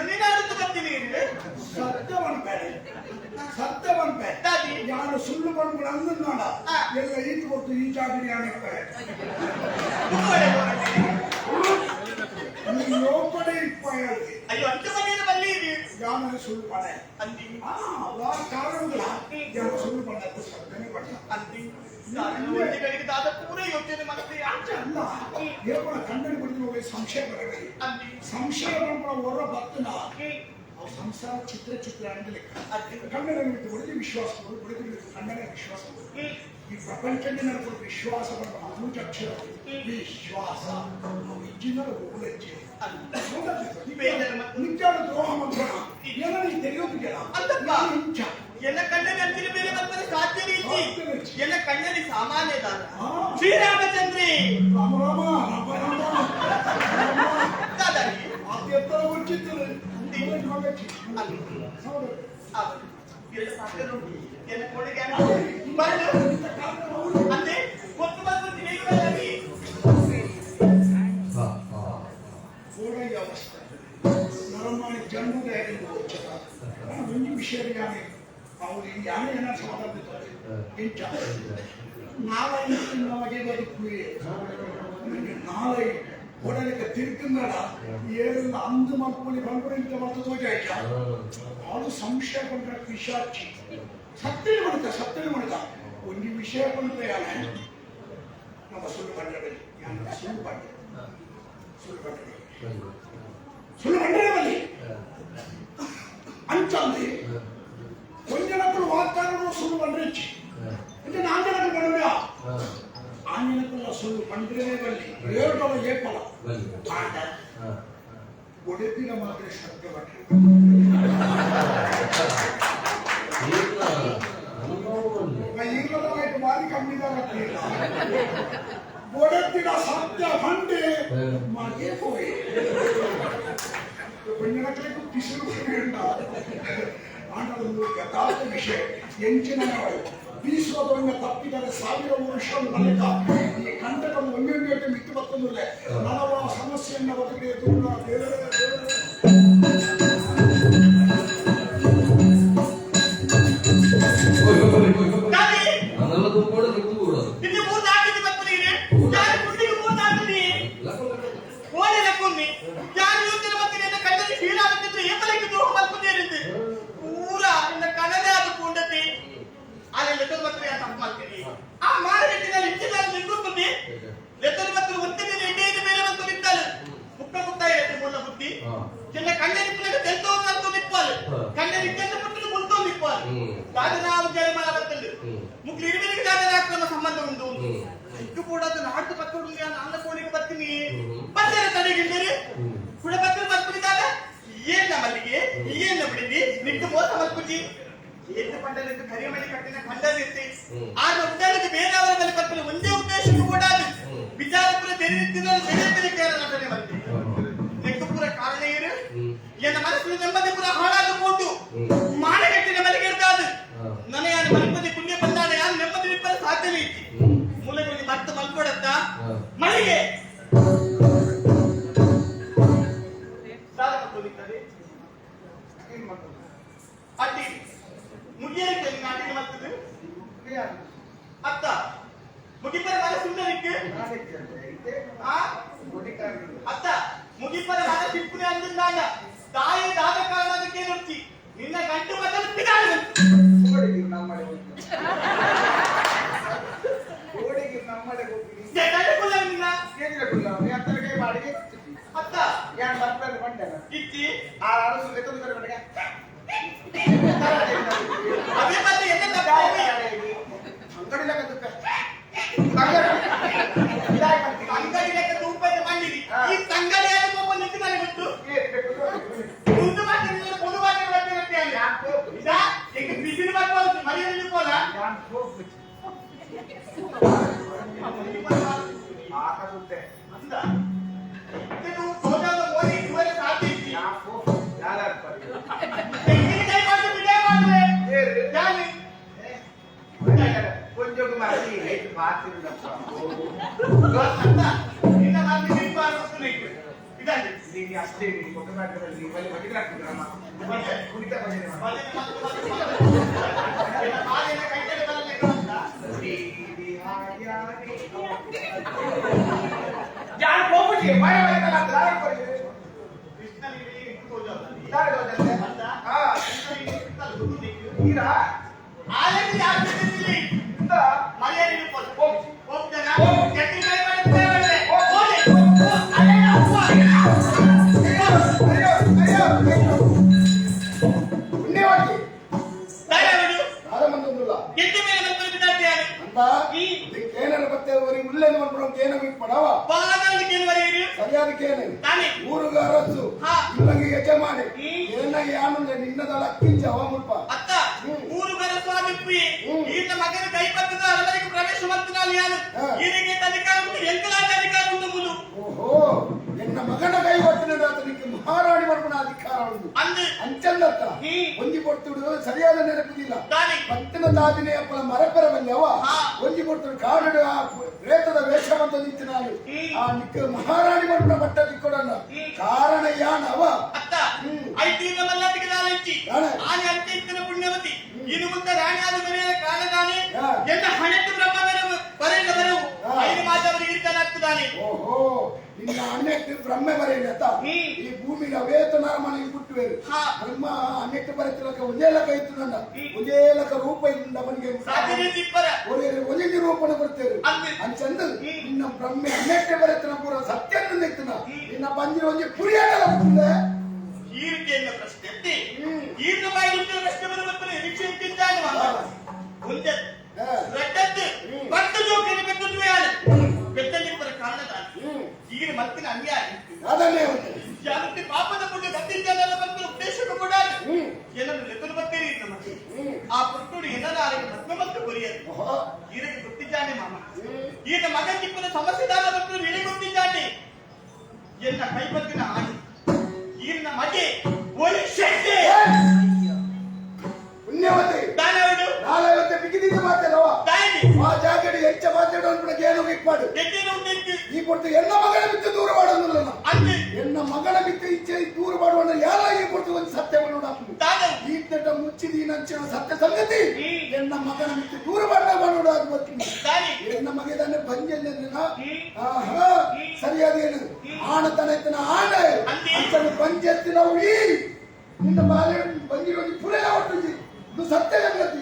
ನೀನಾಡುತ್ತ ಬರ್ತೀನಿ ಸತ್ಯವನ್ ಬೇಡ ಸತ್ಯವನ್ ಬೇಡ ಯಾರು ಸುಳ್ಳು ಬಂದ್ಬಿಡ ಅಂದ ಎಲ್ಲ ಈತ ಕೊಟ್ಟು ಈ ಜಾಗಡಿ ಯಾನಿರ್ತಾರೆ ಲೋಕಡೆ ಇಪ್ಪಾಯಲ್ಲಿ ಅಯ್ಯೋ ಅಂತ ಮನೆಯಲ್ಲಿ ಬಲ್ಲಿ ಯಾನ ಸುಳ್ಳು ಪಡೆ ಅಂದಿ ಆ ಕಾರಣಗಳ ಯಾರು ಸುಳ್ಳು ಪಡ ಸತ್ಯನೇ ಪಡ ಅಂದಿ ಒಂದಿಗಳಿಗೆ ದಾದ ಪೂರ ಯೋಚನೆ ಮಾಡ್ತೀಯ ಅಲ್ಲ ಏಪಣ ಕಣ್ಣಡಿ ಬಿಡಿದ ಹೋಗಿ ಸಂಶಯ ಬರಬೇಡಿ ಅಂದಿ ಸಂಶಯ ಬಂದ್ಬಿಡ ಹೊರ ಬತ್ತನ ಅವು ಸಂಸಾರ ಚಿತ್ರ ಚಿತ್ರ ಅಂದ್ರೆ ಕಣ್ಣನ ಬಿಟ್ಟು ಬಿಡಿದು ವಿಶ್ವಾಸ ಬಿಡಿದು ಬಿಡಿದು ಕಣ್ಣನೇ ವಿಶ್ವಾಸ ಈ ಪ್ರಪಂಚದಲ್ಲಿ ನಡ್ಕೊಂಡು ವಿಶ್ವಾಸ ಬಂದ ಅಕ್ಷರ ವಿಶ್ವಾಸ ಅವು ಇಜ್ಜಿನ ಹೋಗುಲಜ್ಜೆ ನಿಜಾದ ದ್ರೋಹ ಮಾಡ್ಬೋಣ ಏನೋ ನೀನು ತೆರೆಯೋದಿಲ್ಲ ಅಂತಪ್ಪ ಇಂಚ ಎನ್ನ ಕಣ್ಣಲ್ಲಿ ಅಂತಿನ ಮೇಲೆ ಬರ್ತಾರೆ ಸಾಧ್ಯನೇ ಇದ್ದಿ ಎನ್ನ ಕಣ್ಣಲ್ಲಿ ಸಾಮಾನ್ಯ ದಾದ ಶ್ರೀರಾಮಚಂದ್ರಿ ರಾಮ ರಾಮ ರಾಮ ರಾಮ ದಾದಾರಿ ಅತ್ಯಂತ ಉಚಿತ ಎರಡು ಪಾತ್ರರು ಎನ್ನ ಕೋಣೆಗೆ ಬರಲು ಅಂದೆ ಒತ್ತು ಬಂದು ಹೇಗೆ ಕೋಡೈ ಅವಸ್ಥೆ ನರಮಾಣಿ ಜನ್ಮದ ಒಂದು ವಿಷಯ ಯಾನೆ ಅವ್ರಿಗೆ ಯಾನೆ ಏನ ಸಮಾಧಾನ ಇಂಚ ನಾಳೆ ನಮಗೆ ಬದುಕುವೆ ನಾಳೆ ಒಡಲಿಕ್ಕೆ ತಿರುಕಂದಡ ಏರೆಲ್ಲ ಅಂದು ಮಲ್ಪುಲಿ ಬಂದ್ಬಿಡಿ ಇಂತ ಮತ್ತೆ ತೋಜಾಯ್ತ ಅದು ಸಂಶಯ ಕೊಂಡ್ರೆ ಪಿಶಾಚಿ ಸತ್ತನೆ ಮಾಡುತ್ತ ಸತ್ತನೆ ಮಾಡುತ್ತ ಒಂದು ವಿಷಯ ಕೊಂಡ್ರೆ ಯಾನೆ ನಮ್ಮ ಸುಳ್ಳು ಬಂದ್ರೆ ಯಾನ ಸುಳ್ಳು ಬಂಡೆ ಸುಳ್ಳು ಬಂಡೆ ಸುಳ್ಳು ಬಂಡೆ ಬಲ್ಲಿ ಅಂಚಂದಿ కొంచెనప్పుడు వాగ్దానంలో సుಳ್ಳು ಬಂడ్ರಿಚ್ಚಿ అంటే నాంజనకు పండుగ ఆంజనకుల సుಳ್ಳು పండ్రనే ಬಲ್ಲಿ ಏಟಲ ಏಪಲ ಆಟ ಒಡೆದಿನ ಮಾತ್ರ ಸತ್ಯ ಬಂಡ್ರೆ ಮಾರಿ ಕಮ್ಮಿದ ಒಡೆದಿನ ಸತ್ಯ ಬಂಡೆ ಮಗೆ ಹೋಯಿ కొంచెనక్కలకు ಪಿಸುರು ಆನಂದ ಯಥಾರ್ಥ ವಿಷಯ ಎಂಚಿನ ಬೀಸುವುದನ್ನು ತಪ್ಪಿದರೆ ಸಾವಿರ ವರ್ಷ ಬಳಿಕ ಈ ಕಂಟಕದ ಒಂದೊಂದು ಮಿತ್ತು ಬರ್ತಂದ್ರೆ ನಲವ ಸಮಸ್ಯೆಯನ್ನು ಬದುಕಿದೆ ದೂರ ದೇವರೇ ದೇವರೇ ಏನ ಮಲ್ಲಿಗೆ ಏನ ಬಿಡಿದಿ ನಿಕ್ಕು ಮೋಸ ಮಲ್ಪುಜಿ ಏತು ಪಂಡಲಿದ್ದು ಕರಿಮಣಿ ಕಟ್ಟಿನ ಖಂಡದಿತ್ತಿ ಆ ಉದ್ದಾರಕ್ಕೆ ಬೇರೆಯವರ ಮೇಲೆ ಕಲ್ಪನೆ ಒಂದೇ ಉದ್ದೇಶಕ್ಕೂ ಕೂಡ ವಿಚಾರಪುರ ತೆರೆದಿದ್ದ ಬೇರೆ ಬೇರೆ ಕೇರಳ ನಟನೆ ಬಂತೆ ನೆಕ್ಕುಪುರ ಕಾರಣ ಏನು ಎನ್ನ ಮನಸ್ಸಿನ ನೆಮ್ಮದಿ ಪುರ ಹಾಳಾದ ಹೋದು ಮಾನಗಟ್ಟಿನ ಮನೆಗೆ ಇರ್ತಾದು ನನಗೆ ಯಾರು ಮಲ್ಪದಿ ಪುಣ್ಯ ಬಂದಾನೆ ಯಾರು ನೆಮ್ಮದಿ ನಿಪ್ಪಲು ಸಾಧ್ಯವೇ ಇತ್ತು ಮೂಲಗಳಿಗೆ ಮತ್ತೆ ಮಲ್ಕೊಡತ್ತ ಮನೆಗೆ ಸಾಲ ಮಕ್ಕಳಿದ್ದಾರೆ ಅಡ್ಡಿ ಮುಗಿಯಲಿಕ್ಕೆ ನಾಟಿಗೆ ಮರ್ತದೆ ಅತ್ತ ಮುಗಿಪರ ಮನೆ ಸುಂದರಿಕ್ಕೆ ಅತ್ತ ಮುಗಿಪರ ಮನೆ ಸಿಪ್ಪುನೆ ಅಂದಂದಾಗ ತಾಯಿ ದಾದ ಕಾರಣ ಅದಕ್ಕೆ ನುಡ್ತಿ ನಿನ್ನ ಗಂಟು ಮೊದಲು ಪಿದಾಡು. ಅತ್ತ ಇಚ್ಚಿ ಅದೇ ಮತ್ತೆ ಎನ್ನ ತಪ್ಪು ಅಂಗಡಿ ಲೆಕ್ಕ ರೂಪಾಯಿ ಮಾಡಿರಿ ಈ ತಂಗಡಿ ಯಾರು ಒಬ್ಬ ನಿಂತು ನನಗೆ ಗೊತ್ತು ಮುಂದೆ ಮಾತಿನ ಪೊದು ಮಾತಿನ ಬರ್ತೀರಂತೆ ಅಲ್ಲ ಇದಾ ಈಗ ಬಿಸಿಲು ಬರ್ಬೋದು ಮನೆಯಲ್ಲಿ ಪೋಲ ಅಂದ ಇದು ಸೋಜಾದ ಮೋದಿ ಇದುವರೆ ಸಾಧ್ಯ ಇತ್ತು ತೆಂಗಿನಕಾಯಿ ಮಾಡಿ ಬಿಡೇ ಮಾಡ್ರೆ ಜಾಲಿ ಅತ್ತ ನಿನ್ನ ಮಾತು ನಿಮ್ಮ ಇದಾಗಿ ಅಷ್ಟೇ ಕುಣಿತ ಭಜನೆ ಯಾರು ಹೋಗ್ಬಿಟ್ಟಿ ಮಳೆ ಪುಣ್ಯವತಿ ದಾದ ಅಂತ ಕೇನರ ಬತ್ತೆ ಒರಿ ಉಲ್ಲೇನು ಮನ್ಪುಣ ಕೇನ ಪಡವ ಸರಿಯಾದ ಕೇನೆ ಊರುಗ ಅರಸು ಇಲ್ಲಂಗೆ ಯಜಮಾನಿ ಏನ ಯಾನುಂದೆ ನಿನ್ನದಳ ಅಕ್ಕಿಂಚ ಅವ ಮುಲ್ಪ ಅತ್ತ ಊರುಗರ ಸ್ವಾಮಿಪ್ಪಿ ಈತ ಮಗನ ಕೈಪತ್ತದ ಅರಮನೆಗೆ ಪ್ರವೇಶ ಮಂತನಾಲ್ ಯಾನು ಈರಿಗೆ ಅಧಿಕಾರ ಉಂಟು ಎಂತಲಾದ ಅಧಿಕಾರ ಉಂಟು ಮುಲು. ಓಹೋ ಎನ್ನ ಮಗನ ಕೈ ಒಟ್ಟಿನದಾತನಿಗೆ ಮಹಾರಾಣಿ ಮನ್ಪುಣ ಅಧಿಕಾರ ಉಂಟು ಅಂಚಂದತ್ತ ಒಂಜಿ ಪೊರ್ತುಡು ಸರಿಯಾದ ನೆನಪಿಲ್ಲ ಪತ್ತಿನ ದಾದಿನೇ ಅಪ್ಪನ ಮರಪೆರ ಬಂದವ ಒಂಜಿ ಪೊರ್ತುಡು ಕಾಡು ಆ ರೇತದ ವೇಷ ಬಂತ ನಿಂತಿನಾಳು ಆ ನಿಕ್ಕ ಮಹಾರಾಣಿ ಮನ್ಪುಣ ಪಟ್ಟ ತಿಕ್ಕೊಡಲ್ಲ ಕಾರಣ ಯಾನ್ ಅವ ಅತ್ತ ಐತೀನ ಮಲ್ಲಾಟಿಗೆ ದಾಲಂಚಿ ಆನೆ ಅಂತ್ಯಂತಿನ ಪುಣ್ಯವತಿ ಇನ್ನು ಮುಂದೆ ರಾಣಿ ಆದ ಬರೆಯ ಕಾರಣದಾನೆ ಎಲ್ಲ ಹಣೆಟ್ಟು ಬ್ರಹ್ಮ ಬರವು ಬರೆಯಲ್ಲ ಬರವು ಐದು ಮಾತವರಿಗೆ ಇರ್ತಾನಾಗ್ತದಾನೆ. ಓಹೋ ನಿನ್ನ ಅಣ್ಣೆಟ್ಟು ಬ್ರಹ್ಮ ಬರೆಯಲತ್ತ ಈ ಭೂಮಿನ ವೇತನಾರ ಮನೆಗೆ ಹುಟ್ಟುವೇರು ಬ್ರಹ್ಮ ಅಣ್ಣೆಟ್ಟು ಬರೆತಿಲಕ ಒಂದೇ ಲಕ ಇತ್ತು ನನ್ನ ಒಂದೇ ಲಕ ರೂಪ ಇತ್ತು ಅವನಿಗೆ ಒಂದೇ ರೂಪನ ಬರ್ತೇವೆ ಅಂಚಂದು ನಿನ್ನ ಬ್ರಹ್ಮೆ ಅಣ್ಣೆಟ್ಟೆ ಬರೆತನ ಪೂರ ಸತ್ಯನ ನಿತ್ತನ ನಿನ್ನ ಬಂದಿರ ಒಂಜಿ ಪುರಿಯಾಗಲ್ಲ ಹೀರಿಕೆಯನ್ನ ಪ್ರಶ್ನೆ ಈರ್ನ ಬಾಯಿ ಉತ್ತರ ಪ್ರಶ್ನೆ ಬರುವ ನಿರೀಕ್ಷೆ ತಿಂತಾನೆ ಮುಂದೆ ರಡ್ಡದ್ದು ಪಟ್ಟು ಜೋಕರಿ ಬೆತ್ತದ್ದು ಯಾರು ಬೆತ್ತಲಿಪ್ಪರ ಕಾರಣದಾನ ಈಗಿನ ಮತ್ತಿನ ಅನ್ಯಾಯ ಅದನ್ನೇ ಯಾವತ್ತೆ ಪಾಪದ ಪುಣ್ಯ ಗತಿಂದಲ್ಲ ಬಂದು ಉದ್ದೇಶಕ್ಕೆ ಕೂಡ ಏನನ್ನು ಲೆಕ್ಕಲು ಬರ್ತೀರಿ ನಮ್ಮ ಆ ಪುಟ್ಟುಡು ಏನಾರ ಮದ್ವೆ ಮತ್ತು ಕೊರಿಯದು ಈರಿಗೆ ಗೊತ್ತಿದ್ದಾನೆ ಮಾಮ ಈಗ ಮಗ ಚಿಪ್ಪನ ಸಮಸ್ಯೆ ದಾದ ಬಂದು ನಿನಗೆ ಗೊತ್ತಿದ್ದಾನೆ ಎನ್ನ ಕೈಪತ್ತಿನ ಆಣಿ ಈರಿನ ಮಗೆ ಒಲಿ ಶೆಟ್ಟಿ ಪುಣ್ಯವತಿ ದಾನವಡು ನಾಳೆ ಬಿಗಿದಿದ್ದ ಮಾತಲ್ಲವ ತಾಯಿ ಆ ಜಾಗಡಿ ಹೆಚ್ಚ ಮಾತಾಡೋ ಏನು ಇಪ್ಪಾಡು ಈ ಪೊರ್ತು ಎನ್ನ ಮಗನ ಬಿತ್ತು ದೂರ ಮಾಡೋದಿಲ್ಲ ಎನ್ನ ಮಗನ ಬಿತ್ತು ಇಚ್ಛೆ ದೂರ ಮಾಡುವ ಯಾರ ಈ ಪೊರ್ತು ಒಂದು ಸತ್ಯ ಮಾಡೋಣ ಈ ತಟ ಮುಚ್ಚಿದ ನಂಚಿನ ಸತ್ಯ ಸಂಗತಿ ಎನ್ನ ಮಗನ ಬಿತ್ತು ದೂರ ಮಾಡೋಣ ಅದು ಗೊತ್ತಿಲ್ಲ ಎನ್ನ ಮಗದಾನೆ ಬಂಜನ ಆಹಾ ಸರಿಯಾದ ಏನು ಆಣ ತನ ಆಣೆ ಅಂಚನ ಬಂಜೆತ್ತಿನ ಈ ನಿನ್ನ ಬಾಲೆ ಬಂದಿರೋ ಪುರೇ ಒಟ್ಟು ಇದು ಸತ್ಯ ಸಂಗತಿ.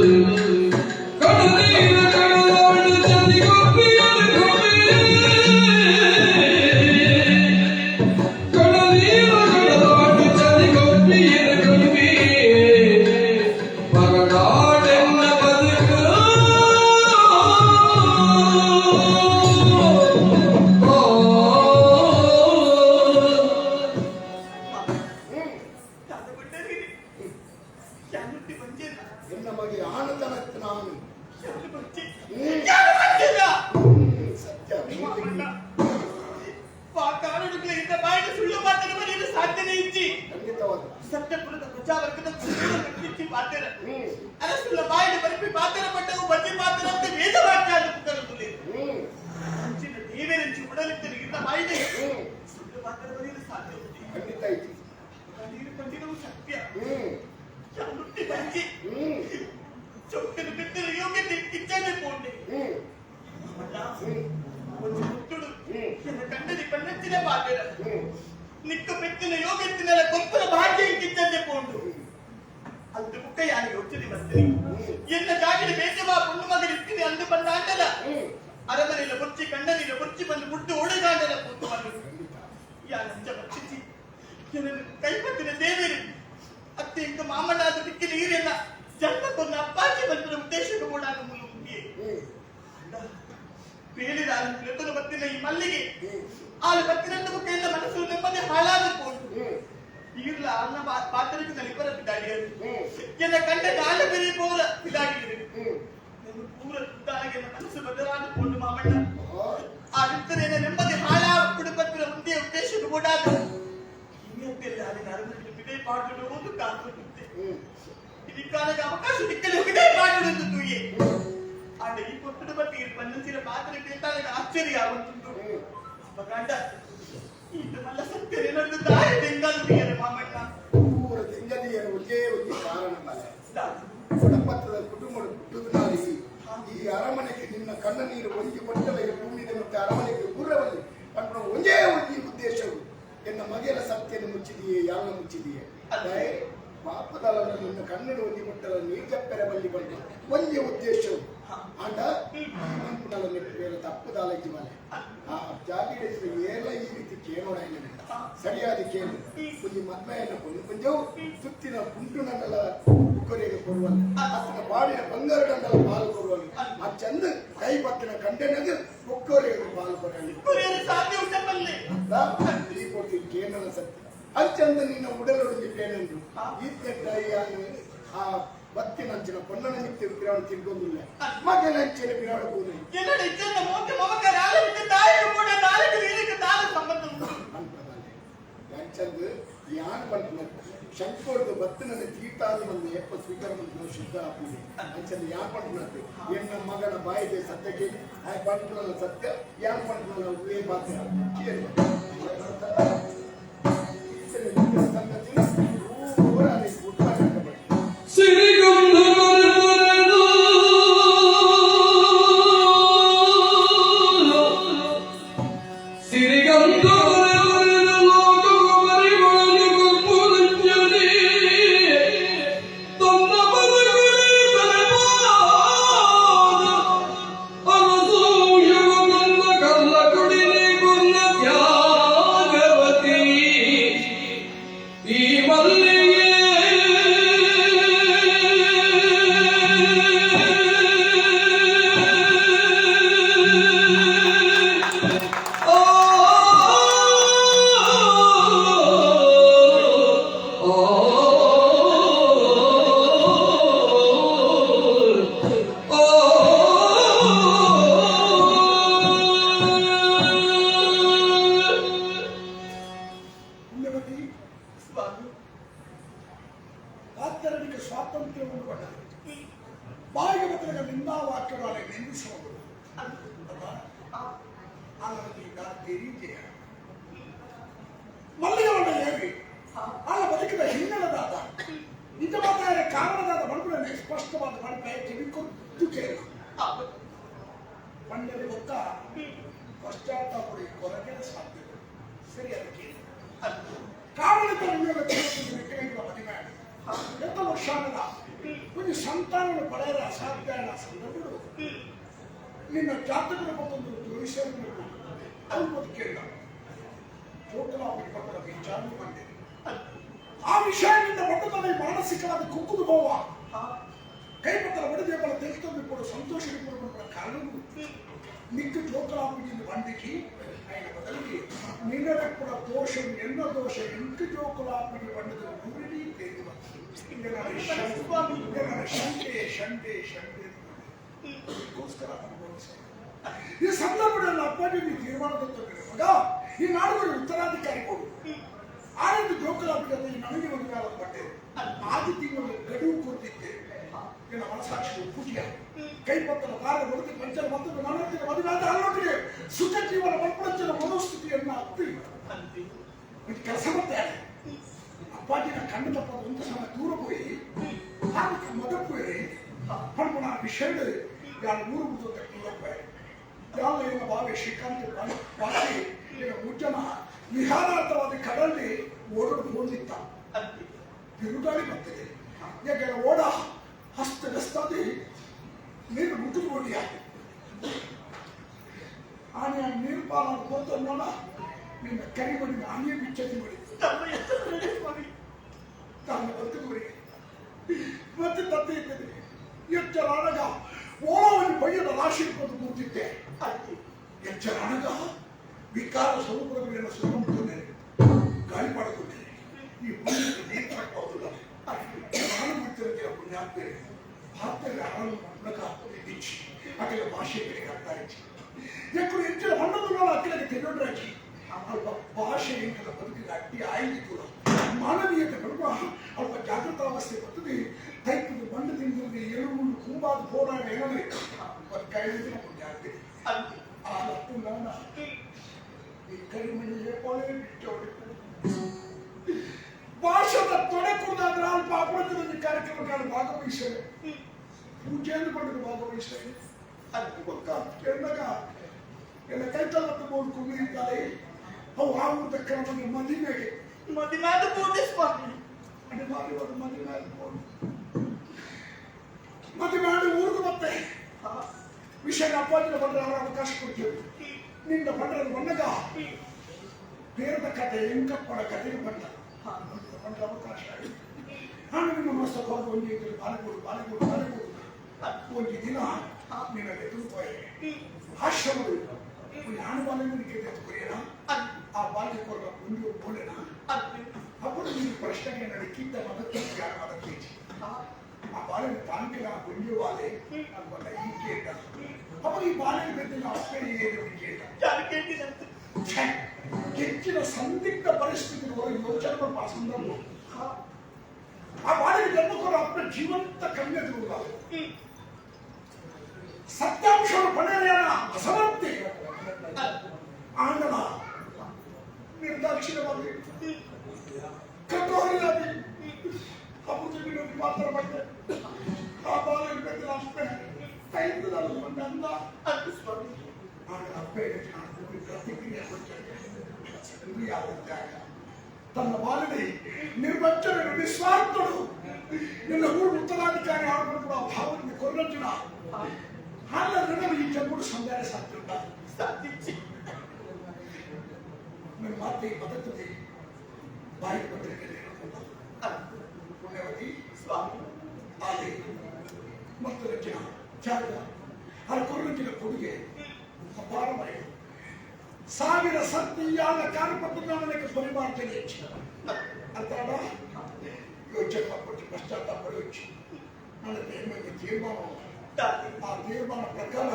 ಿ. ಮೆಚ್ಚಿನ ಪಾತ್ರ ನಿಕ್ಕು ಪೆತ್ತಿನ ಯೋಗತ್ತಿನ ಕೊಂಪುನ ಭಾಗ್ಯ ಇಂಕಿದ್ದಂತೆ ಪೋಂಡು ಅದು ಬುಕ್ಕ ಯಾನು ಯೋಚನೆ ಬರ್ತೀನಿ ಎನ್ನ ಜಾಗಿನ ಬೇಸವಾ ಪೊಣ್ಣು ಮಗನ ಇರ್ತೀನಿ ಅಂದು ಬಂದಾಂಡಲ ಅರಮನೆಯ ಬೊಚ್ಚಿ ಕಣ್ಣನಿನ ಬೊಚ್ಚಿ ಬಂದು ಗುಡ್ಡು ಓಡಗಾಂಡಲ ಕೂತು ಬಂದು ಯಾನಂಚ ಬಚ್ಚಿಸಿ ಏನನ್ನು ಕೈಪತ್ತಿನ ದೇವೇರಿ ಅತ್ತೆ ಇಂಕ ಮಾಮನಾದ ದಿಕ್ಕಿನ ನೀರೆಲ್ಲ ಜನ್ಮಕ್ಕೊಂದು ಅಪ್ಪಾಜಿ ಬಂದ ಉದ್ದೇಶಕ್ಕೆ ಕೂಡ ಮುನ್ನುಗ್ಗಿ ಬೇಲಿದ ನೆತ್ತನು ಬತ್ತಿನ ಈ ಮಲ್ಲಿಗೆ ಆಳು ಬತ್ತಿನಂತ ಮುಖೆಯಿಂದ ಮನಸ್ಸು ನೆಮ್ಮದಿ ಹಾಳಾದ ಪೋಂಡು ಈರ್ಲ ಅನ್ನ ಪಾತ್ರಕ್ಕೆ ನಲಿಪರ ಬಿದ್ದಾಡಿಯರು ಎಲ್ಲ ಕಂಡ ನಾಲ ಬೇರೆ ಪೋರ ಬಿದ್ದಾಡಿದರು ನನ್ನ ಪೂರ ದಾಳಿಗೆ ಮನಸ್ಸು ಬದಲಾದ ಪೋಂಡು ಮಾಮಣ್ಣ ಆ ರಿಕ್ತರೇನ ನೆಮ್ಮದಿ ಹಾಳಾದ ಕುಟುಂಬತ್ತಿನ ಮುಂದೆ ಉದ್ದೇಶಕ್ಕೆ ಓಡಾದ ಇನ್ನೊಂದೆಲ್ಲ ಅಲ್ಲಿ ಅರಮನೆಯಲ್ಲಿ ಬಿದೆ ಪಾಡುವುದು ಒಂದು ಕಾರಣವಿದೆ ಇದಕ್ಕಾಗ ಅವಕಾಶ ದಿಕ್ಕಲ್ಲಿ ಹೋಗಿದೆ ಪಾಡುವುದು ತೂಯೆ ಆಡ ಈ ಕುಟುಂಬಕ್ಕೆ ಪನ್ನಂಚಿನ ಪಾತ್ರ ಕೇಳ್ತಾಗ ಆಶ್ಚರ್ಯ ಆಗುತ್ತಿತ್ತು ಅಪ್ಪಗಂಡ ಇದು ಮಲ್ಲ ಸತ್ಯ ನಡೆದು ತಾಯಿ ಬೆಂಗಾಲು ಮಾಮಣ್ಣ ಪೂರ ತೆಂಗದಿಯರ ಒಂದೇ ಒಂದು ಕಾರಣ ಬಲೆ ಕುಟುಂಬದ ಕುಟುಂಬ ಹುಟ್ಟುದಿನಾಗಿ ಈ ಅರಮನೆಗೆ ನಿನ್ನ ಕಣ್ಣ ನೀರು ಒಂಜಿ ಕೊಟ್ಟಲ ಭೂಮಿದೆ ಮತ್ತೆ ಅರಮನೆಗೆ ಗುರ್ರವಲ್ಲಿ ಪಂಪನ ಒಂದೇ ಒಂದು ಉದ್ದೇಶವು ಎನ್ನ ಮಗೆಯ ಸತ್ಯನ ಮುಚ್ಚಿದೆಯೇ ಯಾರನ್ನ ಮುಚ್ಚಿದೆಯೇ ಪಾಪದಲ್ಲ ನಿನ್ನ ಕನ್ನಡ ಒಂಜಿ ಕೊಟ್ಟಲ ನೀರು ಜಪ್ಪೆರ ಬಲ್ಲಿ ಬಂದು ಒಂದೇ ಉದ್ದೇಶವು ಆಂಡ ಮಂಪುನಲ್ಲ ಬೇರೆ ತಪ್ಪು ಮಲೆ ಆ ಜಾತಿ ಏಲ ಈ ರೀತಿ ಕೇಳೋಣ ಸರಿಯಾದ ಕೇಳು ಒಂಜಿ ಮದ್ಮೆಯನ್ನು ಕೊಂಡು ಪಂಜವು ಸುತ್ತಿನ ಕುಂಟುನನ್ನೆಲ್ಲ ಬುಕ್ಕರಿಗೆ ಕೊಡುವಲ್ಲ ಅತ್ತನ ಬಾಡಿನ ಬಂಗಾರಡನ್ನೆಲ್ಲ ಪಾಲು ಕೊಡುವಲ್ಲ ಆ ಚಂದ ಕೈ ಪತ್ತಿನ ಕಂಡನದು ಬುಕ್ಕರಿಗೆ ಪಾಲು ಕೊಡಲಿ ಈ ಕೊಡ್ತೀನಿ ಕೇಳನ ಸತ್ಯ ಅಚ್ಚಂದ ನಿನ್ನ ಉಡಲೊಡಗಿ ಕೇಳೆಂದು ಈತ್ನೆಟ್ಟಾಯಿ ಆ ಬತ್ತಿನಂಚಿನ ಪೊನ್ನನ ನಿತ್ಯ ವಿಗ್ರಹವನ್ನು ತಿಳ್ಕೊಂಡಿಲ್ಲ ಮಗನಂಚಿನ ಬಿರಾಡ ಕೂದಲಿ ಅಂಚಂದು ಯಾನ್ ಪಂಪನ ಶಂಕೋರ್ದು ಬತ್ತಿನ ತೀರ್ಥಾದ ಬಂದು ಎಪ್ಪ ಸ್ವೀಕಾರ ಮಂತ್ರ ಶುದ್ಧ ಆಪಿದೆ ಅಂಚಂದು ಯಾನ್ ಪಂಪನದ್ದು ಎನ್ನ ಮಗನ ಬಾಯಿದೆ ಸತ್ಯ ಕೇಳಿ ಆ ಪಂಪನಲ್ಲ ಸತ್ಯ ಯಾನ್ ಪಂಪನಲ್ಲ ಉವೇ ಪಾತ್ರ ಕೇಳು ಸಂಗತಿ ಊರ ಸ್ವಾತಂತ್ರ್ಯವನ್ನು ಪಡೆದರು ಬಾಯಿಗೆ ಬತ್ತಲಗ ನಿಂದಾ ವಾಕ್ಯಗಳನ್ನು ನಿಂದಿಸುವುದು ಮಲ್ಲಿಗವನ್ನ ಏರಿ ಆಳ ಬದುಕಿದ ಹಿನ್ನೆಲೆದಾದ ನಿಜವಾದ ಕಾರಣದಾದ ಬಡಗುಡನೆ ಸ್ಪಷ್ಟವಾದ ಬಡಪೆ ಕಿವಿ ಕೊಟ್ಟು ಕೇಳ ಪಂಡರು ಗೊತ್ತಾ ಪಶ್ಚಾತ್ತಾಪ ಕೊರಗೆ ಸಾಧ್ಯತೆ ಸರಿ ಅದಕ್ಕೆ ಕಾರಣಕ್ಕೆ ಮದುವೆ ఎంత ವರ್ಷ ಒಂದು ಸಂತಾನ ಪಡೆಯರ ಅಸಾಧ್ಯ ಸಂದರ್ಭಗಳು ನಿನ್ನ ಜಾತಕರ ಮತ್ತೊಂದು ಜ್ಯೋತಿಷ್ಯರು ಅವ್ರು ಕೇಳಿದ ಜೋಕಲಾಪಿ ಪಕ್ಕದ ವಿಚಾರ ಬಂದಿದೆ ಆ ವಿಷಯದಿಂದ ಒಡ್ಡದಲ್ಲಿ ಮಾನಸಿಕವಾದ ಕುಕ್ಕುದು ಬೋವ ಕೈಪತ್ತರ ಒಡದೇವರ ತಿಳಿತಂದು ಕೂಡ ಸಂತೋಷ ಕಾರಣವು ನಿಕ್ಕ ಜೋಕಲಾಪಿಯಿಂದ ಬಂದಿಗೆ ఆయన ಬದಲಿಗೆ ನಿನ್ನದ ಕೂಡ ದೋಷ ಎನ್ನ ದೋಷ ಇಂಕು ಜೋಕಲಾಪಿಗೆ ಬಂಡದ ಊರಿಡಿ ತೇದು ಶಂಕೆ ಶಂಕೆ ಶಂಕೆ ಅದಕ್ಕೋಸ್ಕರ ಅನುಭವಿಸ ಈ ಸಂದರ್ಭದಲ್ಲಿ ಅಪ್ಪಾಜಿ ತೀರ್ಮಾನ ತಂದಿದೆ ಮಗ ಈ ನಾಡುಗಳು ಉತ್ತರಾಧಿಕಾರಿ ಕೊಡು ಆನಂದ ಜೋಕಲಾಪಿಗೆ ನನಗೆ ಒಂದು ಕಾಲ ಪಟ್ಟೆ ಆದಿ ತಿಂಗಳು ಗಡುವು ಕೊಟ್ಟಿದ್ದೆ ನನ್ನ ಮನಸಾಕ್ಷಿ ಪೂಜೆ ಕೈಪತ್ತರ ದಾರ ಹೊಡೆದು ಪಂಚರ ಮತ್ತು ಮನೋತ್ತಿನ ಮದುವೆ ಆದ ಅಲ್ಲೊಟ್ಟಿಗೆ ಸುಖ ಜೀವನ ಮಲ್ಪಡಂಚಿನ ಮನೋಸ್ಥಿತಿಯನ್ನು ಅತ್ತಿ ಇದು ಕೆಲಸ ಮತ್ತೆ ಅಪ್ಪಾಜಿನ ಕಣ್ಣು ತಪ್ಪದ ಒಂದು ಸಮಯ ದೂರ ಪೋಯಿ ಅದಕ್ಕೆ ಮೊದಲು ಪೋಯಿ ಪಣ್ಪಣ ವಿಷಯ ಯಾರು ಊರು ಬಿದ್ದು ದೂರ ಪೋಯಿ ಯಾವ ಭಾವೆ ಶ್ರೀಕಾಂತ್ ಬಾಕಿ ಈಗ ಮುಜ್ಜನ ವಿಹಾರಾರ್ಥವಾದ ಕಡಲ್ಲಿ ಓಡೋಡು ಹೋಗಿತ್ತ ಬಿರುಗಾಳಿ ಬರ್ತದೆ ಯಾಕೆ ಓಡ ಹಸ್ತ ಗಸ್ತಾದಿ ನೀರು ಮುಟ್ಟಿಕೊಂಡಿಯ ಆನೆ ನೀರು ಪಾಲ ಹೋತ ನಿನ್ನ ಕರಿ ಮಾಡಿ ಆನೆ ಬಿಚ್ಚತಿ ಮಾಡಿ ತಾನು ಬದುಕುವರಿ ಮತ್ತೆ ತತ್ತೆ ಇದ್ದದೆ ಎಚ್ಚರಾನಗ ಓಳವನ್ನು ಬಯ್ಯದ ರಾಶಿ ಬಂದು ಕೂತಿದ್ದೆ. ಎಚ್ಚರಾನಗ ವಿಕಾರ ಸ್ವರೂಪದ ಮೇಲೆ ಸುತ್ತಮುತ್ತಲೇ ಗಾಳಿ ಮಾಡಿಕೊಂಡಿದೆ. ಈ ಪುಣ್ಯಕ್ಕೆ ನೀರು ಹಾಕಬಹುದಿಲ್ಲ. ನಾನು ಬಿಡ್ತಿರೋದಿಲ್ಲ ಪುಣ್ಯಾತ್ಮೆ ಭಾರತದಲ್ಲಿ ಆರಾಮ ಮೂಲಕ ಇಚ್ಛೆ ಅಕಲ ಭಾಷೆ ಕಡೆಗೆ ಆಗ್ತಾ ಇಚ್ಛೆ ಎಕ್ಕಳು ಹೆಚ್ಚಿನ ಹೊಣ್ಣದ ಅಕ್ಕಲಿಗೆ ತೆಗೊಂಡ್ರಾಕಿ ಅಲ್ಪ ಭಾಷೆ ಎಂಕಲ ಬದುಕಿಗೆ ಅಡ್ಡಿ ಆಯ್ತು. ಮಾನವೀಯತೆ ಬರುವ ಅಲ್ಪ ಜಾಗೃತಾವಸ್ಥೆ ಬರ್ತದೆ. ತೈತದ ಮಣ್ಣು ತಿಂದಿರದೆ ಎಲುಬು ಕುಂಬಾದ ಹೋರಾಟ ಏನಂದ್ರೆ ಕೈಲಿನ ಪುಣ್ಯಾತ್ಮೆ ಆ ಲಪ್ಪು ನನ್ನ ಈ ಕರಿಮಣಿಗೆ ಕೊಳೆ ಬಿಟ್ಟು ಭಾಷದ ತೊಡೆ ಕುಡಿದಾದ್ರೆ ಅಲ್ಪ ಅಪರಾಧದಲ್ಲಿ ಕಾರ್ಯಕ್ರಮಗಳನ್ನು ಭಾಗವಹಿಸ್ತೇವೆ, ಪೂಜೆಯನ್ನು ಪಡೆದು ಭಾಗವಹಿಸ್ತೇವೆ. ಅದು ಪಕ್ಕ ಕೇಳಿದಾಗ ಎಲ್ಲ ಕೈತಲ್ಲ ಬೋರ್ಡ್ ಕುಣಿಯುತ್ತಾರೆ. ಅವು ಆಗುವುದ ಕ್ರಮದ ಮದುವೆಗೆ ಮದುವೆ ಬೋರ್ಡ್ ಸ್ವಾಮಿ ಅನಿವಾರ್ಯವಾದ ಮದುವೆ ಬೋರ್ಡ್ ಮದುವೆ ಮಾಡಿ ಊರಿಗೆ ಮತ್ತೆ ವಿಷಯ ಅಪ್ಪಾಜಿನ ಬಂದ್ರೆ ಅವರ ಅವಕಾಶ ಕೊಡ್ತೀವಿ. ನಿನ್ನ ಬಂದ್ರೆ ಬಂದಾಗ ಬೇರದ ಕತೆ ಎಂಕಪ್ಪನ ಕಥೆಗೆ ಬಂದ ಬಂದ ಅವಕಾಶ ಆಯಿತು. ನಾನು ನಿಮ್ಮ ಮಸ್ತಕವಾದ ಒಂದು ಬಾಲಗೂಡು ಬಾಲಗೂಡು ಬಾಲಗೂಡು ಒಂದು ದಿನ ನಿನ್ನಲ್ಲಿ ತುರುಪಾಯಿ ಆಶ್ರಮಗಳು ನಾನು ಬಾಲ್ಯಕ್ಕೆ ಕೊರಿಯನ ಆ ಬಾಲ್ಯ ಕೊರ ಒಂದು ಬೋಲೆನ ಅప్పుడు ನೀನು ಪ್ರಶ್ನೆಗೆ ನಡಕಿದ್ದ ಮದಕ್ಕೆ ಯಾರು ಮದಕ್ಕೆ ಆ ಬಾಲ್ಯ ತಾಂಕಿನ ಗುಂಜು ಬಾಲೆ ಅಲ್ವಲ್ಲ ಈ ಕೇಟ ಅప్పుడు ಈ ಬಾಲ್ಯ ಬೆದ್ದಿನ ಅಪ್ಪೆ ಏನು ಕೇಟ ಹೆಚ್ಚಿನ ಸಂದಿಗ್ಧ ಪರಿಸ್ಥಿತಿ ಯೋಚನೆ ಮಾಡುವ ಸಂದರ್ಭ ಆ ಬಾಲ್ಯ ಜನ್ಮ ಕೊರ ಅಪ್ಪನ ಜೀವಂತ ಕನ್ಯೆ ಸತ್ಯಾಂಶವನ್ನು ಪಡೆಯಲಿಲ್ಲ ಅಸಮರ್ಥಿ ಆಂಡಲ ನಿರ್ದಾಕ್ಷಿಣ್ಯವಾಗಿ ಕಠೋರಿಯಾಗಿ ಅಪುಜಿ ಪಾತ್ರ ಬಂದೆ ಆ ಬಾಲ್ಯ ಬೆದ್ದಿನ ಅಪ್ಪೆ ಕೈಂದದಲ್ಲಿ ಬಂದ ಆಗ ಅಪ್ಪೆ ಪ್ರತಿಕ್ರಿಯೆ ಕೊಡ್ತಾರೆ. ಯಾವ ತ್ಯಾಗ ತನ್ನ ಬಾಲನೆ ನಿರ್ವಚನೆ ನಿಸ್ವಾರ್ಥನು ನಿನ್ನ ಊರು ಉತ್ತರಾಧಿಕಾರಿ ಆಗಬೇಕು ಆ ಭಾವನೆ ಕೊರಂಜನ ಹಾಗಾದ್ರೆ ಈ ಜನ್ಮಡು ಸಂಧಾನ ಸಾಧ್ಯ ಸಾಧಿಸಿ ನನ್ನ ಮಾತೆ ಬದುಕದೆ ಬಾಯಿ ಪತ್ರಿಕೆಯಲ್ಲಿ ಪುಣ್ಯವತಿ ಸ್ವಾಮಿ ಆಲೆ ಮತ್ತು ರಚನ ತ್ಯಾಗ ಆ ಕೊರಂಜಿನ ಕೊಡುಗೆ ಅಪಾರವಾಯಿತು. ಸಾವಿರ ಸತ್ಯಾದ ಕಾರ್ಯಪತ್ರ ಪರಿಮಾರ್ಜನೆ ಅರ್ಥಾಡ ಯೋಚನೆ ಮಾಡ್ಕೊಟ್ಟು ಪಶ್ಚಾತ್ತಾಪ ಪಡೆಯೊಚ್ಚು ನನ್ನ ಪ್ರೇಮಕ್ಕೆ ತೀರ್ಮಾನ ಆ ತೀರ್ಮಾನ ಪ್ರಕಾರ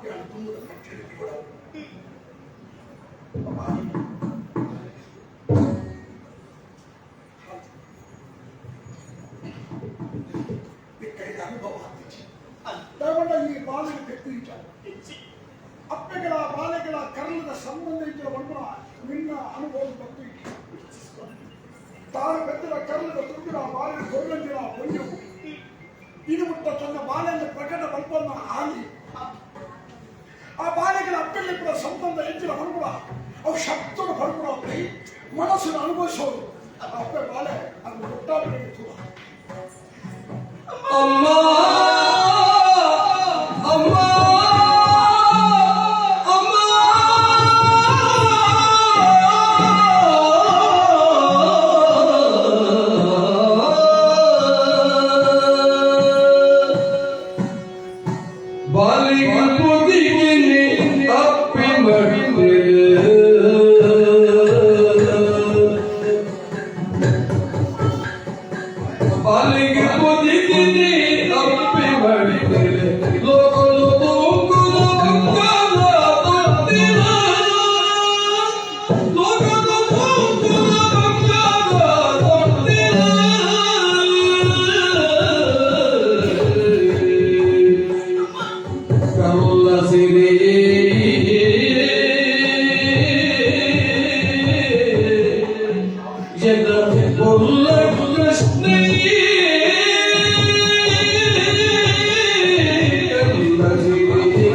ಎರಡು ತುಂಬಿದ ಕಟ್ಟಡಿ ಕೂಡ ಅನುಭವ ಆಗ್ತಿತ್ತು. ದಯಮಾಡಿ ಈ ಬಾಲಿಗೆ ವ್ಯಕ್ತಿ ಅಪ್ಪೆಗಳ ಬಾಲೆಗಳ ಕರ್ಣದ ಸಂಬಂಧ ಇದ್ದ ನಿನ್ನ ಅನುಭವ ಬಂದು ತಾನು ಬೆದ್ದರ ಕರ್ಣದ ತುಂಬಿನ ಬಾಲಿನ ಕೊರಂಜಿನ ಪೊಯ್ಯವು ಇದು ಮುಟ್ಟ ತನ್ನ ಬಾಲೆಯನ್ನು ಪ್ರಕಟ ಬಲ್ಪನ್ನ ಆಲಿ ಆ ಬಾಲೆಗಳ ಅಪ್ಪೆಗಳ ಕೂಡ ಸಂಬಂಧ ಹೆಚ್ಚಿನ ಹೊರಗುಣ ಅವು ಶಬ್ದದ ಹೊರಗುಣ ಮನಸ್ಸನ್ನು ಅನುಭವಿಸೋದು ಅಪ್ಪೆ ಬಾಲೆ ಅದು ಒಟ್ಟಾಗಿ ಅಮ್ಮ ಅಮ್ಮ ಅಮ್ಮ ಬಾಲಿಗೆ ಪುದಿಗಿನಿ ಅಪ್ಪಿ ಮಡಿದೆ ಬಾಲಿಗೆ ಪುದಿಗಿನಿ ಅಪ್ಪಿ ಮಡಿದೆ ಲೋಕಲು ತೂಕುಲ ಬಂಗಾರ ತೊಟ್ಟಿಲ ಲೋಕಲು ತೂಕುಲ ಬಂಗಾರ ತೊಟ್ಟಿಲ ಕರುಳ ಸಿರಿಯೇ ಎನ್ನ ಕೊಲ್ಲ ಕೃಷ್ಣಯೇ ಕರುಳ ಸಿರಿಯೇ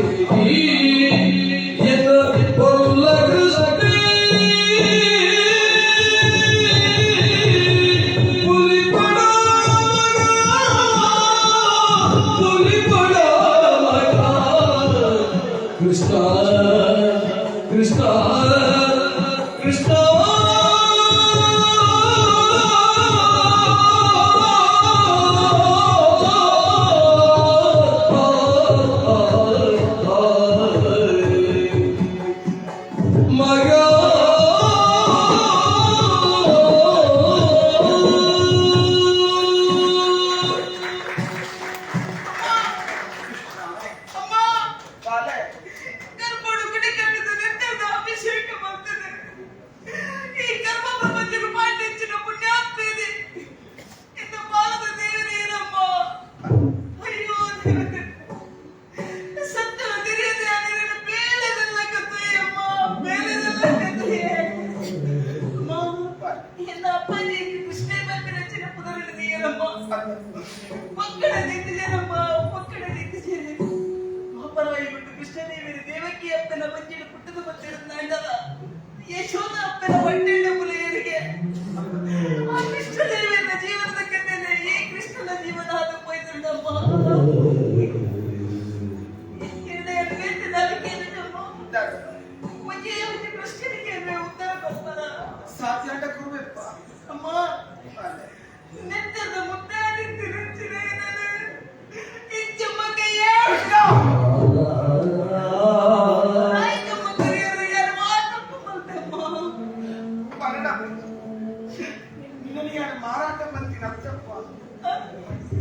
ಪಕ್ಕಡ ದಿಕ್ಕಜನಮ್ಮ ಪಕ್ಕಡ ದಿಕ್ಕಜನ ಪಾಪರಾಯಿಬಿಟ್ಟು ಕೃಷ್ಣದೇವರು ದೇವಕಿ ಅಪ್ಪನ ಬಂಜಿಡು ಪುಟ್ಟದ ಬತ್ತಿರುತ್ತಾಂಡವ ಯಶೋದ ಅಪ್ಪನ ಹೊಟ್ಟೆಂಡ ಪುಲಿಯರಿಗೆ ಆ ಕೃಷ್ಣದೇವರ ಜೀವನದ ಕಥೆನೆ ಈ ಕೃಷ್ಣನ ಜೀವನ ಅದು ಪೋಯ್ತುಂಡಮ್ಮ ಉತ್ತರ ಕೊಡ್ತಾರ ಸಾಧ್ಯಾಂಡ ಕುರುವೆಪ್ಪ ಅಮ್ಮ ನೆತ್ತದ ಮುದ್ದಾಡಿ ತಿರುಚಿದೆ ಇಂಚಮ್ಮ ಕೈಯ ಆಯ್ತಮ್ಮ ಕರಿಯರು ಯಾರು ಮಾತಪ್ಪ ಮಲ್ತಮ್ಮ ಮರಣ ನಿನ್ನನ್ನು ಯಾರು ಮಾರಾಟ ಮಂದಿ ನತ್ತಪ್ಪ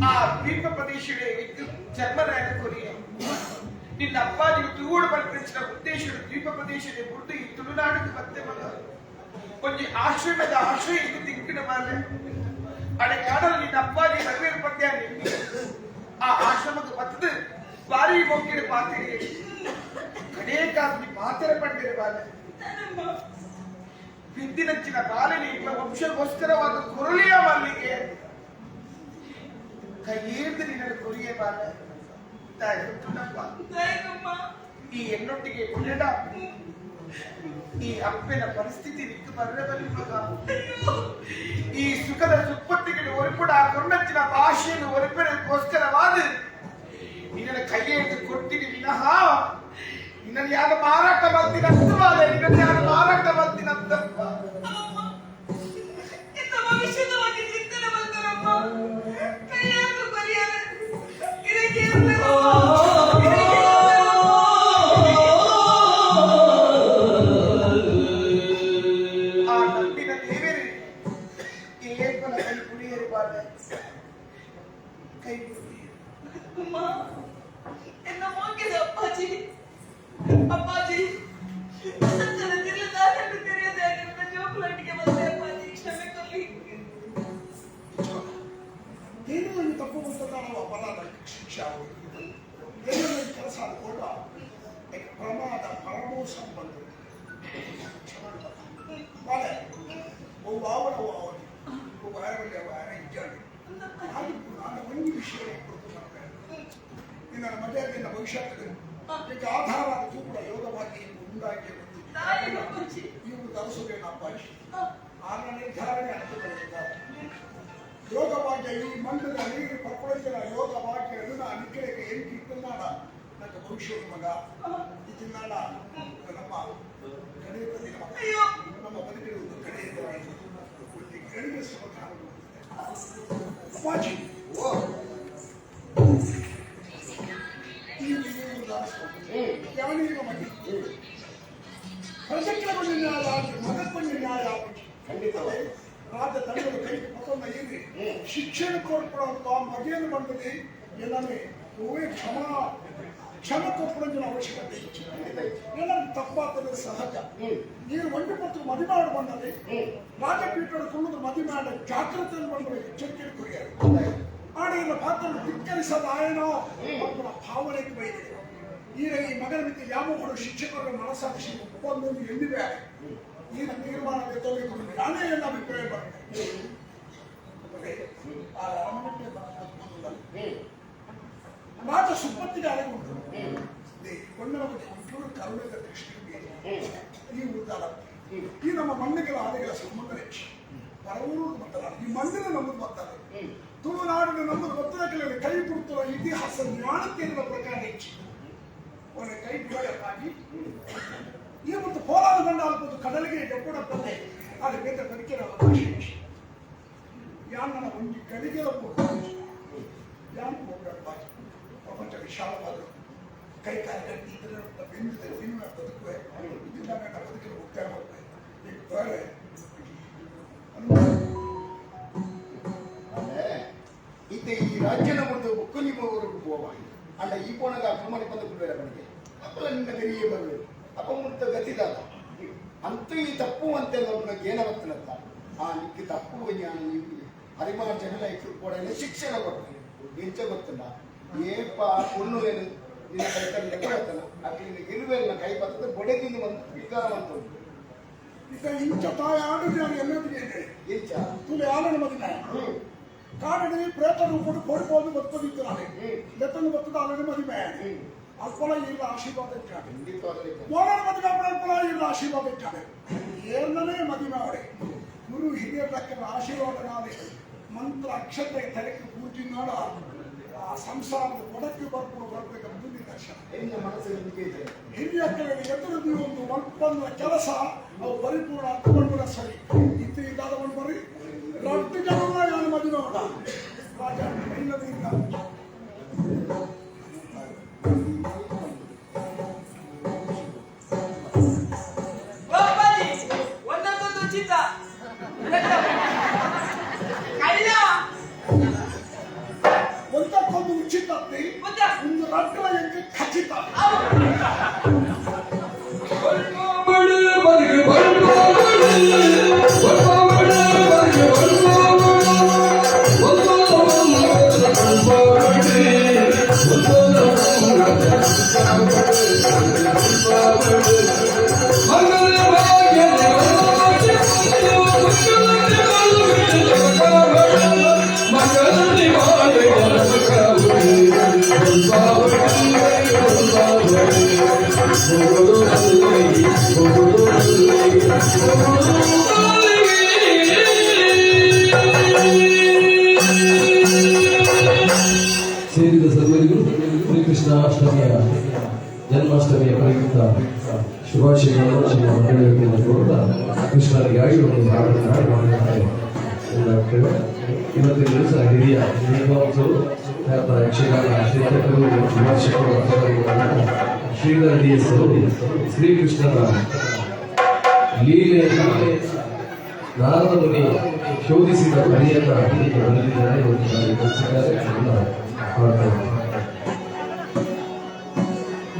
ಆ ದ್ವೀಪ ಪ್ರದೇಶವೇ ಜನ್ಮರಾಯನ ಕೊರಿಯ ನಿನ್ನ ಅಪ್ಪ ನೀವು ತೂಡು ಪಲ್ಪಿಸಿದ ಉದ್ದೇಶಗಳು ದ್ವೀಪ ಪ್ರದೇಶದ ಬುಡ್ಡು ಈ ತುಳುನಾಡಿಗೆ ಮತ್ತೆ ಮಗ ಒಂಜಿ ಆಶ್ರಮದ ಆಶ್ರಯ ಇದು ತಿಂಕಿನ ಮಾಲೆ ಅಡೆ ಕಾಡಲು ನಿನ್ನ ಅಪ್ಪ ನೀ ಬರಬೇರು ಪದ್ಯ ಆ ಆಶ್ರಮಕ್ಕೆ ಬತ್ತದು ಬಾರಿ ಮೊಕ್ಕಿಡ ಪಾತಿರಿ ಕಡೇಕಾದ್ನಿ ಪಾತೆರ ಪಂಡಿರ ಬಾಲೆ ಬಿದ್ದಿನಂಚಿನ ಬಾಲನಿ ವಂಶಗೋಸ್ಕರವಾದ ಕೊರಳಿಯ ಮಲ್ಲಿಗೆ ಕೈಯೇರ್ದು ನಿನ್ನ ಕೊರಿಯೇ ಬಾಲೆ ತಾಯಿ ಗೊತ್ತುಂಟಪ್ಪ ಈ ಎನ್ನೊಟ್ಟಿಗೆ ಕೊಲ್ಲಡ ಈ ಅಪ್ಪನ ಪರಿಸ್ಥಿತಿ ನಿಕ್ಕು ಬರಬಲ್ಲಿ ಮಗ ಈ ಸುಖದ ಸುಪ್ಪತ್ತಿಗೆ ಒರಿಪಡ ಆ ಕರುಣಚ್ಚಿನ ಭಾಷೆಯನ್ನು ಒರಿಪಡಕ್ಕೋಸ್ಕರವಾದ ನಿನ್ನ ಕೈಯೇರ್ದು ಕೊಡ್ತೀನಿ ವಿನಃ ನಿನ್ನನ್ನು ಯಾರು ಮಾರಾಟ ಮಾಡ್ತೀನಿ ಅಂತವಾದ ನಿನ್ನನ್ನು ಯಾರು ಮಾರಾಟ ಮಾಡ್ತೀನಿ ಅಂತಪ್ಪ ಇಂಥ ಭವಿಷ್ಯದ ಬಗ್ಗೆ ಚಿಂತನೆ ಬಂದರಮ್ಮ ಕೈಯಾಗ ಕೊರಿಯರು ಇದಕ್ಕೆ ಆ ನಂಬಿನ ದೇವರು ಏಪನ ಕೈ ಕುಡಿಯರು ಬಾಲೆ ಕೈ ಕುಡಿಯರು ಅಮ್ಮ ಎನ್ನ ಮೋಕಿದ ಅಪ್ಪಾಜಿ ಅಪ್ಪಾಜಿ ಸತ್ತನ ತಿರ್ಲದಾಗಲು ತಿಳಿಯದೆ ನಿಮ್ಮ ಜೋಕುಲಟ್ಟಿಗೆ ಬಂದೆ ಅಪ್ಪಾಜಿ ಕ್ಷಮೆ ಕೊಲ್ಲಿ ದೇವರಲ್ಲಿ ತಪ್ಪು ಬಂತಲ್ಲ ಅಪರಾಧ ಶಿಕ್ಷೆ ಆಗುವುದು ದೇವರಲ್ಲಿ ಕೆಲಸ ಆಡ್ಕೊಂಡ ಪ್ರಮಾದ ಪರಮೋ ಸಂಬಂಧ ಬಾಳೆ ವಾವನ ವಾವನಿ ವಾರದಲ್ಲಿ ವಾರ ಇದ್ದಾನೆ ಹಾಗೆ ನಾನು ಒಂದು ವಿಷಯ ನಿನ್ನ ಮರ್ಯಾದೆಯನ್ನು ಭವಿಷ್ಯತ್ತಿಗೆ ಈಗ ಆಧಾರ ತೂಕುಡ ಯೋಗವಾಗಿ ಉಂಡಾಗಿ ತಾಯಿ ಇವರು ತರಿಸುವುದೇನ ಅಪ್ಪಾಜಿ ಆಗ ನಿರ್ಧಾರಣೆ ಅರ್ಥಗಳಿದ್ದಾರೆ ಯೋಗ ಭಾಗ್ಯ ಈ ಮಂಡದ ನೀರು ಪರ್ಪೊಳಿಸಿದ ಯೋಗ ಭಾಗ್ಯ ನಿಕ್ಕಳಿಗೆ ಎಂಕಿ ಇಟ್ಟನಾಡ ನನ್ನ ಭವಿಷ್ಯದ ಮಗ ಇತ್ತಿನಾಡ ನಮ್ಮ ಕಡೆಯ ಮಗ ನಮ್ಮ ಬದುಕಿರುವುದು ಕಡೆಯ ಕಡಿಮೆ ಸಮಾಧಾನ ಅಪ್ಪಾಜಿ ಈ ಯಾವನಿಗೆ ಮಗಿ ಪ್ರಜೆಗಳ ನ್ಯಾಯ ಮಗಕ್ಕೊಂದು ನ್ಯಾಯ ಖಂಡಿತವಾಗಿ ರಾಜ ತಂಡದ ಕೈಗೆ ಪತ್ತೊಂದ ಏನ್ರಿ ಶಿಕ್ಷಣ ಕೊಡ್ಕೊಡೋದು ಆ ಮಗೆಯನ್ನು ಬಂದದೆ ಎಲ್ಲಾನೇ ಹೂವೇ ಕ್ಷಮಾ ಕ್ಷಮ ಕೊಟ್ಕೊಡೋದಿನ ಅವಶ್ಯಕತೆ ಎಲ್ಲ ತಪ್ಪಾಗ್ತದೆ ಸಹಜ ನೀರು ಒಂಟಿ ಪತ್ರ ಮದಿ ಮಾಡಿ ಬಂದರೆ ರಾಜಪೀಠದ ಕುಳ್ಳದ ಮದಿ ಮಾಡ ಜಾಗೃತೆಯನ್ನು ಬಂದರೆ ಎಚ್ಚರಿಕೆ ಕೊರಿಯಾರು ಆಡಿನ ಪಾತ್ರ ಧಿಕ್ಕರಿಸದ ಆಯನೋ ಒಬ್ಬನ ಭಾವನೆಗೆ ಬೈದಿದೆ ಈಗ ಈ ಮಗನ ಮಿತಿ ಯಾವ ಶಿಕ್ಷಕರ ಮನಸ್ಸಾಕ್ಷಿ ಒಪ್ಪಂದೊಂದು ಎಲ್ಲಿವೆ ಈ ತೀರ್ಮಾನ ತೆಗೆದುಕೊಂಡು ನಾನೇ ಎಲ್ಲ ಅಭಿಪ್ರಾಯ ಪಡ್ತೇನೆ ಆ ಅರಮನೆಗೆ ರಾಜ ಸುಪ್ಪತ್ತಿಗೆ ಅರೆಗುಂಟು ಕೊಂಡನ ಕರುಣೆದ ದೃಷ್ಟಿ ಈ ಉದ್ದಾರ ಈ ನಮ್ಮ ಮಣ್ಣಿಗಳ ಆನೆಗಳ ಸಂಬಂಧ ಹೆಚ್ಚು ಪರವೂರು ಬರ್ತಾರೆ ಈ ಮಣ್ಣಿನ ನಮ್ಮದು ಬರ್ತಾರೆ ತುಳುನಾಡಿನ ನಮ್ಮದು ಬರ್ತದ ಕೈ ಬಿಡ್ತಾರ ಇತಿಹಾಸ ಜ್ಞಾನಕ್ಕೆ ಪ್ರಕಾರ ಹೆಚ್ಚು ಅವನ ಕೈ ಬಿಡೋಕ್ಕಾಗಿ ಈ ಮತ್ತು ಪೋಲಾದ ಗಂಡ ಅಲ್ಪದ್ದು ಕಡಲಿಗೆ ಎಪ್ಪಡಪ್ಪದೆ ಅದು ಬೇತ ಬದುಕಿನ ಅವಕಾಶ ಹೆಚ್ಚು ಯಾನ್ ಒಂದು ಗಡಿಗೆಲ ಯಾನ್ ಹೋಗ್ಬೇಡ ಪ್ರಪಂಚ ವಿಶಾಲವಾದ ಕೈ ಕಾಲು ಗಟ್ಟಿ ಇದ್ರೆ ಬೆಂದಿದೆ ತಿನ್ನುವ ಬದುಕುವೆ ಇದರಿಂದ ನನ್ನ ಬದುಕಿನ ಮುಕ್ತಾಯ ಮಾಡ್ತೇವೆ ಈಗ ಬೇರೆ ಇತ್ತೆ ಈ ರಾಜ್ಯನ ಮುರಿದು ಬುಕ್ಕಲಿ ಹೋವ ಅಂಡ ಈ ಪೋಣಗ ಅಕ್ರಮಣೆ ಬಂದು ಬಿಡುವೆ ಬಣಿಗೆ ಅಪ್ಪಲ ನಿನ್ನ ಗರಿಯೇ ಬರುವೆ ಅಪ್ಪ ಮುತ್ತ ಗತಿದಾದ ಅಂತ ಈ ತಪ್ಪು ಅಂತ ನಮ್ಮ ಏನ ಬರ್ತನತ್ತ ಆ ನಿಕ್ಕೆ ತಪ್ಪು ಜ್ಞಾನ ನೀವು ಹರಿಮಾರ್ ಜನ ಇಟ್ಟು ಕೂಡ ಶಿಕ್ಷಣ ಕೊಡ್ತಾರೆ ಎಂಚ ಗೊತ್ತಿಲ್ಲ ಏಪ ಪೊಣ್ಣು ಏನು ನಿನ್ನ ಕೈ ತಂದೆ ಕೊಡತ್ತಲ್ಲ ಅಕ್ಲಿನ ಗೆಲುವೆಲ್ಲ ಕೈ ಬರ್ತದೆ ಬೊಡೆದಿಂದ ಬಂದು ವಿಕಾರ ಅಂತ ಈಗ ಇಂಚ ತಾಯಿ ಆಡೋದು ನಾನು ಎಲ್ಲದಿಗೆ ಇಂಚ ತುಲೆ ಆಲನ ಮದಿನ ಕಾಡಡಿ ಪ್ರೇತ ರೂಪಡು ಕೊಡ್ಬೋದು ಬದುಕೊಂಡಿದ್ದಾನೆ ಲೆತ್ತನ್ನು ಬರ್ತದ ಅಲ್ಲದೆ ಮದುವೆ ಅಲ್ಪಲ ಇಲ್ಲ ಆಶೀರ್ವಾದ ಇಟ್ಟಾನೆ ಮೋಡನ ಮದುವೆ ಅಲ್ಪಲ ಇಲ್ಲ ಆಶೀರ್ವಾದ ಇಟ್ಟಾನೆ ಏರ್ನನೇ ಮದುವೆ ಅವಡೆ ಗುರು ಹಿರಿಯರ ಆಶೀರ್ವಾದ ನಾಳೆ ಮಂತ್ರ ಅಕ್ಷತೆ ತಲೆಗೆ ಪೂಜಿನಾಡ ಆ ಸಂಸಾರದ ಒಡಕ್ಕೆ ಬರ್ಕೊಂಡು ಬರ್ಬೇಕಂತ ನಿದರ್ಶನ. ಹಿರಿಯಕ್ಕಳಿಗೆ ಎದುರು ಒಂದು ಮಲ್ಪಂದ ಕೆಲಸ ಅವು ಪರಿಪೂರ್ಣ ಅರ್ಥಗೊಂಡ ಸರಿ ಇತ್ತು ಇದ್ದಾದ ಬರೀ ರಟ್ಟು ಜನ ಯಾರು ಮದುವೆ ಮಾಡ ರಾಜ ಇಲ್ಲದಿಲ್ಲ. ಒಂದೊಂದೊಂದು ಉಚಿತ ಕೈಲ ಒಂದಕ್ಕೊಂದು ಉಚಿತ ಒಂದು ರಟ್ಟುವ ಎಂಕೆ ಖಚಿತ. ಸೇರಿದ ಸರ್ವರಿಗೂ ಶ್ರೀಕೃಷ್ಣಾಷ್ಟಮಿಯ ಜನ್ಮಾಷ್ಟಮಿಯ ಪ್ರಯುಕ್ತ ಶುಭಾಶಯಗಳನ್ನು ನಮ್ಮ ಮಂಡಳಿಯನ್ನು ಕೋರುತ್ತಾ ಕೃಷ್ಣನಿಗಾಗಿ ಒಂದು ಹಾಡನ್ನು ಹಾಡಿ ಕೇಳುವ. ಇವತ್ತಿನ ದಿವಸ ಹಿರಿಯ ವಿದ್ವಾಂಸರು, ಖ್ಯಾತ ಯಕ್ಷಗಾನ ಶಿಕ್ಷಕರು, ವಿಮರ್ಶಕರು ಶ್ರೀಧರ ಡಿ ಎಸ್ ಅವರು ಶ್ರೀಕೃಷ್ಣನ ಲೀಲೆಯನ್ನು ನಾರದ ಮುನಿ ಶೋಧಿಸಿದ ಪರಿಯನ್ನ ಬರೆದಿದ್ದಾರೆ. ಇವತ್ತು ಕಲಿಸಿದ್ದಾರೆ. ಹಾಡ್ತಾ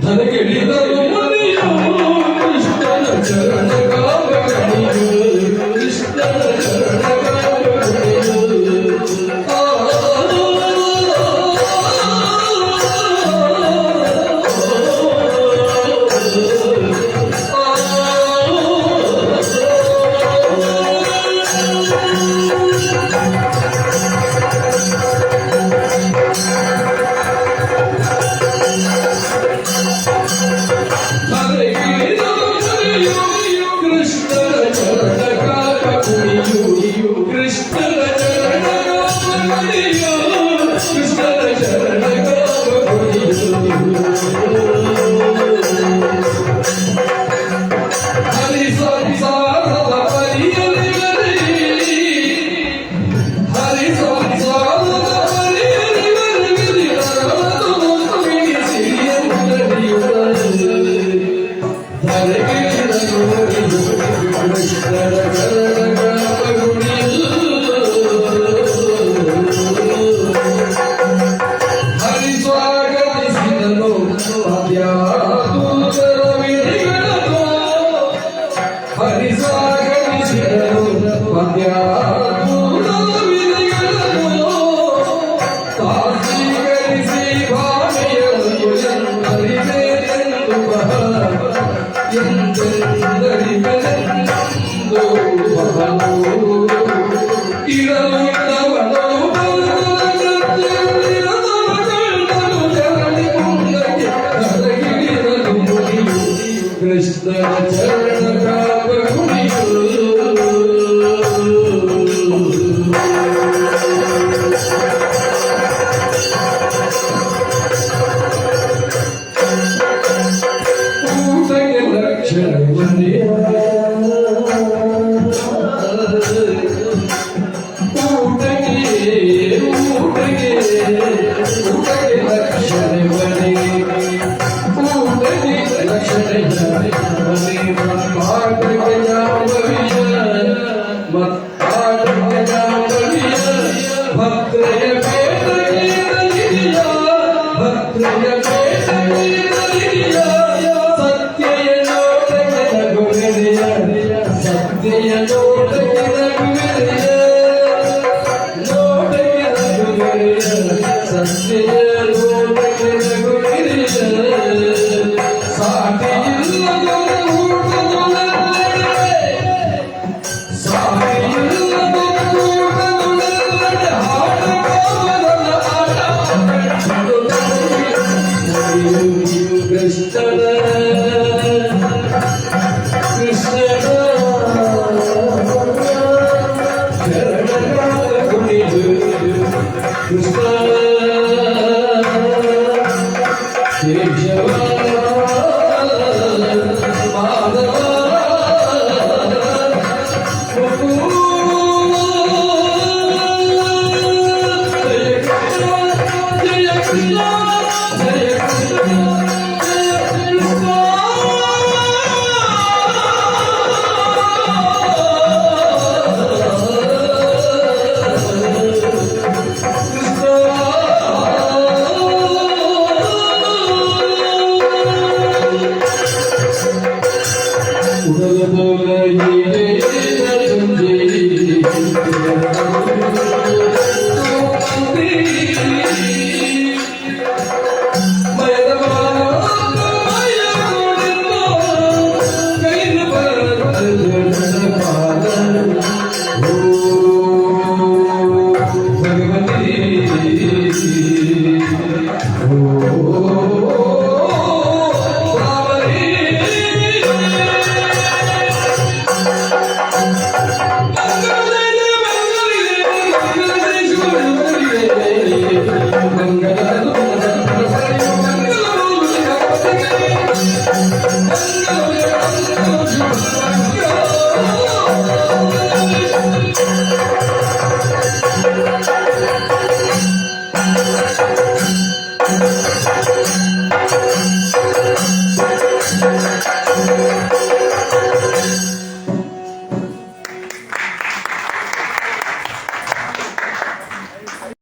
ಧನಕೆಡಿದರು ಮುನಿಯು ಕೃಷ್ಣನ ಚರಣ ಕಾಮಗಣಿಯು ಕೃಷ್ಣನ ಚರಣ ಕಾಮಗಣಿಯು ಕೃಷ್ಣನ ಚರಣ ಕಾಮಗಣಿಯು ಕೃಷ್ಣನ ಚರಣ ಕಾಮಗಣಿಯು ಹರಿ ಸಂಸಾರದ ಪರಿಯಲಿಗರಿ ಹರಿ ಸಂಸಾರದ ಪರಿಯಲಿಗರಿ ಕೃಷ್ಣನ ಚರಣ ಕಾಮಗುಣಿಯು ಹರಿ ಸ್ವಾಗತಿಸಿದನು ಅದ್ಯಾದೂತರ ವಿಧಿಗಳನ್ನು ಹರಿ ಸ್ವಾಗತಿಸಿದನು ಅದ್ಯಾದೂತರ ವಿಧಿಗಳನ್ನು ತಾಸೀಕರಿಸಿ ಭಾಮೆಯನ್ನು ಎಂದರಿವೆನೆಂದು ಬಹ ಎಂದೆಂದರಿವೆನೆಂದು ಬಹ ಇರಲು ಕೃಷ್ಣನ ಚರಣ ಕಾಮಗುಣಿಯು ಊಟಕ್ಕೆ ಲಕ್ಷಣ ಊಟಕ್ಕೆ ಊಟಕ್ಕೆ ಊಟಕ್ಕೆ ಲಕ್ಷಣ ಊಟಕ್ಕೆ ಲಕ್ಷಣ ಭಕ್ತಯ ಬೇಟೆಯ ಭಕ್ತಯ ಬೇಟೆಯ ಸತ್ಯಯ ನೋಟಕ್ಕೆ ನಗುವೆರೆಯ ಸತ್ಯಯ ನೋಟಕ್ಕೆ ನಗುವೆರೆಯ ನೋಟಕ್ಕೆ ನಗುವೆರೆಯ ಸತ್ಯಯ ನೋಟಕ್ಕೆ ನಗುವೆರೆಯ ಸಾಟಿ ಇಲ್ಲದೊರ ಊಟದೊಳಗೆ ಕೃಷ್ಣನ ಕೃಷ್ಣನ ಶರಣನ ಕುಣಿದು ಕೃಷ್ಣ ಕೇಶವ ಮಾಧವ ಜಯ ಕೃಷ್ಣ ಜಯ ಕೃಷ್ಣ ಜಯ ಕೃಷ್ಣ.